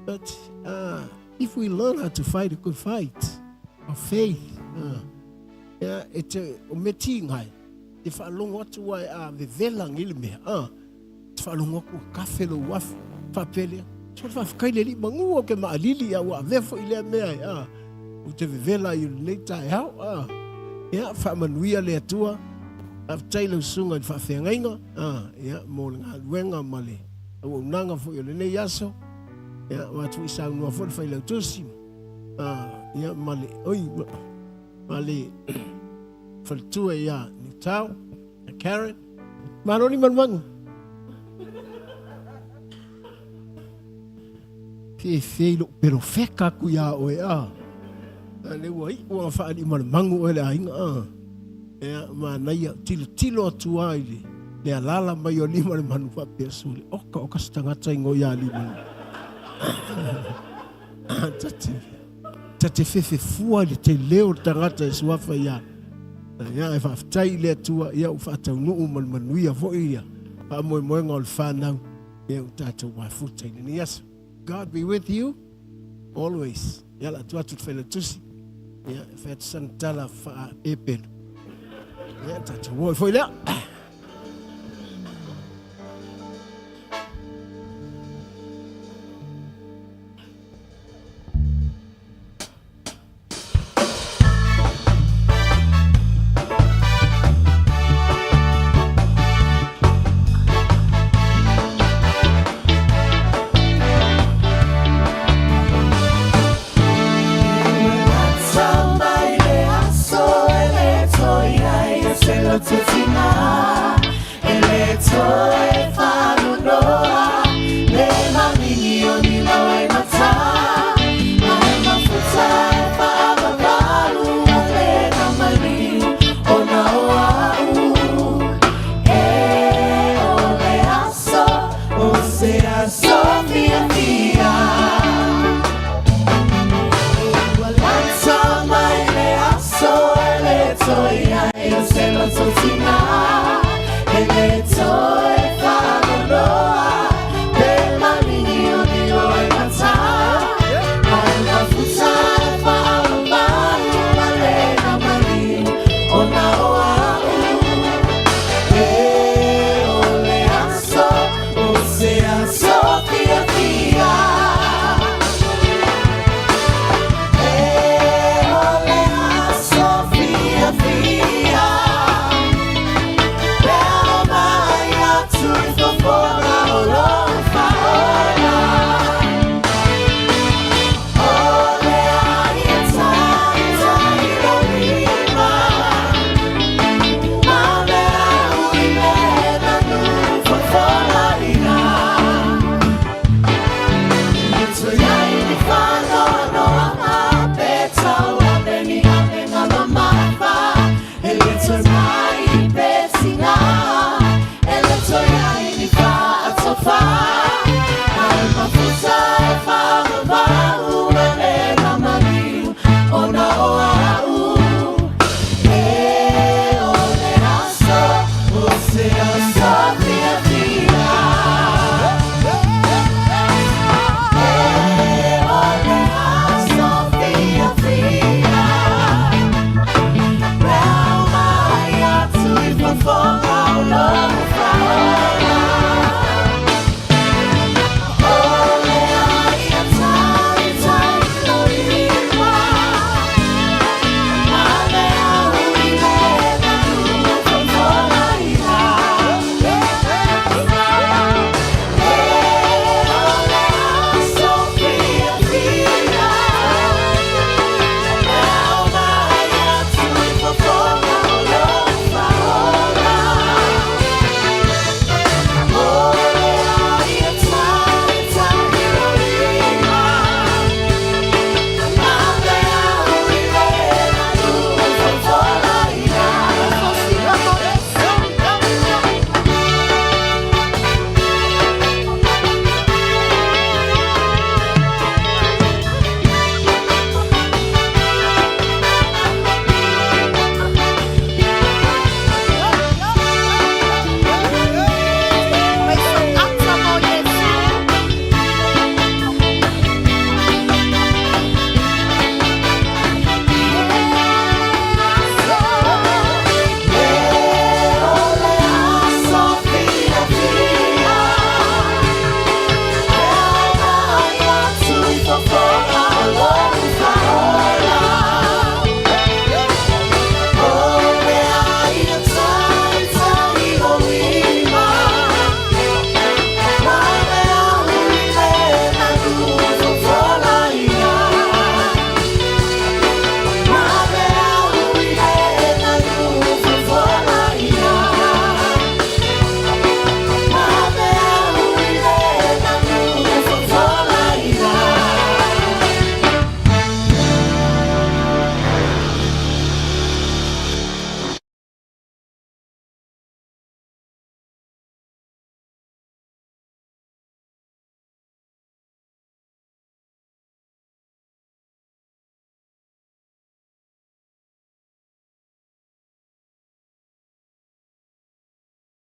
G: But, if we learn how to fight a good fight of faith, ia, e te, o mea tigai, Te faalogo atu ai a vevela nei le mea, a. Te faalogo atu ua kafe lou afu, faapea lea, Sole faafetai le Alii manu ou te maalili a ua avea foi lea mea e, a. Ou te vevela ai i lenei taeao, a. Ia, faamanuia le Atua, faafetai lau susuga i le faafeagaiga, a, ia, mo le galuega ma le auaunaga foi o lenei aso. Ia, ua atu foi saunoa foi le Failautusi, a, ia, ma le, oi, ma, ma le faletua ia Nitao, ia Karen. Malo ni malumagu. Fie i lou perofeka aku iā oe a. A le ua iu a whaali malumagu oe le aiga a. Ea manaia tilo tilo atu a i le le alala mai o lima le manu faapea sule. Oka oka se tagata i ngoi a lima. Tati. Ta te fefefua i le tele o le tagata e suafa ia. Ia, e faafetai i le Atua, ia ua faataunuu ma le manuia foi ia. faamoemoega o le fanau, ia ua tatou mafuta i lenei aso. God be with you always. Ia la atu atu le failautusi, ia e fai atu sana tala faaepelu. Ia tatou o ai foi lea.
B: Se aso.